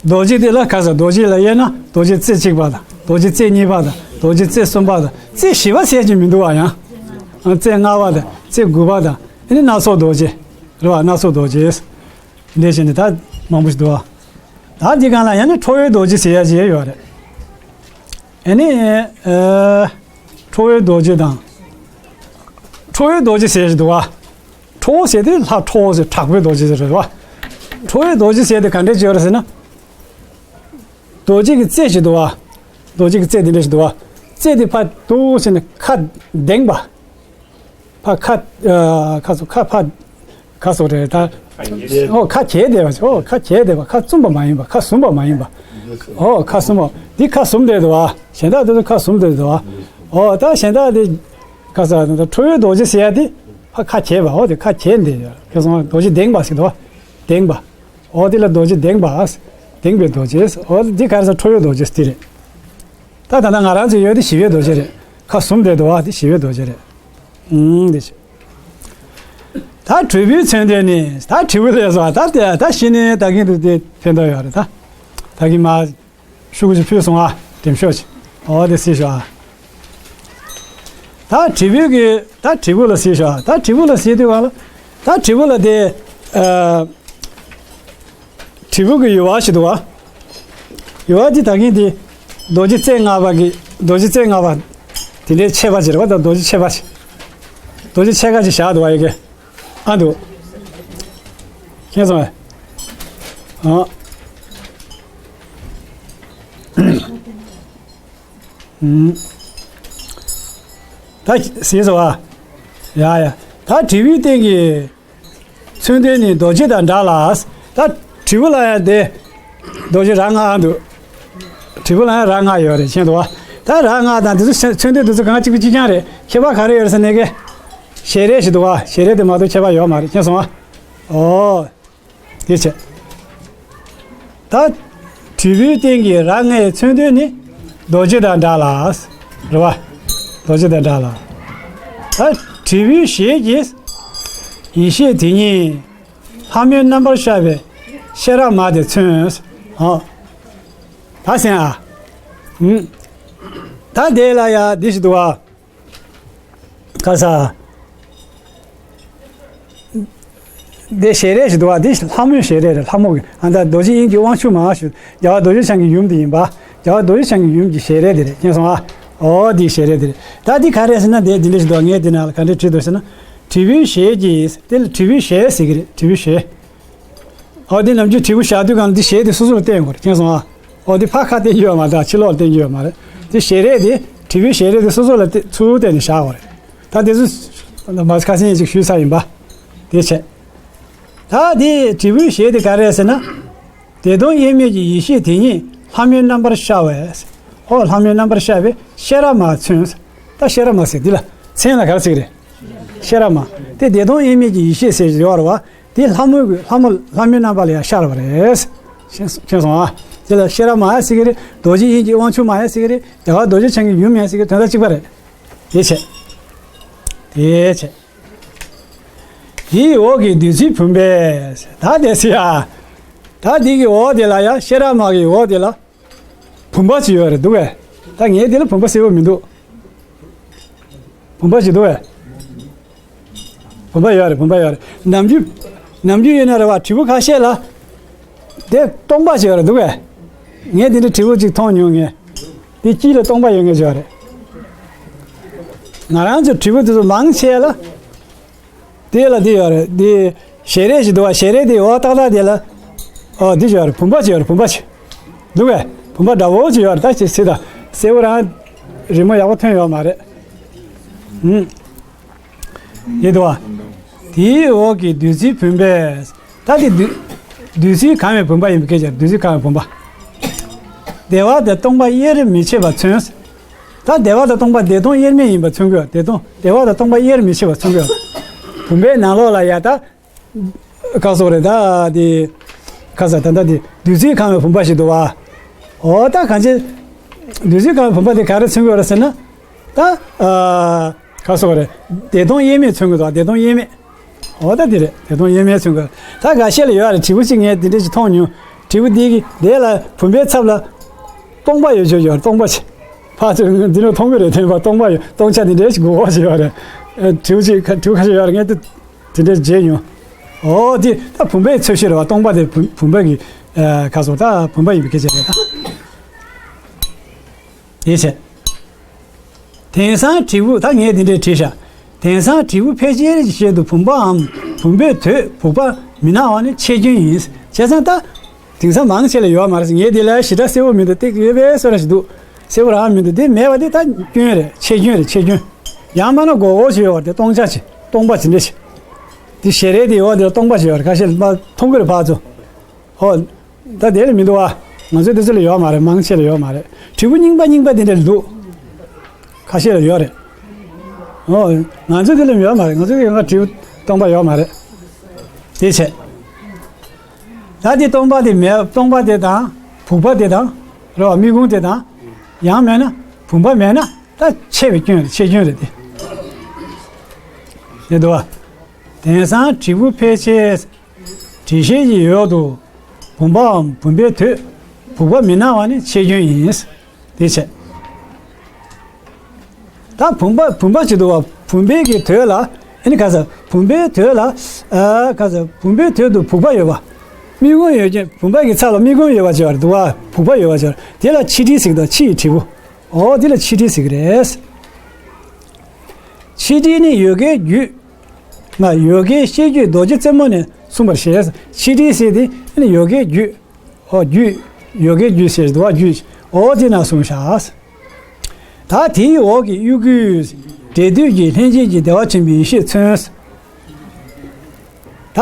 རྡོ་རྗེ་དེ་ལ་ག་ས་རྡོ་རྗེ་ལ་དབྱེ་ན་རྡོ་རྗེ་རྩེ་གཅིག་པ་དང་རྡོ་རྗེ་རྩེ་གཉིས་པ་དང་རྡོ་རྗེ་རྩེ་གསུམ་པ་དང་རྩེ་བཞི་པ་ཟེར་གྱི་མི་འདུག་བ། ཡང་རྩེ་ལྔ་པ་དང་རྩེ་དགུ་པ་དང་ཨ་ནི་སྣ་ཚོགས་རྡོ་རྗེ་རེད་བ། སྣ་ཚོགས་རྡོ་རྗེ་འདྲས་བྱས་ནས་ད་མང་པོ་ཞིག་འདུག་བ། ད་འདི་ག་ལ་ཡང་ན་ཁྲོ་བོའི་རྡོ་རྗེ་ཟེར་ཡ་ཅིག་ཡོད་རེད། ཨ་ནི་ཨ་ཁྲོ་བོའི་རྡོ་རྗེ་དང་། ཁྲོ་བོའི་རྡོ་རྗེ་ཟེར་ཞིག་འདུག་བ། ཁྲོ་བོ་ཟེར་དུས་ལྷ་ཁྲོ་བོ་ཟེར་དྲག་པོའི་རྡོ་རྗེ་ཟེར་རེད་བ། ཁྲོ་བོའི་རྡོ་རྗེ་ཟེར་དེ་ག་འདྲས་ཅིག་ཡོད་རེད་ཟེར་ན། རྡོ་རྗེ་གི་རྩེ་ཞིག་འདུག་བ། རྡོ་རྗེ་གི་རྩེ་འདི་འདྲས་ཞིག་འདུག་བ། རྩེ་དེ་ཕར་འདུག་ཟེར་ནས་ཁ་གདེངས་པ། ཕར་ཁ་ཨ་ཁ་སོ་ཁ་ཕར་ཁ་སོ་རེད་ད། ཨོ་ཁ་གྱེས་བསྡད་པ། ཨོ་ཁ་གྱེས་བསྡད་པ། ཁ་བཙུམ་པ་མ་ཡིན་པ། ཁ་ཟུམ་པ་མ་ཡིན་པ། ཨོ་ཁ་གསུམ་མོ། འདི་ཁ་གསུམ་དེ་འདུག་བ། གཞན་དག་དེ་ཚོ་ཁ་གསུམ་དེ་འདུག་བ། ཨོ་ད་གཞན་དག་དེ་ཁ་ས་ཁྲོ་བོའི་རྡོ་རྗེ་ཟེར་ཡ་དེ་ཕ་ཁ་གྱེས་པ། ཨོ་དེ་ཁ་གྱེས་འདི་ཡ་ཁ་སོང་རྡོ་རྗེ་གདེངས་པ་ཟེར་འདུག་བ། གདེངས་པ། ཨོ་དེ་ལ་རྡོ་རྗེ་གདེངས་པ། གདེངས་པའི་རྡོ་རྗེ། ཨོ་འདི་ག་རེ་ཟེར་ཁྲོ་བོའི་རྡོ་རྗེ་དེ་རེད། ད་ད་ལྟ་ང་རང་ཚོ་ཡོད་དེ་ཞི་བའི་རྡོ་རྗེ་རེད། ཁ་གསུམ་དེ་འདུག་བ། དེ་ཞི་བའི་རྡོ་རྗེ་རེད། ཨུམ་དེ་ཞི། ད་དྲིལ་བུའི་མཚོན་དོན་ནི་ད་དྲིལ་བུ་ལས་སོ། ད་དེ་ད་ཤི་ནས་ད་གིན་དུ་དེ་ཕན་ཐོགས་ཡོད་རེད་ད། ད་གིན་མ་ཤུ་གུ་ཅིག་ཕུལ་སོང་ཨ། དེམ་ཤོག་ཅིག་ཨོ་དེ་སྲིད་ཤོག་ཨ། ད་དྲིལ་བུ་གི་ད་དྲིལ་བུ་ལ་སྲིད་ཤོག་ཨ། ད་དྲིལ་བུ་ལ་སྲིད་དུས་ག་ལ་ད་དྲིལ་བུ་ལ་དེ་ཨ། དྲིལ་བུ་གི་ཡུ་བ་ཞིག་འདུག་བ། ཡུ་བ་འདི་ད་གིན་འདི་རྡོ་རྗེ་རྩེ་ལྔ་པ་གི་རྡོ་རྗེ་རྩེ་ལྔ་པ་དེ་འདྲའི་ཆད་པ་ཅིག་རེད་བ། ད་རྡོ་རྗེ་ཆད་པ་ཅིག་རྡོ་རྗེ་ཕྱེད་ཀ་ཅིག་བཞག་འདུག་བ། ཡི་གེ་ཨ་འདུག་མཁྱེན་སོང་ཨ། ཨ། ད་ཟིན་སོང་ཨ། ཡ་ཡ། ད་དྲིལ་བུའི་སྟེང་གི་མཚོན་དོན་ནི་རྡོ་རྗེ་དང་འདྲ་ལ། ད་དྲིལ་བུ་ལ་ཡང་དེ་རྡོ་རྗེ་རྭ་ལྔ་འདུག་དྲིལ་བུ་ལ་ཡང་རྭ་ལྔ་ཡོད་རེད། མཁྱེན་འདུག་བ། ད་རྭ་ལྔ་དང་དེ་ཚོ་མཚོན་དོན་དེ་ཚོ་གང་གཅིག་པ་གཅིག་རྐྱང་རེད། ཁྱད་པར་ག་རེ་ཡོད་རེད་ཟེར་ནས་ཀྱི། ཞལ་རས་ཞིག་འདུག་བ། ཞལ་རས་དེ་མ་གཏོགས་ཁྱད་པར་ཡོད་མ་རེད། མཁྱེན་སོང་ཨ། ཨོ། དེ་བྱས། ད་དྲིལ་བུའི་སྟེང་གི་རྭ་ལྔའི་མཚོན་དོན་ནི་རྡོ་རྗེ་དང་འདྲ་ལ། རེད་བ། རྡོ་རྗེ་དང་འདྲ་ལ། ད་དྲིལ་བུའི་ཞལ་གྱི་ཡེ་ཤེས་དེ་ཉིད་ལྷ་མོའི་རྣམ་པར་ཤར་བའི་ཤེས་རབ་མ་དེ་མཚོན། ཨོ། ད་སེང་ཨ། ཨུམ། ད་དེ་ལ་ཡ་འདི་ཞིག་འདུག་བ། ཁ་ས། འདི་ཞལ་རས་ཞིག་འདུག་བ། འདི་ལྷ་མོའི་ཞལ་རས་རེད། ལྷ་མོ་གི་ཨ་ད་རྡོ་རྗེ་དབྱིངས་ཀྱི་དབང་ཕྱུག་མ་ཞུ། རྒྱལ་བ་རྡོ་རྗེ་འཆང་གི་ཡུམ་དེ་ཡིན་པ། རྒྱལ་བ་རྡོ་རྗེ་འཆང་གི་ཡུམ་གྱི་ཞལ་རས་དེ་རེད། མཁྱེན་སོང་ཨ། ཨོ་འདི་ཞལ་རས་དེ་རེད། ད་འདི་ག་རེ་ཟེར་ན་འདི་འདི་འདྲ་ཞིག་འདུག་ངས་འདི་ནང་ལ་ག་འདྲ་བྲིས་འདུག་ཟེར་ན། དྲིལ་བུའི་ཞལ་གྱིས་དེ་ལ་དྲིལ་བུའི་ཞལ་ཟེར་གི་རེད། དྲིལ་བུའི་ཞལ། ཨོ་དེ་ནམ་རྒྱུན་དྲིལ་བུ་བཞག་དུས་གང་དེ་ཞལ་དེ་སོ་སོ་ལ་བསྟན་དགོས་རེད། མཁྱེན་སོང་ཨ། ཨོ་དེ་ཕར་ཁ་བསྟན་རྒྱུ་ཡོད་མ་རེད། ཕྱི་ལོགས་ལ་བསྟན་རྒྱུ་ཡོད་མ་རེད། དེ་ཞལ་རས་དེ་དྲིལ་བུའི་ཞལ་རས་དེ་སོ་སོ་ལ་བསྟན་ཚུར་བསྟན་ནས་བཞག་དགོས་རེད། ད་དེ་ཚོ་མ་ཁ་སང་ཡིན་ཅིག་ཞུས་ཚར་ཡིན་པ། དེ་བྱས། ད་དེ་དྲིལ་བུའི་ཞལ་དེ་ག་རེ་རེད་ཟེར་ན། བདེ་སྟོང་དབྱེར་མེད་ཀྱི་ཡེ་ཤེས་དེ་ཉིད་ལྷ་མོའི་རྣམ་པར་ཤར་བས། ཨོ་ལྷ་མོའི་རྣམ་པར་ཤར་བས་ཤེས་རབ་མ་མཚོན། ད་ཤེས་རབ་མ་ཟེར་འདི་ལ་མཚན་ལ་ག་རེ་ཟེར་གི་རེད། ཤེས་རབ་མ། དེ་བདེ་སྟོང་དབྱེར་མེད་ཀྱི་ཡེ་ཤེས་ཟེར་ཡོད་རེད་བ། དེ་ལྷ་མོའི་གི་ལྷ་མོ་ལྷ་མོའི་རྣམ་པ་ལ་ཡང་ཤར་བ་རེད། མཁྱེན་མཁྱེན་སོང་ཨ། དེ་ལ་ཤེས་རབ་མ་ཡང་ཟེར་གི་རེད། རྡོ་རྗེ་དབྱིངས་ཀྱི་དབང་ཕྱུག་མ་ཡང་ཟེར་གི་རེད། རྒྱལ་བ་རྡོ་རྗེ་འཆང་གི་ཡུམ་ཡང་ཟེར་གི་རེད། དོན་དག་གཅིག་པ་རེད། དེ་བྱས། དེ་བྱས། དེའི་འོག་གི་བདུད་རྩིའི་བུམ་པས་ད་དེ་སི་ཡ། ད་དེ་གི་འོག་དེ་ལ་ཡང་ཤེས་རབ་མ་གི་འོག་དེ་ལ། བུམ་པ་ཅིག་ཡོད་རེད་འདུག་གས། ད་ངས་དེ་ལ་བུམ་པ་གསལ་པོ་མི་འདུག་བུམ་པ་ཅིག་འདུག་གས། བུམ་པ་ཡོད་རེད། བུམ་པ་ཡོད་རེད། ནམ་རྒྱུན་ནམ་རྒྱུན་ཡོད་ན་རེད་བ། དྲིལ་བུ་ཁ་ཤས་ལ་དེ་སྟོང་པ་ཅིག་ཡོད་རེད་འདུག་གས། ངས་དེ་འདྲའི་དྲིལ་བུ་ཅིག་མཐོང་མྱོང་། ངས་དེ་དཀྱིལ་ལ་སྟོང་པ་ཡོད་མཁན་ཅིག་ཡོད་རེད། ང་རང་ཚོ་དྲིལ་བུ་དེ་ཚོ་མང་ཆེ་ལ། དེ་ལ་དེ་ཡོད་རེད། དེ་ཞལ་རས་ཞིག་འདུག་བ། ཞལ་རས་དེ་འོག་ཏག་ཏག་དེ་ལ། ཨོ་དེ་ཅིག་ཡོད་རེད། བུམ་པ་ཅིག་ཡོད་རེད། བུམ་པ་ཅིག་འདུག་གས། བུམ་པ་འདྲ་བོ་ཅིག་ཡོད་རེད། ད་ཅིག་སྲིད་ད། གསལ་པོ་རང་རི་མོ་ཡག་པོ་ཐོན་ཡོད་མ་རེད། ཧུམ། དེ་འདུག་བ། དེའི་འོག་གི་བདུད་རྩིའི་བུམ་པས། ད་དེ་བདུད་བདུད་རྩིས་གང་བའི་བུམ་པ་ཡིན་པའི་སྐད་ཆ། བདུད་རྩིས་གང་བའི་བུམ་པ། བདེ་བ་དང་སྟོང་པ་དབྱེར་མི་ཕྱེད་པ་མཚོན། ད་བདེ་བ་དང་སྟོང་པ་བདེ་སྟོང་དབྱེར་མེད་ཡིན་པ་མཚོན་དགོས། བདེ་སྟོང་བདེ་བ་དང་སྟོང་པ་དབྱེར་མི་ཕྱེད་པ་མཚོན་དགོས། བུམ་པའི་ནང་ལོགས་ལ་ཡ་ད། ཁ་སོག་རེད་ད་དེ། ཁ་ས་ད་ད་དེ་བདུད་རྩིས་གང་བའི་བུམ་པ་ཞིག་འདུག་བ། འོ་ད་གང་ཅི། བདུད་རྩིས་གང་བའི་བུམ་པ་དེ་ག་རེ་མཚོན་གྱི་ཡོད་རེད་ཟེར་ན། ད། ཨ། ཁ་སོག་རེད། བདེ་སྟོང་དབྱེར་མེད་མཚོན་གྱི་འདུག་བདེ་སྟོང་དབྱེར་མེད། འོ་ད་དེ་རེད། བདེ་སྟོང་དབྱེར་མེད་མཚོན་གྱི། ད་འགའ་ཤས་ལ་ཡོད་རེད། དྲིལ་བུ་གཅིག་ངས་དེ་འདྲ་ཞིག་མཐོང་མྱོང་། དྲིལ་བུ་འདི་གི་དེ་ལ་བུམ་པའི་ཚབ་ལ། སྟོང་པ་ཡོད་ཆོག་ཡོད་རེད། སྟོང་པ་ཞིག་ཕར་ཚུར་འདི་ནས་མཐོང་གི་རེད། དེ་ནས་སྟོང་པ་ཡོད། སྟོང་ཆ་དེ་འདྲ་ཞིག་དགོས་ཞིག་ཡོད་རེད། ཨ། དྲིལ་བུ་གཅིག་ཁ་དྲིལ་བུ་ཁ་ཤས་ཡོད་རེད། ངས་དེ། དེ་འདྲ་བརྗེད་མྱོང་། ཨོ་དེ་ད་བུམ་པའི་ཚོད་ཤེས་རེད་བ། སྟོང་པ་དེ་བུམ་བུམ་པ་གི། ཨ། ཁ་སོག་ད་བུམ་པ་ཡིན་པའི་སྐད་ཆ་རེད་ད། དེ་བྱས། དེང་སང་དྲིལ་བུ་ད་ངས་དེ་འདྲས་བྲིས་ཤག་དེང་སང་དྲིལ་བུ་ཕལ་ཆེར་གྱི་ཆེད་དུ་བུམ་པའམ་བུམ་པའི་དོད་བུག་པ་མི་སྣང་བ་ནི་ཆེ་སྐྱོན་ཡིན། བྱས་ཙང་ད། དེང་སང་མང་ཆེ་ལ་ཡོད་མ་རེད། ངས་དེ་ལ་ཞེ་དྲག་གསལ་པོ་མི་འདུག་སྟེགས་ཡོད་པའི་བཟོ་འདྲ་ཞིག་འདུག་སེར་པོ་རང་མི་འདུག་དེ་མེད་པ་དེ་ད་སྐྱོན་རེད། ཆེ་སྐྱོན་རེད། ཆེ་སྐྱོན། ཡང་མིན་ན་སྒོར་སྒོར་ཞིག་ཡོད་པ་དེ་སྟོང་ཆ་ཞིག་སྟོང་པ་ཇི་འདྲ་ཞིག་དེ་ཞལ་རས་དེ་ཡོད་དེ་སྟོང་པ་ཞིག་ཡོད་རེད། ཁ་ཤས་མ་མཐོང་གི་རེད་ཕར་ཚུར། ཧོ། ད་དེ་ལ་མི་འདུག་བ། ང་ཚོའི་དུས་ཚོད་ལ་ཡོད་མ་རེད། མང་ཆེ་ལ་ཡོད་མ་རེད། དྲིལ་བུ་རྙིང་པ་རྙིང་པ་དེ་འདྲ་འདུག་ཁ་ཤས་ལ་ཡོད་རེད། ཨོ། ང་ཚོའི་དུས་ལ་ཡོད་མ་རེད། ང་ཚོའི་ཡོད་ན་དྲིལ་བུ་སྟོང་པ་ཡོད་མ་རེད། དེ་བྱས། ད་དེ་སྟོང་པ་དེ་མེད། སྟོང་པ་དེ་དང་། བུམ་པ་དེ་དང་། རེད་བ། མིག་ཀོང་དེ་དང་། ཡང་མེད་ན། བུམ་པ་མེད་ན། ད་ཆད་པའི་སྐྱོན་རེད། ཆད་སྐྱོན་རེད་དེ། དེ་འདུག་བ། དེང་སང་དྲིལ་བུ་ཕལ་ཆེར་དྲིལ་ཤེལ་གྱི་འོག་ཏུ་བུམ་པའམ་བུམ་པའི་དོད་བུམ་པ་མི་སྣང་བ་ནི་ཆད་སྐྱོན་ཡིན། དེ་བྱས། ད་བུམ་པ་བུམ་པ་ཅིག་འདུག་བ། བུམ་པའི་གི་དོད་ལ། ཨ་ནི་ག་ས། བུམ་པའི་དོད་ལ། ཨ། ག་ས། བུམ་པའི་དོད་དུ་བུམ་པ་ཡོད་པ། མིག་ཀོང་ཡོད་ཀྱི། བུམ་པ་གི་ཚབ་ལ་མིག་ཀོང་ཡོད་པ་ཅིག་ཡོད་རེད་འདུག་བ། བུམ་པ་ཡོད་པ་ཅིག་ཡོད་རེད། དེ་ལ་ཕྱི་དྲིལ་ཟེར་གི་འདུག་ཕྱི་ཡི་དྲིལ་བུ། ཨོ། དེ་ལ་ཕྱི་དྲིལ་ཟེར་གི་རེད། ཕྱི་དྲིལ་ནི་ཡོ་གའི་རྒྱུད། ང་ཡོ་གའི་ཤེས་རྒྱུད་རྡོ་རྗེ་རྩེ་མོ་ནས་གསུངས་པར་བཞེད། ཕྱི་དྲིལ་ཟེར་དེ་ནི་ཡོ་གའི་རྒྱུད། ཨོ། རྒྱུད། ཡོ་གའི་རྒྱུད་ཟེར་འདུག་བ། རྒྱུད། ཨོ། དེ་ན་གསུངས་བཞག་ད་དེའི་འོག་གི་དབྱུ་གུས་འབྲས་དུས་ཀྱི་ལྷན་སྐྱེས་ཀྱི་བདེ་བ་ཆེན་པོའི་ཡེ་ཤེས་མཚོན། ད།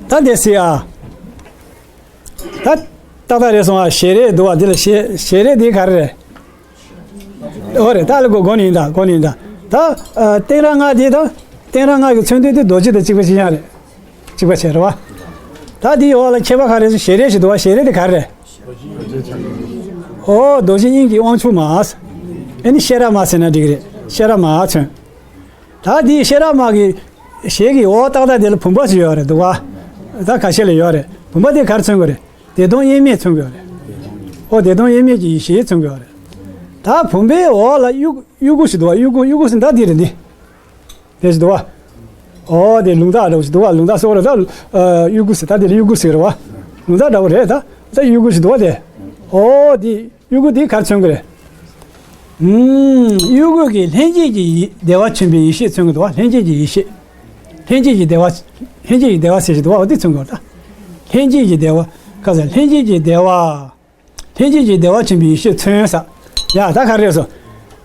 ད་འདི་སྲིད་ཨ། ད། ཏག་ཏག་རེད་སོང་ཨ། ཞལ་རས་འདུག་བ། འདི་ལ་ཞལ་ཞལ་རས་འདི་ག་རེ་རེད། ཨོ་རེད། ད་ལ་གོ་གོ་ནི་ཡིན་ད། གོ་ནི་ཡིན་ད། ད། ཨ། སྟེང་ར་ལྔ་འདི་ད། སྟེང་ར་ལྔ་གི་མཚོན་དོན་དེ་རྡོ་རྗེ་དང་གཅིག་པ་གཅིག་རྐྱང་རེད། གཅིག་པ་བྱས་རེད་བ། ད་འདིའི་འོག་ལ་ཁྱད་པར་ག་རེ་ཞལ་རས་ཞིག་འདུག་བ། ཞལ་རས་དེ་ག་རེ་རེད། ཨོ། རྡོ་རྗེ་དབྱིངས་ཀྱི་དབང་ཕྱུག་མ། ཨེ་ནི་ཤེས་རབ་མ་ཟེར་ན་འགྲིག་གི་རེད། ཤེས་རབ་མ་མཚོན། ད་འདིའི་ཤེས་རབ་མ་གི་ཞལ་གྱི་འོག་ཏག་ཏག་དེ་ལ་བུམ་པ་ཞིག་ཡོད་རེད་འདུག་བ། ད་ཁ་ཤས་ལ་ཡོད་རེད། བུམ་པ་དེ་ག་རེ་མཚོན་གྱི་རེད། བདེ་སྟོང་དབྱེར་མེད་མཚོན་གྱི་ཡོད་རེད། ཨོ། བདེ་སྟོང་དབྱེར་མེད་ཀྱི་ཡེ་ཤེས་མཚོན་གྱི་ཡོད་རེད། ད་བུམ་པའི་འོག་ལ་དབྱུ་དབྱུ་གུ་ཞིག་འདུག་བ། དབྱུ་གུ། དབྱུ་གུ་ཟེར་ད་འདི་རེད། འདི། དེ་ཞིག་འདུག་བ། ཨོ། དེ་ལུང་ཐག་འདྲ་བོ་ཞིག་འདུག་བ། ལུང་ཐག་སོགས་རེད་ད། ཨ། དབྱུ་གུ་ཟེར་ད་དེ་ལ་དབྱུ་གུ་ཟེར་རེད་བ། ལུང་ཐག་འདྲ་བོ་རེད་ད། ད་དབྱུ་གུ་ཞིག་འདུག་བ་དེ། ཨོ། དེ་དབྱུ་གུ་དེ་ག་རེ་མཚོན་གྱི་རེད། ཨུམ། དབྱུ་གུ་གིས་ལྷན་སྐྱེས་ཀྱི་ཡེ་བདེ་བ་ཆེན་པོའི་ཡེ་ཤེས་མཚོན་གྱི་འདུག་བ། ལྷན་སྐྱེས་ཀྱི་ཡེ་ཤེས། ལྷན་སྐྱེས་ཀྱི་བདེ་བ། ལྷན་སྐྱེས་ཀྱི་བདེ་བ་ཟེར་ཞིག་འདུག་བ། འོ་དེ་མཚོན་གྱི་འདུག་ད། ལྷན་སྐྱེས་ཀྱི་བདེ་བ། ག་ས། ལྷན་སྐྱེས་ཀྱི་བདེ་བ། ལྷན་སྐྱེས་ཀྱི་བདེ་བ་ཆེན་པོའི་ཡེ་ཤེས་མཚོན་ས། ཡ། ད་ག་རེ་སོ།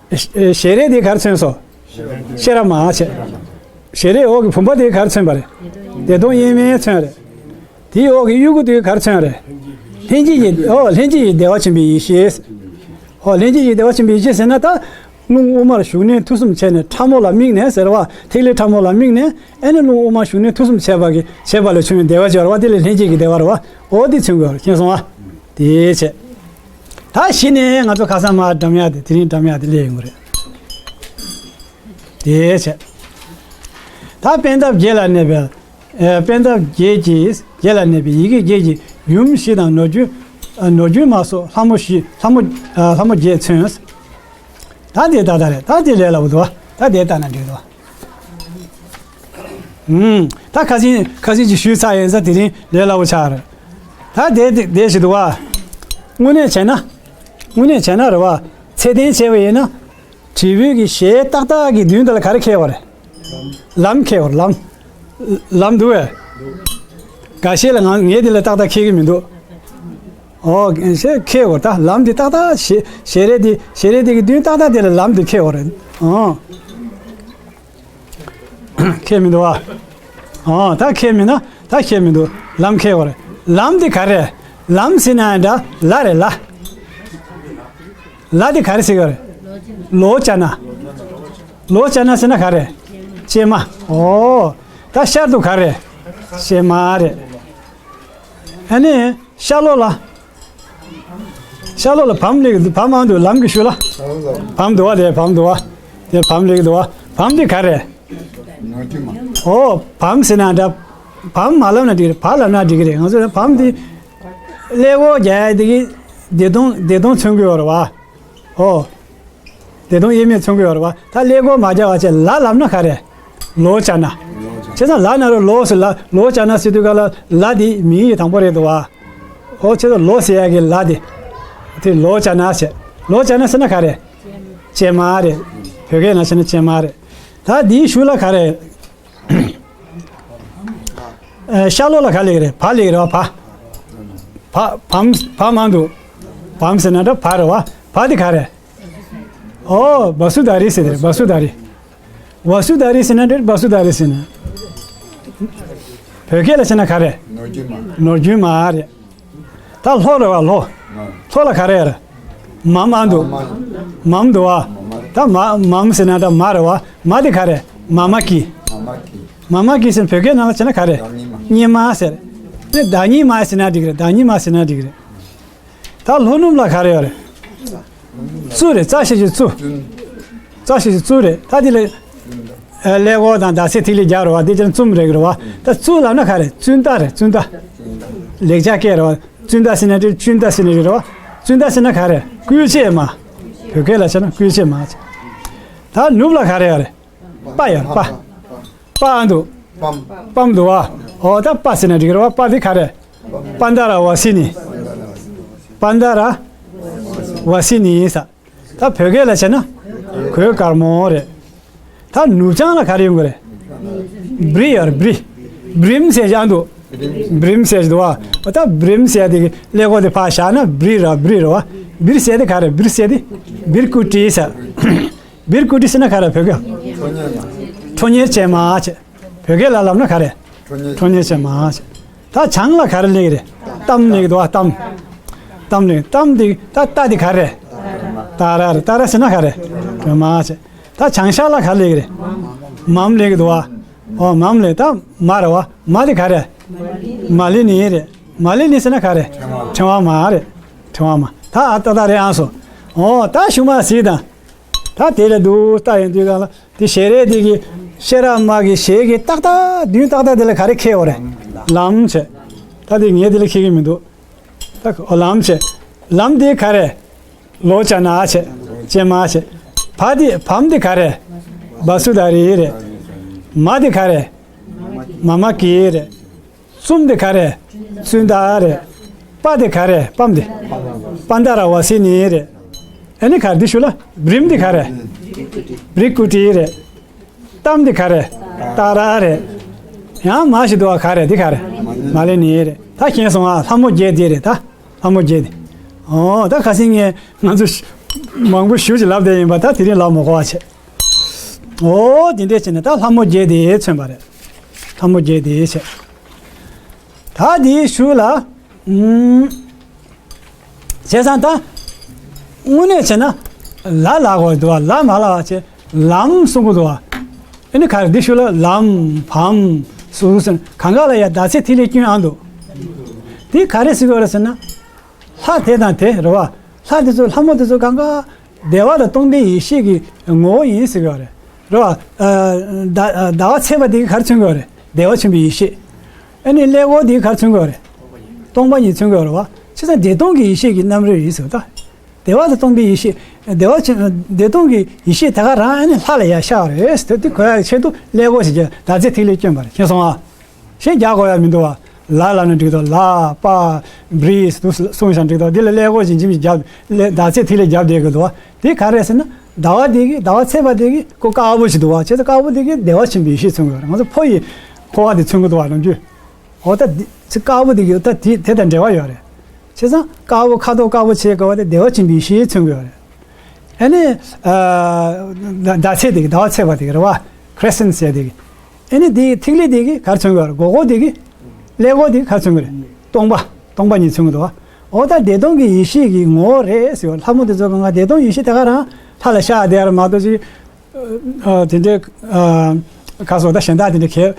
ཞལ་རས་དེ་ག་རེ་མཚོན་སོ། ཤེས་རབ་མ་བྱས། ཞལ་རས་འོག་གི་བུམ་པ་དེ་ག་རེ་མཚོན་པ་རེད། བདེ་སྟོང་དབྱེར་མེད་མཚོན་རེད། དེའི་འོག་གི་དབྱུ་གུ་དེ་ག་རེ་མཚོན་རེད། ལྷན་སྐྱེས་ཀྱི། ཨོ། ལྷན་སྐྱེས་ཀྱི་བདེ་བ་ཆེན་པོའི་ཡེ་ཤེས། ཨོ། ལྷན་སྐྱེས་ཀྱི་བདེ་བ་ཆེན་པོའི་ཡེ་ཤེས་ཟེར་ན་ད། རླུང་དབུ་མར་ཞུགས་ནས་མཐུ་གསུམ་བྱས་ནས་ཕྲ་མོ་ལ་དམིགས་ནས་ཟེར་བ། ཐིག་ལེ་ཕྲ་མོ་ལ་དམིགས་ནས། ཨེ་ནི་རླུང་དབུ་མར་ཞུགས་ནས་མཐུ་གསུམ་བྱས་པ་གི། བྱས་པ་ལས་བྱུང་བའི་བདེ་བ་ཅིག་ཡོད་རེད་བ། དེ་ལ་ལྷན་སྐྱེས་ཀྱི་བདེ་བ་རེད་བ། ཨོ་དེ་མཚོན་དགོས་རེད། མཁྱེན་སོང་ཨ། དེ་བྱས། ད་གཞི་ནས་ང་ཚོ་ཁ་སང་མར་འགྲམ་ཡག་དེ། དེ་རིང་འགྲམ་ཡག་དེ་སླེབས་ཡོང་གི་རེད། དེ་བྱས། ད་པད་འདབ་བརྒྱད་ལ་གནས་པའི། ཨེ། པད་འདབ་བརྒྱད་ཀྱི། བརྒྱད་ལ་གནས་པའི་ཡི་གེ་བརྒྱད་ཀྱི་ཡུམ་བཞི་དང་ནོར་རྒྱུན། ཨ། ནོར་རྒྱུན་མ་སོགས་ལྷ་མོ་བཞི། ལྷ་མོ། ཨ། ལྷ་མོ་བརྒྱད་མཚོན། ད་དེ་ཏག་ཏག་རེད། ད་དེ་ལས་སླ་པོ་འདུག་བ། ད་དེ་ལྟ་ན་འགྲིག་འདུག་བ། ཨུམ། ད་ཁ་སང་ཁ་སང་ཅིག་ཞུས་ཚར་ཡིན་ཙང་དེ་རིང་ལས་སླ་པོ་ཆགས་རེད། ད་དེ་དེ་དེ་ཞིག་འདུག་བ། དངོས་གནས་བྱས་ན། དངོས་གནས་བྱས་ན་རེད་བ། ཚད་ལྡན་བྱས་པ་ཡིན་ན། དྲིལ་བུ་གི་ཞལ་ཏག་ཏག་གི་མདུན་དེ་ལ་ག་རེ་འཁེལ་བ་རེད། ལམ་འཁེལ་བ་རེད། ལམ། ལམ་འདུག་བས། འགའ་ཤས་ལ་ང་ངས་དེ་ལ་ཏག་ཏག་འཁེལ་གི་མི་འདུག་ཨོ། ཞལ་འཁེལ་བ་ད་ལམ་དེ་ཏག་ཏག་ཞལ་ཞལ་རས་དེ། ཞལ་རས་དེ་གི་མདུན་ཏག་ཏག་དེ་ལ་ལམ་དེ་འཁེལ་བ་རེད། ཨོ། འཁེལ་མི་འདུག་བ། ཨོ། ད་འཁེལ་མེད་ན་ད་འཁེལ་མི་འདུག་ལམ་འཁེལ་བ་རེད། ལམ་དེ་ག་རེ། ལམ་ཟེར་ན་འདྲ། ལ་རེད། ལ། ལ་དེ་ག་རེ་ཟེར་གི་རེད། ལོ་ཙཱ་ན། ལོ་ཙཱ་ན་ཟེར་ན་ག་རེ། ཀྱེ་མ། ཨོ། ད་ཤར་དུ་ག་རེ། ཀྱེ་མ་རེད། ཨ་ནི་ཤར་ལོགས་ལ། ཤར་ལོགས་ལ་བམ་སླེབས་འདུག་བམ་ཨང་འདུག་ལམ་གྱི་ཤུལ་ལ། བམ་འདུག་བ། དེ་བམ་འདུག་བ། དེ་བམ་སླེབས་འདུག་བ། བམ་དེ་ག་རེ། ཨོ། བམ་ཟེར་ན་འདྲ། བམ་མ་ལབ་ན་འགྲིག་རེད། བ་ལབ་ན་འགྲིག་གི་རེད། ང་ཚོ་བམ་དེ་ཀླད་ཀོར་རྒྱག་ཡ་དེ་གི་བདེ་སྟོང་བདེ་སྟོང་མཚོན་གྱི་ཡོད་རེད་བ། ཨོ། བདེ་སྟོང་དབྱེར་མེད་མཚོན་གྱི་ཡོད་རེད་བ། ད་ཀླད་ཀོར་མ་རྒྱག་པ་བྱས་ལ་ལབ་ན་ག་རེ། ལོ་ཙཱ་ན། བྱས་ཙང་ལ་ན་རོ་ལོ་ཟེར་ལ། ལོ་ཙཱ་ན་ཟེར་དུས་སྐབས་ལ་ལ་དེ་མིང་ཡིག་དང་པོ་རེད་འདུག་བ། ཨོ། བྱས་ཙང་ལོ་ཟེར་ཡ་གི་ལ་དེ། དེ་ལོ་ཙཱ་ན་ཟེར། ལོ་ཙཱ་ན་ཟེར་ན་ག་རེ། ཀྱེ་མ་རེད། བོད་སྐད་ནང་བཤད་ན་ཀྱེ་མ་རེད། ད་དེའི་གཞུག་ལ་ག་རེ། ཨ། ཤར་ལོགས་ལ་ག་སླེབས་ཀྱི་རེད། བ་སླེབས་ཀྱི་རེད་བ། བ། བ། བམ། བམ་ཨང་འདུག་བམ་ཟེར་ན་འདྲ། བ་རེད་བ། བ་དེ་ག་རེ། ཨོ། བ་སུ་དྷ་རི་ཟེར་དེ་རེད། བ་སུ་དྷ་རི། བ་སུ་དྷ་རི་ཟེར་ན་འདྲ། བ་སུ་དྷ་རི་ཟེར་ན། བོད་སྐད་ལ་བཤད་ན་ག་རེ། ནོར་རྒྱུན་མ། ནོར་རྒྱུན་མ་རེད། ད་ལྷོ་རེད་བ། ལྷོ། ལྷོ་ལ་ག་རེ་ཡོད་རེད། མམ་ཨ་འདུག་མམ་འདུག་བ། ད་མ་མམ་ཟེར་ན་ད་མ་རེད་བ། མ་དེ་ག་རེ། མ་མ་ཀི། མ་མ་ཀི་ཟེར་བོད་སྐད་ནང་ལ་བྱས་ན་ག་རེ། གཉིས་མ་ཟེར། ནི་ད་གཉིས་མ་ཟེར་ན་འགྲིག་རེད། ད་གཉིས་མ་ཟེར་ན་འགྲིག་རེད། ད་ལྷོ་ནུབ་ལ་ག་རེ་ཡོད་རེད། ཙུ་རེད། ཙ་ཞབས་ཀྱུ་ཙུ། ཙ་ཞབས་ཀྱུ་ཙུ་རེད། ད་དེ་ལ་ཀླད་ཀོར་དང་ཟླ་ཚེས་ཐིག་ལེ་རྒྱག་རེད་བ། དེ་ཅན་ཙུམ་རེད་རེད་བ། ད་ཙུ་ལབ་ན་ག་རེ། ཙུན་ཏ་རེད། ཙུན་ཏ། ལེགས་སྦྱར་སྐད་རེད་བ། ཙུན་ཏ་ཟེར་ན་འགྲིག་ཙུན་ཏ་ཟེར་ན་འགྲིག་རེད་བ། ཙུན་ཏ་ཟེར་ན་ག་རེ། སྐུལ་བྱེད་མ། བོད་སྐད་ལ་བྱས་ན་སྐུལ་བྱེད་མ། ད་ནུབ་ལ་ག་རེ་ཡོད་རེད། པ་ཡོད། པ། པ་འདུག་པམ་འདུག་བ། ཨོ་ད་པ་ཟེར་ན་འགྲིག་རེད་བ། པ་དེ་ག་རེ། པནྡ་ར་ཝ་སི་ནི། པནྡ་ར་ཝ་སི་ནི་ས། ད་བོད་སྐད་ལ་བྱས་ན་གོས་དཀར་མོ་རེད། ད་ནུབ་བྱང་ལ་ག་རེ་ཡོང་གི་རེད། བྲི་ཡོད་རེད། བྲི། བྲིམ་ཟེར་ཞིག་འདུག་བྲིམ་ཟེར་ཞིག་འདུག་བ། ད་བྲིམ་ཟེར་དེ་གི་ཀླད་ཀོར་དེ་ཕར་བཞག་ན་བྲི་ར་བྲི་ར་བ། བིར་ཟེར་དེ་ག་རེ། བིར་ཟེར་དེ་བིར་ཀུ་ཏི་ཟེར། བིར་ཀུ་ཏི་ཟེར་ན་ག་རེ་བོད་སྐད། ཁྲོ་གཉེར་ཅན་མ་བྱས། བོད་སྐད་ལ་ལབ་ན་ག་རེ། ཁྲོ་གཉེར་ཅན་མ་བྱས། ད་བྱང་ལ་ག་རེ་སླེབས་རེད། ཏམ་སླེབས་འདུག་བ། ཏམ། ཏམ་སླེབས། ཏམ་དེ་ད་ཏ་དེ་ག་རེ། ཏ་ར་རེད། ཏ་ར་ཟེར་ན་ག་རེ། སྒྲོལ་མ་བྱས། ད་བྱང་ཤར་ལ་ག་རེ་སླེབས་རེད། མམ་སླེབས་འདུག་བ། ཨོ་མམ་སླེབས། ད་མ་རེད་བ། མ་དེ་ག་རེ། མ་ལི་ནི་རེད། མ་ལི་ནི་ཟེར་ན་ག་རེ། ཕྲེང་བ་མ་རེད། ཕྲེང་བ་མ། ད་ཨ་ཏ་ཏ་རེད་ཨང་སོ། ཨོ་ད་གཞུག་མ་གཟིགས་དང་། ད་དེ་ལ་འདུག་ལྟ་ཡོང་དུས་གང་ལ་དེ་ཞལ་རས་དེ་གི་ཤེས་རབ་མ་གི་ཞལ་གི་ཏག་ཏག་མདུན་ཏག་ཏག་དེ་ལ་ག་རེ་འཁེལ་བ་རེད། ལམ་བྱས། ད་དེ་ངས་དེ་ལ་འཁེལ་གི་མི་འདུག་ད་ཨོ་ལམ་བྱས། ལམ་དེ་ག་རེ། ལོ་ཅ་ན་བྱས། ཅན་མ་བྱས། བ་དེ་བམ་དེ་ག་རེ། བ་སུ་དྷ་རི་རེད། མ་དེ་ག་རེ། མ་མ་ཀི་རེད། ཙུམ་དེ་ག་རེ། ཙུན་ཏ་རེད། པ་དེ་ག་རེ། པམ་དེ། པནྡ་ར་ཝ་སི་ནི་རེད། ཨ་ནི་ག་རེ་འདི་ཞུ་ལ། བྲིམ་དེ་ག་རེ། བྲི་ཀུ་ཏི་རེད། ཏམ་དེ་ག་རེ། ཏ་ར་རེད། ཡང་མ་ཞིག་འདུག་བ། ག་རེ། འདི་ག་རེ། མ་ལི་ནི་རེད། ད་མཁྱེན་སོང་ཨ། ལྷ་མོ་བརྒྱད་དེ་རེད་ད། ལྷ་མོ་བརྒྱད་དེ། ཨོ་ད་ཁ་སང་ངས་ང་ཚོ་མང་པོ་ཞུ་ཅིག་ལབ་བསྡད་ཡིན་པ། ད་དེ་རིང་ལབ་མ་དགོས་པ་བྱས། ཨོ་དེ་འདྲས་བྱས་ནས་ད་ལྷ་མོ་བརྒྱད་དེ་མཚོན་པ་རེད། ལྷ་མོ་བརྒྱད་དེ་བྱས། ད་དེའི་གཞུག་ལ། ཨུམ། བྱས་ཙང་ད། དངོས་གནས་བྱས་ན། ལ་ལ་གོ་འདུག་བ། ལ་མ་ལ་བ་བྱས། ལམ་གསུང་གི་འདུག་བ། ཨ་ནི་ག་རེ་འདི་ཞུ་ལ་ལམ་བམ་སུ་ཟེར་གང་ག་ལ་ཡ་ཟླ་ཚེས་ཐིག་ལེ་སྐྱོན་ཨང་འདུག་དེ་ག་རེ་ཟེར་གི་རེད་ཟེར་ན། ལྷ་དེ་དང་དེ་རེད་བ། ལྷ་དེ་ཚོ་ལྷ་མོ་དེ་ཚོ་གང་ག་བདེ་བ་དང་སྟོང་པའི་ཡེ་ཤེས་ཀྱི་ངོ་བོ་ཡིན་ཟེར་གི་རེད། རེད་བ། ཟླ་ཟླ་བ་ཚེས་པ་དེ་གི་ག་རེ་མཚོན་གི་རེད། བདེ་བ་ཆེན་པོའི་ཡེ་ཤེས། ཨ་ནི་ཀླད་ཀོར་དེ་གི་ག་རེ་མཚོན་གི་རེད། སྟོང་པ་ཉིད་མཚོན་གི་རེད་བ། བྱས་ཙང་བདེ་སྟོང་གི་ཡེ་ཤེས་ཀྱི་རྣམ་རོལ་ཡིན་ཟེར་བ་ད། བདེ་བ་དང་སྟོང་པའི་ཡེ་ཤེས། བདེ་བ་ཆེན་བདེ་སྟོང་གི་ཡེ་ཤེས་དེ་ག་རང་ཨ་ནི་ལྷ་ལ་ཡར་ཤར་བ་རེད་ཟེར་དེ་གོ་ཡག་གི་ཆེད་དུ་ཀླད་ཀོར་ཞིག་བརྒྱབ། ཟླ་ཚེས་ཐིག་ལེ་སྐྱོན་པ་རེད། མཁྱེན་སོང་ཨ། གཞན་རྒྱག་དགོས་ཡ་མི་འདུག་བ། ལ་ལ་ན་འགྲིག་འདུག་ལ་པ་བྲིས་དུ་གསུངས་ཤག་འགྲིག་འདུག་འདི་ལ་ཀླད་ཀོར་ཞིག་འཇིམ་ཞིག་བརྒྱབ། ཀླད་ཟླ་ཚེས་ཐིག་ལེ་བརྒྱབ་བསྡད་ཀྱི་འདུག་བ། དེ་ག་རེ་ཟེར་ན་ཟླ་བ་འདི་གི་ཟླ་བ་ཚེས་པ་འདི་གི་ཁོ་དཀར་པོ་ཞིག་འདུག་བ། བྱས་ཙང་དཀར་པོ་འདི་གི་བདེ་བ་ཆེན་པོའི་ཡེ་ཤེས་མཚོན་གྱི་ཡོད་རེད། ང་ཚོ་ཕོ་ཡི་ཁོ་བ་དེ་མཚོན་གྱི་འདུག་བ། ནམ་རྒྱུན་འོ་ད་འདི་ཚེ་དཀར་པོ་འདི་གི་འོ་ད་དེ་དེ་དང་འབྲེལ་བ་ཡོད་རེད། བྱས་ཙང་དཀར་པོ་ཁ་དོག་དཀར་པོ་བྱས་དཀར་བ་དེ་བདེ་བ་ཆེན་པོའི་ཡེ་ཤེས་མཚོན་གྱི་ཡོད་རེད། ཨ་ནི། ཟླ་ཟླ་ཚེས་དེ་གི་ཟླ་བ་ཚེས་པ་དེ་གི་རེད་བ། ཁྲི་སེན་ཟེར་དེ་གི། ཨ་ནི་དེ་གི་ཐིག་ལེ་དེ་གི་ག་རེ་མཚོན་གྱི་རེད། སྒོར་སྒོར་དེ་གི། ཀླད་ཀོར་དེ་གི་ག་རེ་མཚོན་གྱི་རེད། སྟོང་པ། སྟོང་པ་ཉིད་མཚོན་གྱི་འདུག་བ། འོ་ད་བདེ་སྟོང་གི་ཡེ་ཤེས་ཀྱི་ངོ་བོ་རེད་ཟེར་བ། ལྷ་མོ་དེ་ཚོ་གང་ག་བདེ་སྟོང་ཡེ་ཤེས་དེ་ག་རང་ལྷ་ལ་ཤར་བསྡད་ཡ་རེད་མ་གཏོགས་ཅིག་ཨ་དེ་འདྲའི་ཨ་ཁ་སོ་ད་གཞན་དག་དེ་འདྲའི་གལ་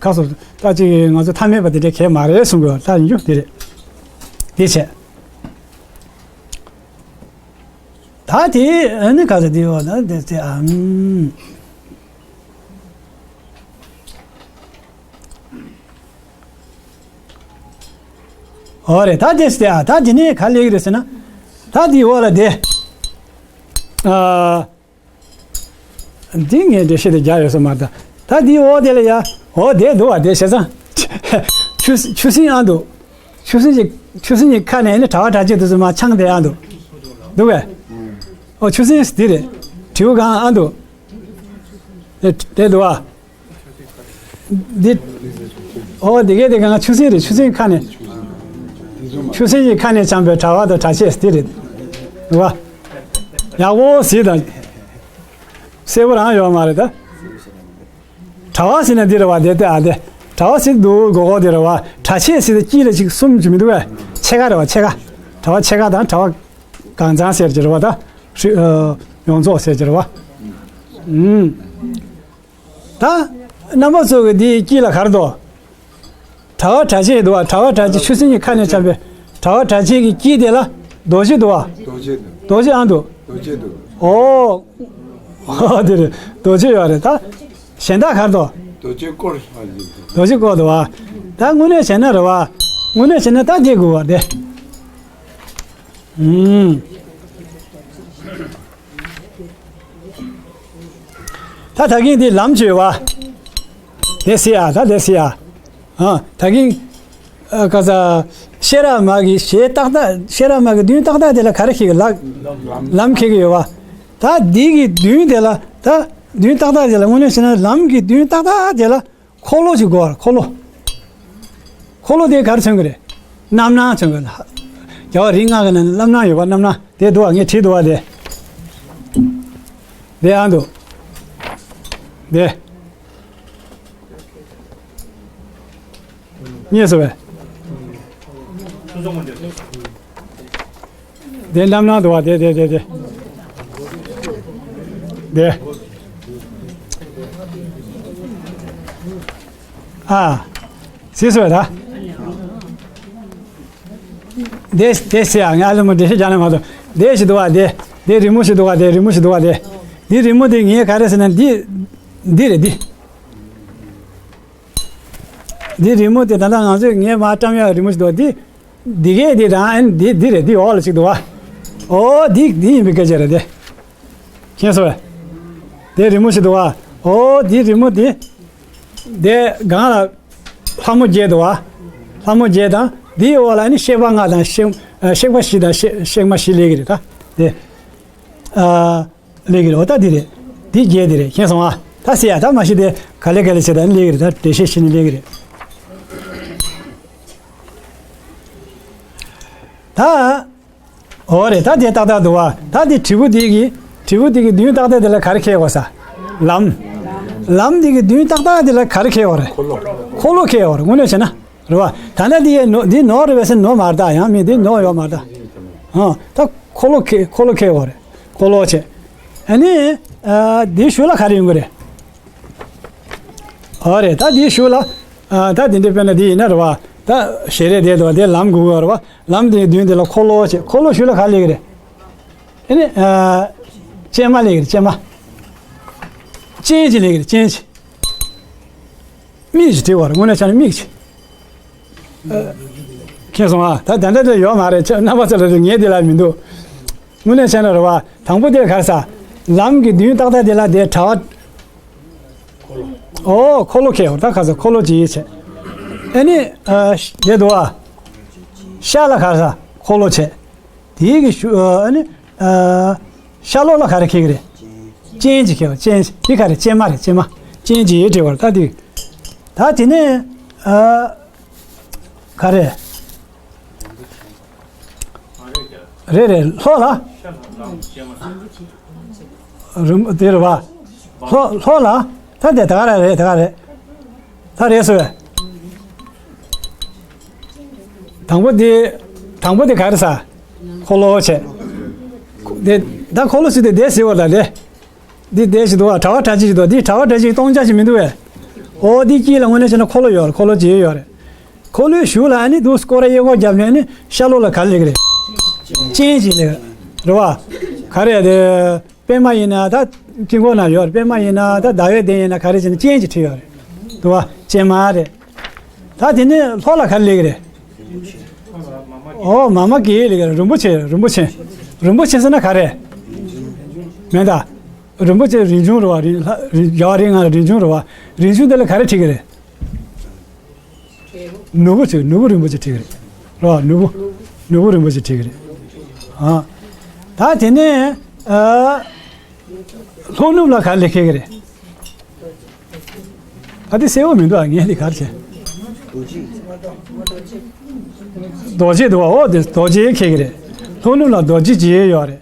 ཁ་སོ་ད་ཅིག་ང་ཚོ་ཐ་མལ་པ་དེ་འདྲའི་གལ་མ་རེད་གསུང་གི་ཡོད། ད་ཡིན་རྒྱུ་དེ་རེད། དེ་བྱས། ད་དེ་ཨ་ནི་ག་ཚོད་དེ་ཡོད་ན་དེ་ཚེ་ཨམ། ཨོ་རེད། ད་དེ་སྟེ་ཨ་ད་དེ་ནས་ག་ལེགས་རེད་ཟེར་ན། ད་དེའི་འོག་ལ་དེ། ཨ། འདི་ངས་འགྲེལ་བཤད་དེ་རྒྱག་ཡོད་ས་མ་རེད་ད། ད་འདིའི་འོག་དེ་ལ་ཡ། འོ་དེ་འདུག་བ་དེ་བྱས་ཙང་། ཆུ་ཆུ་སྲིན་ཨ་འདུག་ཆུ་སྲིན་གྱི་ཆུ་སྲིན་གྱི་ཁ་ནས་ནི་དྲ་བ་དྲ་ཕྱེད་དུ་སུ་མ་ཆང་དེ་ཨ་འདུག་འདུག་གས། ཨོ་ཆུ་སྲིན་དེ་རེད། དྲེའུ་གང་ཨ་འདུག་དེ་དེ་འདུག་བ། འདི། ཨོ་དེ་གས་དེ་གང་ཆུ་སྲིན་རེད། ཆུ་སྲིན་ཁ་ནས། ཆུ་སྲིན་གྱི་ཁ་ནས་བཅངས་པའི་དྲ་བ་དང་དྲ་ཕྱེད་དེ་རེད། འདུག་བ། ཡག་པོ་གཟིགས་དང་། གསལ་པོ་རང་ཡོད་མ་རེད་ད། དྲ་བ་ཟེར་ན་འདི་རེད་བ། དེ་ལྟ་ཨ་དེ། དྲ་བ་ཟེར་འདུག་སྒོར་སྒོར་དེ་རེད་བ། དྲ་ཕྱེད་ཟེར་ཏེ་དཀྱིལ་ལ་ཅིག་གསུམ་ཅིག་མི་འདུག་གས། ཕྱེད་ཀ་རེད་བ། ཕྱེད་ཀ་གྲྭ་པ་ཆེ་ཁག་དང་གྲྭ་པ་གང་ཚང་ཟེར་གྱི་རེད་བ། ད་ཧྲི་ཨ་ཡོངས་རྫོགས་ཟེར་གྱི་རེད་བ། ཨུམ། ད་རྣམ་པ་ཚོ་གི་འདིའི་དཀྱིལ་ལ་ག་རེ་འདུག་གྲྭ་པ་གྲྭ་ཆས་འདུག་བ། གྲྭ་པ་གྲྭ་ཆས་ཆུ་སྲིན་གྱི་ཁ་ནས་ཆགས་པའི་གྲྭ་པ་གྲྭ་ཆས་ཀྱི་དཀྱིལ་དེ་ལ་རྡོ་རྗེ་འདུག་བ། རྡོ་རྗེ་འདུག་རྡོ་རྗེ་ཨང་འདུག་རྡོ་རྗེ་འདུག་ཨོ། ཨོ་དེ་རེད། རྡོ་རྗེ་ཡོད་རེད་ད། གཞན་དག་ག་རེ་འདུག་རྡོ་རྗེ་སྐོར་ལྷག་ཡིན། རྡོ་རྗེ་སྐོར་འདུག་བ། ད་དངོས་གནས་བྱས་ན་རེད་བ། དངོས་གནས་བྱས་ན་ད་དེ་དགོས་བ་དེ། ཨུམ། ད་ད་གིན་དེ་ལམ་བརྗོད་བ། དེ་སྲིད་ཡ། ད་དེ་སྲིད་ཡ། ཨ་ད་གིན་ཨ་ག་ས་ཤེས་རབ་མ་གི་ཞེས་ཏག་ཏག་ཤེས་རབ་མ་གི་མདུན་ཏག་ཏག་དེ་ལ་ག་རེ་ཤེས་གི་ལགས། ལམ་ཤེས་གི་ཡོད་བ། ད་འདི་གི་མདུན་དེ་ལ་ད་མདུན་ཏག་ཏག་དེ་ལ་དངོས་གནས་བྱས་ན་ལམ་གི་མདུན་ཏག་ཏག་དེ་ལ། འཁོར་ལོ་ཞིག་དགོས་པར་འཁོར་ལོ། འཁོར་ལོ་དེ་ག་རེ་མཚོན་གྱི་རེད། རྣམ་སྣང་མཚོན་གྱི་རེད། རྒྱལ་བ་རིགས་ལྔ་གི་ནང་ནས་རྣམ་སྣང་ཡོད་པ། རྣམ་སྣང་དེ་འདུག་བ། ངས་བྲིས་འདུག་བ་དེ། དེ་ཨ་འདུག་དེ། རྙེད་སོང་བས། དེ་རྣམ་སྣང་འདུག་བ། དེ་དེ་དེ་དེ། དེ། ཨ། གཟིགས་སོང་བས་ད། དེ་དེ་ཟེར་ཡ། ང་ཨ་ལུ་མོ་འགྲེལ་བཤད་རྒྱག་ནས་མ་གཏོགས། དེ་ཞིག་འདུག་བ་དེ། དེ་རི་མོ་ཞིག་འདུག་བ་དེ། རི་མོ་ཞིག་འདུག་བ་དེ། འདི་རི་མོ་དེ་ངས་ག་རེ་ཟེར་ན་འདི། འདི་རེད་འདི། འདི་རི་མོ་དེ་ད་ལྟ་ང་ཚོས་ངས་མར་བཀྲམ་ཡག་རི་མོ་ཞིག་འདུག་བ་འདི། འདི་གས་འདི་རང་ཨན་འདི་འདི་རེད། འདི་འོག་ལ་ཅིག་འདུག་བ། ཨོ་འདི་འདི་ཡིན་པའི་སྐད་ཆ་རེད་དེ། མཁྱེན་སོང་བས། དེ་རི་མོ་ཞིག་འདུག་བ། ཨོ་འདི་རི་མོ་འདི། དེ་སྒང་ལ་ལྷ་མོ་བརྒྱད་འདུག་བ། ལྷ་མོ་བརྒྱད་དང་འདིའི་འོག་ལ་ནི་གཤེགས་པ་ལྔ་དང་གཤེགས་ཨ་གཤེགས་པ་བཞི་དང་གཤེགས་གཤེགས་མ་བཞི་སླེབས་ཀྱི་རེད་ད། དེ། ཨ། སླེབས་ཀྱི་རེད། འོ་ད་འདི་རེད། འདི་བརྒྱད་འདི་རེད། མཁྱེན་སོང་ཨ། ད་ཟེར་ཡ་ད་མ་གཞི་དེ་ག་ལེ་ག་ལེ་བྱས་ད་ནི་སླེབས་ཀྱི་རེད། ད་འགྲེལ་བཤད་བྱས་ནས་སླེབས་ཀྱི་རེད། ད། འོ་རེད། ད་དེ་ཏག་ཏག་འདུག་བ། ད་དེ་དྲིལ་བུ་དེ་གི་དྲིལ་བུ་དེ་གི་མདུན་ཏག་ཏག་དེ་ལ་ག་རེ་འཁེལ་དགོས་ས། ལམ། ལམ་དེ་གི་མདུན་ཏག་ཏག་དེ་ལ་ག་རེ་འཁེལ་དགོས་རེད། འཁོར་ལོ། འཁོར་ལོ་འཁེལ་དགོས་རེད། དངོས་གནས་བྱས་ན། རེད་བ། ད་ནི་འདི་ཡའི་ནོར་འདི་ནོར་རེད་པས་ཟེར། ནོར་མ་རེད་ད། ཡང་མི་འདི་ནོར་ཡོད་མ་རེད་ད། ཨ་ད་འཁོར་ལོ་འཁེལ། འཁོར་ལོ་འཁེལ་དགོས་རེད། འཁོར་ལོ་བྱས། ཨ་ནི་ཨ་འདིའི་གཞུག་ལ་ག་རེ་ཡོང་གི་རེད། འོ་རེད། ད་འདིའི་གཞུག་ལ་ཨ་ད་འདི་འདྲ་དཔེར་ན་འདི་ཡིན་ན་རེད་བ། ད་ཞལ་རས་དེ་འདུག་བ། དེ་ལམ་དགོས་ཀྱི་རེད་བ། ལམ་དེའི་མདུན་དེ་ལ་འཁོར་ལོ་བྱས། འཁོར་ལོ་གཞུག་ལ་ག་རེ་སླེབས་ཀྱི་རེད། ཨ་ནི་ཨ་སྤྱན་མ་སླེབས་ཀྱི་རེད། སྤྱན་མ། སྤྱན་གྱི་སླེབས་ཀྱི་རེད། སྤྱན་གྱི། མིག་ཅིག་བྲིས་པ་རེད། དངོས་གནས་བྱས་ན་མིག་ཅིག་ཨ། མཁྱེན་སོང་ཨ། ད་ད་ལྟ་དེ་ཡོད་མ་རེད། ཁྱེད་རྣམ་པ་ཚོ་ལ་དེ་ངས་དེ་ལ་མི་འདུག་དངོས་གནས་བྱས་ན་རེད་བ། དང་པོ་དེ་ག་རེ་ཟ། ལམ་གྱི་མདུན་ཏག་ཏག་དེ་ལ་དེ་དྲ་བ། ཨོ་འཁོར་ལོ་འཁེལ་བ། ད་ག་ས་འཁོར་ལོ་ཅིག་ཡིན་བྱས། ཨ་ནི་ཨ་དེ་འདུག་ཨ། ཤར་ལ་ག་རེ་ཟ། འཁོར་ལོ་བྱས། དེའི་གི་ཤུ་ཨ་ནི་ཨ་ཤར་ལོགས་ལ་ག་རེ་འཁེལ་གི་རེད། སྤྱན་གྱི་འཁེལ་བ། སྤྱན་གྱི་འདི་ག་རེ། སྤྱན་མ་རེད། སྤྱན་མ། སྤྱན་གྱི་ཡིད་བྲིས་པ་རེད། ད་དེ། ད་དེ་ནས་ཨ་ག་རེ། རེད་རེད། ལྷོ་ལ། རུམ་དེ་རེད་བ། ལྷོ་ལྷོ་ལ། ད་དེ་ད་ག་རེ་རེད། ད་ག་རེ། ད་རེད་སོ། དང་པོ་དེ། དང་པོ་དེ་ག་རེ་ཟ། འཁོར་ལོ་བྱས། དེ་ད་འཁོར་ལོ་ཟེར་དེ་དེ་ཟེར་བ་ད་དེ། འདི་དེ་ཞིག་འདུག་བ། དྲ་བ་དྲ་ཕྱེད་ཞིག་འདུག་འདི་དྲ་བ་དྲ་ཕྱེད་སྟོང་ཆ་ཞིག་མི་འདུག་བས། ཨོ་འདི་དཀྱིལ་ལ་དངོས་གནས་བྱས་ན་འཁོར་ལོ་ཡོད་རེད། འཁོར་ལོ་ཅིག་ཡོད་རེད། འཁོར་ལོའི་གཞུག་ལ་ཨ་ནི་འདུག་སྐོར་ར་གཡས་སྐོར་བརྒྱབ་ནས་ཨ་ནི་ཤར་ལོགས་ལ་ག་རེ་སླེབས་ཀྱི་རེད། སྤྱན་ཞིག་སླེབས་རེད་བ། ག་རེ་དེ། པད་མ་ཡིན་ན་ད་དཀྱིལ་འཁོར་ན་ཡོད་རེད། པད་མ་ཡིན་ན་ད་ཟླ་བའི་གདན་ཡིན་ན་ག་རེ་བྱས་ན་སྤྱན་གྱིས་བྲིས་ཡོད་རེད། འདུག་བ། སྤྱན་མ་རེད། ད་དེ་ནས་ལྷོ་ལ་ག་རེ་སླེབས་ཀྱི་རེད། ཨོ་མ་མ་གི་སླེབས་ཀྱི་རེད། རིན་པོ་ཆེ། རིན་པོ་ཆེ། རིན་པོ་ཆེ་ཟེར་ན་ག་རེ། མེད་ད། རིན་པོ་ཆེ་རིན་ཆུང་རེད་བ། རིན་ལྷ་རིན་རྒྱལ་བ་རིགས་ལྔ་ལ་རིན་ཆུང་རེད་བ། རིན་ཆུང་དེ་ལ་ག་རེ་བྲིས་ཀྱི་རེད། ནོར་བུ་ཅིག་ནོར་བུ་རིན་པོ་ཆེ་བྲིས་ཀྱི་རེད། རེད་བ། ནོར་བུ། ནོར་བུ་རིན་པོ་ཆེ་བྲིས་ཀྱི་རེད། ཨ། ད་དེ་ནས་ཨ། ལྷོ་ནུབ་ལ་ག་རེ་སླེབས་ཀྱི་རེད། ཨ་དེ་གསལ་བོ་མི་འདུག་ཨ་ངས་འདི་ག་རེ་བྱས། རྡོ་རྗེ་འདུག་བ། འོ་དེ་རྡོ་རྗེ་འཁེལ་གྱི་རེད། ལྷོ་ནུབ་ལ་རྡོ་རྗེ་ཅིག་ཡོད་རེད།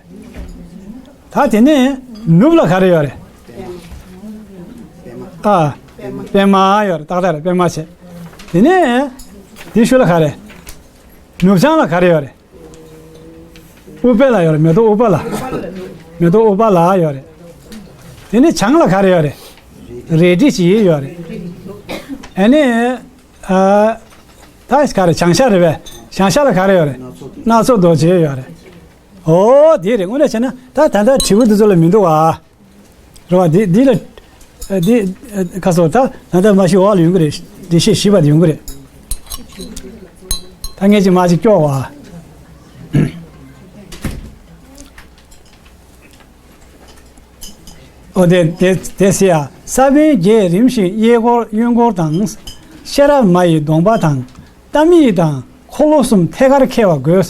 ད་དེ་ནས་ནུབ་ལ་ག་རེ་ཡོད་རེད། ཨ། པད་མ་ཡོད་རེད། ཏག་ཏག་རེད། པད་མ་བྱས། དེ་ནས་དེའི་གཞུག་ལ་ག་རེ། ནུབ་བྱང་ལ་ག་རེ་ཡོད་རེད། ཨུཏྤལ་ལ་ཡོད་རེད། མེ་ཏོག་ཨུཏྤལ་ལ། མེ་ཏོག་ཨུཏྤལ་ལ་ཡོད་རེད། དེ་ནས་བྱང་ལ་ག་རེ་ཡོད་རེད། རལ་གྲི་ཅིག་ཡོད་རེད། ཨ་ནི། ཨ། ད་ག་རེ་བྱང་ཤར་རེད་པས། བྱང་ཤར་ལ་ག་རེ་ཡོད་རེད། སྣ་ཚོགས་རྡོ་རྗེ་ཡོད་རེད། ཨོ་དེ་རེད། དངོས་གནས་བྱས་ན་ད་ད་ལྟ་དྲིལ་བུ་འདི་ཚོ་ལ་མི་འདུག་བ། རེད་བ། འདི་འདི་ལ། ཨ། འདི། ཨ། ཁ་སོ་ད་ད་ལྟ་མ་ཤི་འོག་ལ་ཡོང་གི་རེད། འགྲེལ་བཤད་ཞིབ་པ་དེ་ཡོང་གི་རེད། ད་ངས་ཅིག་མ་ཅིག་སྐྱོར་བ། ཨོ་དེ་དེ་དེ་སེ་ཡ། ས་བོན་བརྒྱད་རིམ་བཞིན་གཡས་སྐོར་གཡོན་སྐོར་དང་། ཤེས་རབ་མ་ཡི་གདོང་པ་དང་། གཏམ་ཡིག་དང་འཁོར་ལོ་གསུམ་ཐད་ཀར་འཁེལ་བ་དགོས།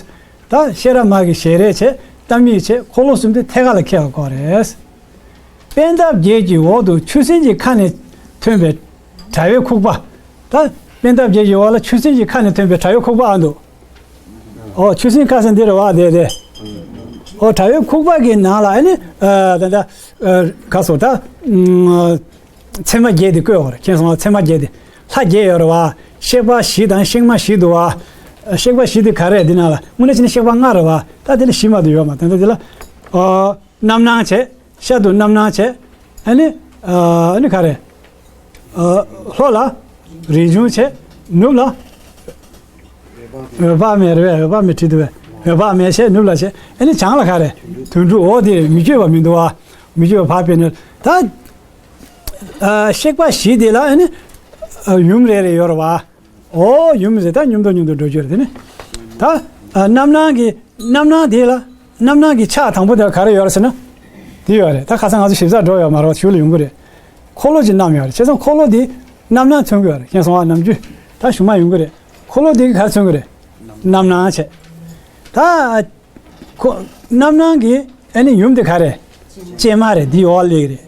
ད་ཤེས་རབ་མ་གི་ཞལ་རས་བྱས། གཏམ་ཡིག་བྱས། འཁོར་ལོ་གསུམ་དེ་ཐད་ཀར་ལ་འཁེལ་བ་དགོས་རེད། པད་འདབ་བརྒྱད་ཀྱི་འོག་ཏུ་ཆུ་སྲིན་གྱི་ཁ་ནས་ཐོན་པའི་དྲ་བའི་ཁུག་པ། ད་པད་འདབ་བརྒྱད་ཀྱི་འོག་ལ་ཆུ་སྲིན་གྱི་ཁ་ནས་ཐོན་པའི་དྲ་བའི་ཁུག་པ་ཨ་འདུག་ཨོ་ཆུ་སྲིན་ཁ་ཟེར་འདི་རེད་བ། དེ་དེ། ཨོ་དྲ་བའི་ཁུག་པ་གི་ནང་ལ་ཨ་ནི། ཨ། ད་ད། ཨ། ག་སོ་ད། ཨ། ཚད་མ་བརྒྱད་དེ་བཀོད་ཡོད་རེད། མཁྱེན་སོང་ང་། ཚད་མ་བརྒྱད་དེ། ལྷ་བརྒྱད་ཡོད་རེད་བ། གཤེགས་པ་བཞི་དང་གཤེགས་མ་བཞི་འདུག་བ། གཤེགས་པ་བཞི་དེ་ག་རེ་རེད། འདི་ནང་ལ་དངོས་གནས་བྱས་ན་གཤེགས་པ་ལྔ་རེད་བ། ད་དེ་ལ་བཞི་མ་གཏོགས་ཡོད་མ་རེད། ད་ལྟ་དེ་ལ། ཨ། རྣམ་སྣང་བྱས། ཤར་དུ་རྣམ་སྣང་བྱས། ཨ་ནི། ཨ་ནི་ག་རེ། ཨ། ལྷོ་ལ་རིན་འབྱུང་བྱས། ནུབ་ལ་འོད་དཔག་མེད་རེད་པས། འོད་དཔག་མེད་བྲིས་འདུག་པས། འོད་དཔག་མེད་བྱས། ནུབ་ལ་བྱས། ཨ་ནི་བྱང་ལ་ག་རེ། དོན་གྲུབ། འོ་དེ་མི་བསྐྱོད་པ་མི་འདུག་བ། མི་བསྐྱོད་པ་ཕར་ཕེབས་ནས་ད། ཨ། གཤེགས་པ་བཞི་དེ་ལ་ཨ་ནི། ཨ། ཡུམ་རེ་རེ་ཡོད་རེད་བ། ཨོ་ཡུམ་ཟེར། ད་མཉམ་དུ་མཉམ་དུ་འགྲོ་རྒྱུ་རེད། དེ་ནི་ད། ཨ། རྣམ་སྣང་གི་རྣམ་སྣང་དེ་ལ། རྣམ་སྣང་གི་ཕྱག་དང་པོ་དེ་ལ་ག་རེ་ཡོད་རེད་ཟེར་ན། དེ་ཡོད་རེད། ད་ཁ་སང་ང་ཚོ་ཞིབ་ཚགས་འགྲོ་ཡོད་མ་རེད་བ། ཞུ་ལ་ཡོང་གི་རེད། འཁོར་ལོ་ཅིག་བསྣམས་ཡོད་རེད། བྱས་ཙང་འཁོར་ལོ་དེ་རྣམ་སྣང་མཚོན་གྱི་ཡོད་རེད། མཁྱེན་སོང་ང་། ནམ་རྒྱུན་ད་གཞུང་མ་ཡོང་གི་རེད། འཁོར་ལོ་དེ་གིས་ག་རེ་མཚོན་གྱི་རེད། རྣམ་སྣང་བྱས། ད། ཁོ། རྣམ་སྣང་གི་ཨ་ནི་ཡུམ་དེ་ག་རེ། ཀྱེ་མ་རེད། འདི་འོག་ལ་སླེབས་ཀྱི་རེད།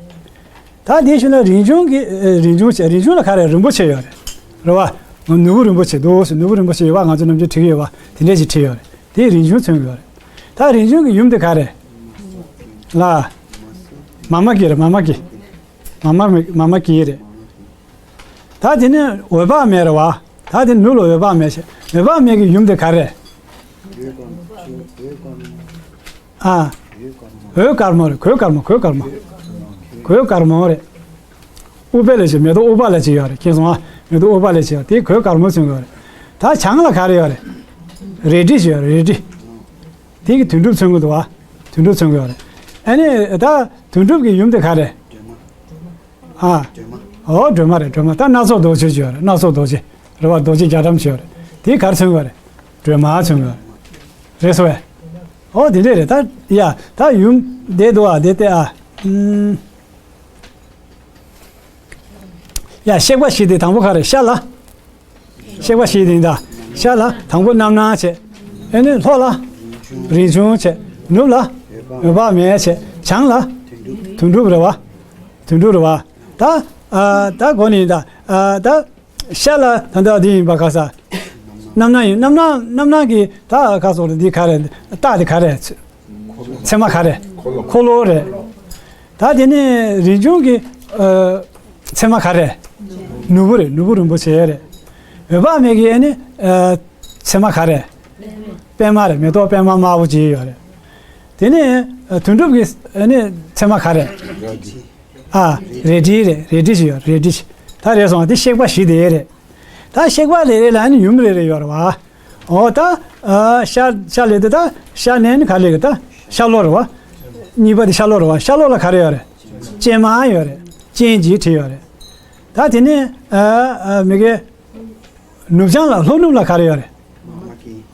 ད་དེའི་ཤུལ་ལ་རིན་འབྱུང་གི། ཨ། རིན་འབྱུང་བྱས། རིན་འབྱུང་ལ་ག་རེ། རིན་པོ་ཆེ་ཡོད་རེད། རེད་བ། ནོར་བུ་རིན་པོ་ཆེ་འདུག་ཟེར། ནོར་བུ་རིན་པོ་ཆེ་ཡོད་པ་ང་ཚོ་ནམ་རྒྱུན་བྲིས་ཀྱི་ཡོད་པ། དེ་འདྲས་ཅིག་བྲིས་ཡོད་རེད། དེས་རིན་འབྱུང་མཚོན་གྱི་ཡོད་རེད། ད་རིན་འབྱུང་གི་ཡུམ་དེ་ག་རེ། ལ། མཱ་མ་ཀཱི་རེད། མཱ་མ་ཀཱི། མཱ་མ་མཱ་མ་ཀཱི་རེད། ད་དེ་ནི་འོད་དཔག་མེད་རེད་བ། ད་དེ་ནུབ་ལ་འོད་དཔག་མེད་བྱས། འོད་དཔག་མེད་ཀྱི་ཡུམ་དེ་ག་རེ། ཨ། འོད་དཀར་མོ་རེད། གོས་དཀར་མོ། གོས་དཀར་མོ། གོས་དཀར་མོ་རེད། ཨུཏྤལ་ལ་ཅིག་མེ་ཏོག་ཨུཏྤལ་ལ་ཅིག་ཡོད་རེད། མཁྱེན་སོང་ང་། མེ་ཏོག་ཨུཏྤལ་ལ་ཅིག་ཡོད། དེ་གོས་དཀར་མོ་མཚོན་གྱི་ཡོད་རེད། ད་བྱང་ལ་ག་རེ་ཡོད་རེད། རལ་གྲི་ཅིག་ཡོད་རེད། རལ་གྲི། དེ་གིས་དོན་གྲུབ་མཚོན་གྱི་འདུག་བ། དོན་གྲུབ་མཚོན་གྱི་ཡོད་རེད། ཨ་ནི་ད་དོན་གྲུབ་ཀྱི་ཡུམ་དེ་ག་རེ། ཨ། ཨོ་སྒྲོལ་མ་རེད། སྒྲོལ་མ། ད་སྣ་ཚོགས་རྡོ་རྗེ་ཅིག་ཡོད་རེད། སྣ་ཚོགས་རྡོ་རྗེ། རེད་བ། རྡོ་རྗེ་རྒྱ་གྲམ་ཅིག་ཡོད་རེད། དེ་ག་རེ་མཚོན་གྱི་ཡོད་རེད། སྒྲོལ་མ་མཚོན་གྱི་ཡོད་རེད། རེད་སོ་བས། ཨོ་དེ་འདྲས་རེད། ད་ཡ་ད་ཡུམ་དེ་འདུག་ཨ། དེ་སྟེ་ཨ། ཨུམ། ཡ་གཤེགས་པ་བཞི་དེ་དང་པོ་ག་རེ། ཤར་ལ། གཤེགས་པ་བཞི་དེ་ཡིན་ད། ཤར་ལ་དང་པོ་རྣམ་སྣང་བྱས། ཨ་ནི་ལྷོ་ལ་རིན་འབྱུང་བྱས། ནུབ་ལ་འོད་དཔག་མེད་བྱས། བྱང་ལ་དོན་གྲུབ་རེད་བ། དོན་གྲུབ་རེད་བ། ད། ཨ། ད་གོ་ནི་ཡིན་ད། ཨ། ད་ཤར་ལ་ད་ལྟ་འདི་ཡིན་པ་ག་ས། རྣམ་སྣང་ཡིན། རྣམ་སྣང་རྣམ་སྣང་གི་ད་ག་སོགས་འདི་ག་རེ། རྟགས་དེ་ག་རེ། ཚད་མ་ག་རེ། འཁོར་ལོ་རེད། ད་དེ་ནས་རིན་འབྱུང་གི། ཨ། ཚད་མ་ག་རེ། ནོར་བུ་རེད། ནོར་བུ་རིན་པོ་ཆེ་རེད། འོད་དཔག་མེད་ཀྱི་ཨ་ནི། ཨ། ཚད་མ་ག་རེ། པད་མ་རེད། མེ་ཏོག་པད་མ་དམར་པོ་ཅིག་ཡོད་རེད། དེ་ནས། ཨ། དོན་གྲུབ་ཀྱི་ཨ་ནི་ཚད་མ་ག་རེ། ཨ། རལ་གྲི་རེད། རལ་གྲི་ཞིག་ཡོད། རལ་གྲི་ཞིག་ད་རེད་སོང་། དེ་གཤེགས་པ་བཞི་དེ་རེད། ད་གཤེགས་པ་རེ་རེ་ལ་ཨ་ནི་ཡུམ་རེ་རེ་ཡོད་རེད་བ། འོ་ད། ཨ། ཤར་ཤར་ལ་དེ་ད་ཤར་ནས་ནི་ག་ལེགས་ད་ཤར་ལྷོ་རེད་བ། གཉིས་པ་དེ་ཤར་ལྷོ་རེད་བ། ཤར་ལྷོ་ལ་ག་རེ་ཡོད་རེད། སྤྱན་མ་ཡོད་རེད། སྤྱན་གྱིས་བྲིས་ཡོད་རེད། ད་དེ་ནས། ཨ། ཨ། མི་དགེ། ནུབ་བྱང་ལ། ལྷོ་ནུབ་ལ་ག་རེ་ཡོད་རེད།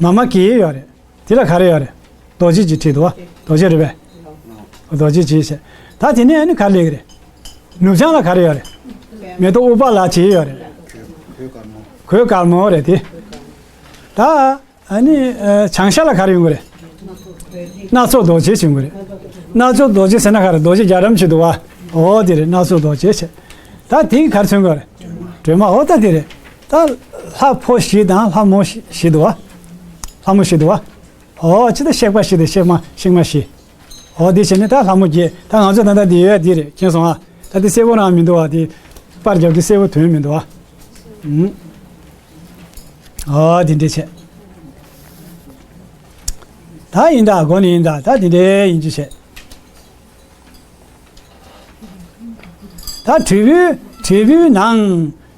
མཱ་མ་ཀཱི་ཡོད་རེད། དེ་ལ་ག་རེ་ཡོད་རེད། རྡོ་རྗེ་ཅིག་བྲིས་འདུག་བ། རྡོ་རྗེ་རེད་པས། རྡོ་རྗེ་ཅིག་བྱས། ད་དེ་ནས་ཨ་ནི་ག་རེ་ལེགས་རེད། ནུབ་བྱང་ལ་ག་རེ་ཡོད་རེད། མེ་ཏོག་ཨུཏྤ་ལ་ཅིག་ཡོད་རེད། གོས་དཀར་མོ་རེད་དེ། ད་ཨ་ནི། ཨ། བྱང་ཤར་ལ་ག་རེ་ཡོང་གི་རེད། སྣ་ཚོགས་རྡོ་རྗེ་ཅིག་ཡོང་གི་རེད། སྣ་ཚོགས་རྡོ་རྗེ་ཟེར་ན་ག་རེ། རྡོ་རྗེ་རྒྱ་གྲམ་ཅིག་འདུག་བ། འོ་དེ་རེད། སྣ་ཚོགས་རྡོ་རྗེ་བྱས། ད་དེ་གིས་ག་རེ་མཚོན་གྱི་རེད། སྒྲོལ་མ། འོ་ད་དེ་རེད། ད་ལྷ་ཕོ་བཞི་དང་ལྷ་མོ་བཞི་འདུག་བ། ལྷ་མོ་བཞི་འདུག་བ། འོ་ཅི་ད་གཤེགས་པ་བཞི་དང་གཤེགས་མ་གཤེགས་མ་བཞི། འོ་དེ་བྱས་ནས་ད་ལྷ་མོ་བརྒྱད། ད་ང་ཚོ་ད་ལྟ་འདི་ཡོད་དེ་རེད། མཁྱེན་སོང་ཨ། ད་དེ་གསལ་པོ་རང་མི་འདུག་བ། དེ་པར་རྒྱབ་དུས་གསལ་པོ་ཐོན་མི་འདུག་བ། ཨུམ། འོ་དེ་འདྲས་བྱས། ད། ད་ཡིན་ད་དགོས་ནི་ཡིན་ད། ད་དེ་འདྲའི་ཡིན་གྱི་བྱས། ད་དྲིལ་བུའི་དྲིལ་བུའི་ནང་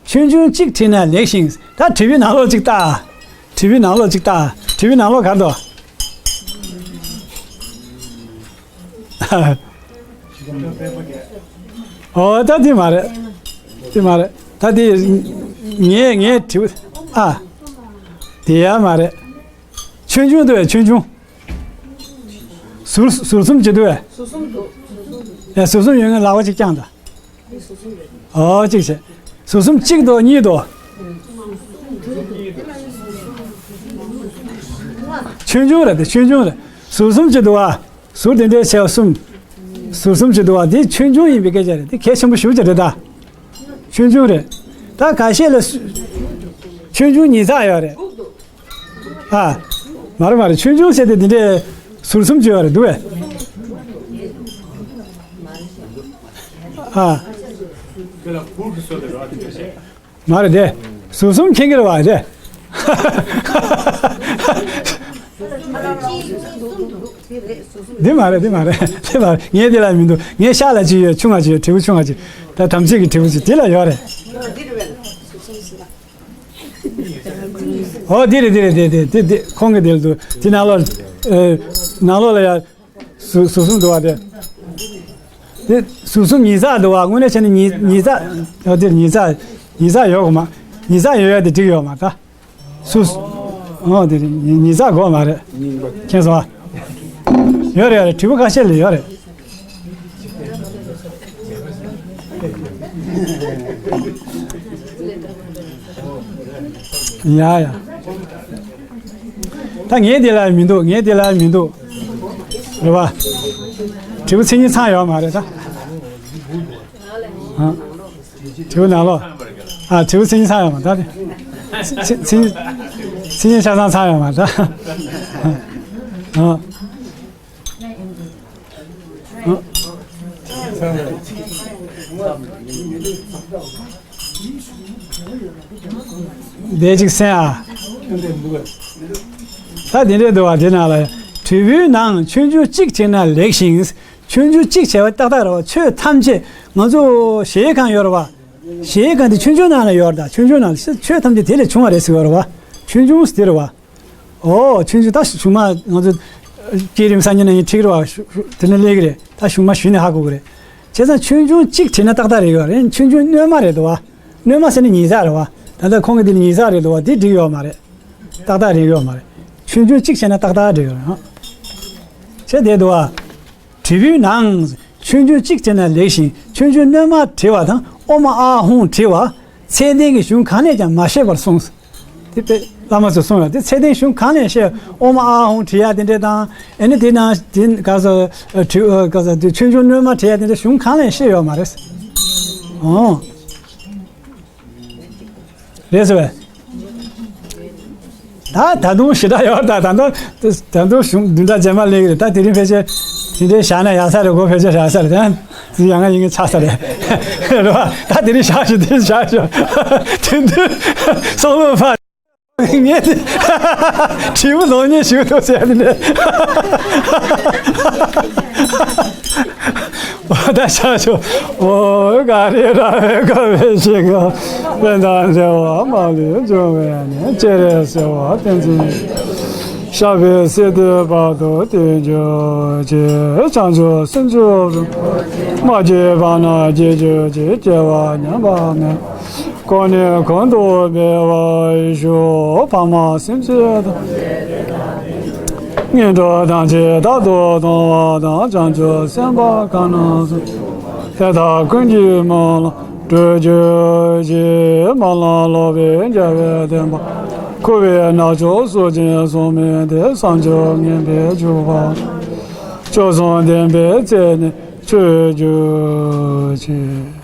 ཆོས་འབྱུང་གཅིག་བྲིས་ན་ལེགས་ཤིང་། ད་དྲིལ་བུའི་ནང་ལོགས་གཅིག་ལྟ། དྲིལ་བུའི་ནང་ལོགས་གཅིག་ལྟ། དྲིལ་བུའི་ནང་ལོགས་ག་རེ་འདུག་ཨོ་ད་དེ་མ་རེད། དེ་མ་རེད། ད་དེ་ངས་ངས་དྲིལ་བུ། ཨ། དེ་ཡ་མ་རེད། ཆོས་འབྱུང་འདུག་བས། ཆོས་འབྱུང་། ཟུར་ཟུར་གསུམ་གྱི་འདུག་བས། ཟུར་གསུམ་འདུག་ཟུར་གསུམ་འདུག་ཡ་ཟུར་གསུམ་ཡོད་ན་ལག་པ་གཅིག་བརྐྱངས་དང་། ཨོ་གཅིག་བྱས། ཟུར་གསུམ་གཅིག་འདུག་གཉིས་འདུག་ཆོས་འབྱུང་རེད་དེ། ཆོས་འབྱུང་རེད། ཟུར་གསུམ་གྱི་འདུག་བ། ཟུར་དེ་འདྲའི་བྱས་པ་གསུམ། ཟུར་གསུམ་གྱི་འདུག་བ། དེ་ཆོས་འབྱུང་ཡིན་པའི་སྐད་ཆ་རེད། དེ་གལ་ཆེན་པོ་ཞེ་པོ་ཅིག་རེད་ད། ཆོས་འབྱུང་རེད། ད་ཁ་ཤས་ལ་སུ་ཆོས་འབྱུང་ཉིས་བརྩེགས་ཡོད་རེད། ཨ། མ་རེད་མ་རེད། ཆོས་འབྱུང་ཟེར་དེ་འདི་འདྲའི་ཟུར་གསུམ་བརྗོད་པ་རེད་འདུག་བས། ཨ། མ་རེད་དེ། ཟུར་གསུམ་མཁྱེན་གྱི་རེད་བ་དེ། འདི་མ་རེད། འདི་མ་རེད། འདི་མ་རེད། ངས་འདི་ལ་མི་འདུག་ངས་ཤག་ལ་ཅིག་ཡོད། ཆུང་ང་ཅིག་ཡོད། དྲིལ་བུ་ཆུང་ང་ཅིག་ད་དམ་ཚིག་གི་དྲིལ་བུ་ཅིག་དེ་ལ་ཡོད་རེད། ཨོ་འདི་རེད། འདི་རེད། འདི་འདི་འདི་འདི་ཁོང་གི་འདིར་འདུག་འདི་ནང་ལོགས། ཨེ། ནང་ལོགས་ལ་ཡ། ཟུར་ཟུར་གསུམ་འདུག་བ་དེ། འདི་ཟུར་གསུམ་ཉིས་བརྩེགས་འདུག་བ། དངོས་གནས་བྱས་ན་ཉིས་ཉིས་བརྩེགས། ཨོ་འདིར་ཉིས་བརྩེགས། ཉིས་བརྩེགས་ཡོད་གོ་མ། ཉིས་བརྩེགས་ཡོད་ཡ་དེ་འགྲིག་ཡོད་མ་ད། ཟུར། ཨོ་འདིར་ཉིས་ཉིས་བརྩེགས་དགོས་མ་རེད། མཁྱེན་སོང་ཨ། ཡོད་རེད་ཡོད་རེད། དྲིལ་བུ་ཁ་ཤས་ལ་ཡོད་རེད། ཡ་ཡ། ད་ངས་དེ་ལ་མི་འདུག་ངས་དེ་ལ་མི་འདུག་རེད་བ། དྲིལ་བུ་མཚན་ཉིད་ཚང་ཡོད་མ་རེད་ད། ཨ། དྲིལ་བུ་ནང་ལོགས། ཨ། དྲིལ་བུ་མཚན་ཉིད་ཚང་ཡོད་མ་ད་དེ། མཚན་མཚན་མཚན་ཉིད་ཆ་ཚང་ཚང་ཡོད་མ་ད། ཨ། དེ་ཅིག་གསན་ཨ། ད་དེ་འདྲའི་འདུག་བ། དེ་ནང་ལ་དྲིལ་བུའི་ནང་ཆོས་འབྱུང་གཅིག་བྲིས་ན་ལེགས་ཤིང་། ཆོས་འབྱུང་གཅིག་བྱས་པ་ཏག་ཏག་རེད་བ། ཆོས་ཐམས་ཅད་ང་ཚོ་གཞལ་ཡས་ཁང་ཡོད་རེད་བ། གཞལ་ཡས་ཁང་དེ་ཆོས་འབྱུང་ནང་ལ་ཡོད་རེད་ད། ཆོས་འབྱུང་ནང་ལ་ཆོས་ཐམས་ཅད་དེ་ལས་བྱུང་བ་རེད་ཟེར་བ་རེད་བ། ཆོས་འབྱུང་ཟེར་དེ་རེད་བ། ཨོ་ཆོས་འབྱུང་ད་གཞུག་མ་ང་ཚོ་བསྐྱེད་རིམ་སངས་རྒྱས་ནང་བཞིན་ཁྲིད་རེད་བ། དེ་ནས་སླེབས་ཀྱི་རེད། ད་གཞུག་མ་ཞུས་ནས་ཧ་གོ་གི་རེད། བྱས་ཙང་ཆོས་འབྱུང་གཅིག་བྲིས་ན་ཏག་ཏག་རེད་ཡོད་རེད། ཆོས་འབྱུང་བསྣོལ་མ་རེད་འདུག་བ། བསྣོལ་མ་ཟེར་ན་ཉིས་བརྩེགས་རེད་བ། ད་ལྟ་ཁོང་གི་འདི་ལ་ཉིས་བརྩེགས་རེད་འདུག་བ། འདི་འགྲིག་ཡོད་མ་རེད། ཏག་ཏག་རེད་ཡོད་མ་རེད། ཆོས་འབྱུང་གཅིག་བྱས་ན་ཏག་ཏག་འགྲིག་ཡོད་རེད། བྱས་དེ་འདུག་བ། དྲིལ་བུའི་ནང་ཆོས་འབྱུང་གཅིག་བྲིས་ན་ལེགས་ཤིང་། ཆོས་འབྱུང་བསྣོལ་མ་བྲིས་པ་དང་ཨོཾ་ཨཱཿཧཱུྃ་བྲིས་པ། ཚད་ལྡན་གྱི་གཞུང་གང་ནས་ཀྱང་མ་བཤད་པར་གསུངས། དེ་དཔེ་བླ་མ་ཚོས་གསུངས་ཡོད། དེ་ཚད་ལྡན་གཞུང་གང་ནས་བཤད། ཨོཾ་ཨཱཿཧཱུྃ་བྲིས་ཡ་དེ་འདྲས་དང་། ཨེ་ནི་དེ་ནང་དེ་ག་ས་བྲིས་ག་ས་དེ་ཆོས་འབྱུང་བསྣོལ་མ་བྲིས་ཡ་དེ་འདྲས་གཞུང་གང་ནས་བཤད་ཡོད་མ་རེད། ཨོ། རེད་ཟེར་བས། ད་ད་དུང་ཞེ་དྲག་ཡོད་ད། ད་དུང་ད་དུང་གཞུང་བདུན་ཕྲག་རྗེས་མ་སླེབས་ཀྱི་རེད། ད་དེ་རིང་ཕལ་ཆེར་དེ་འདྲའི་བཞག་ན་ཡག་ས་རེད། གོ་ཕལ་ཆེར་བཞག་ས་རེད། ད་ཡང་ང་ཡིན་ངེས་ཆགས་ས་རེད། རེད་བ། ད་དེ་རིང་བཞག་ཞུ། དེ་རིང་བཞག་ཞུ། དེ་དུས་སྲོག་བླུ་ཕར། ངས་དེ་དྲིལ་བུ་ལོག་ཉེས་ཞུ་ཐུབ་ཟེར་ཡ་དེ་འདྲ། འོ་ད་ཤག་ཤོག་འོ་ག་རེ་ར་བའི་དགའ་བའི་ཞིང་ཁམས། དཔལ་དང་བདེ་བ་མ་ལུས་འབྱུང་བའི་གནས། སྤྱན་རས་གཟིགས་དབང་བསྟན་འཛིན། ཞབས་པད་སྲིད་མཐའི་བར་དུ་བརྟན་གྱུར་ཅིག། བྱང་ཆུབ་སེམས་མཆོག་རིན་པོ་ཆེ། མ་སྐྱེས་པ་རྣམས་སྐྱེ་གྱུར་ཅིག། སྐྱེ་བ་ཉམས་པ་མེད། གོང་ནས་གོང་དུ་འཕེལ་བར་ཤོག། ཕ་མ་སེམས་ཅན་ཐམས་ཅད་ངན་འགྲོ་ཐམས་ཅད་རྟག་ཏུ་སྟོང་བ་དང་། བྱང་ཆུབ་སེམས་དཔའ་གང་རྣམས་སུ། དེ་དག་ཀུན་གྱི་སྨོན་ལམ་འགྲུབ་གྱུར་ཅིག། སྨོན་ལམ་ལོག་པའི་རྒྱལ་བའི་བསྟན་པ། འཁོར་བའི་ནག་ཕྱོགས་སྲོག་ཅན་སྲུང་མི་དེ། བསམ་སྦྱོར་ངན་པས་གྱུར་པ། སྐྱོ་གསུམ་བདེན་པའི་རྩེ་ནས་ཆོད་གྱུར་ཅིག།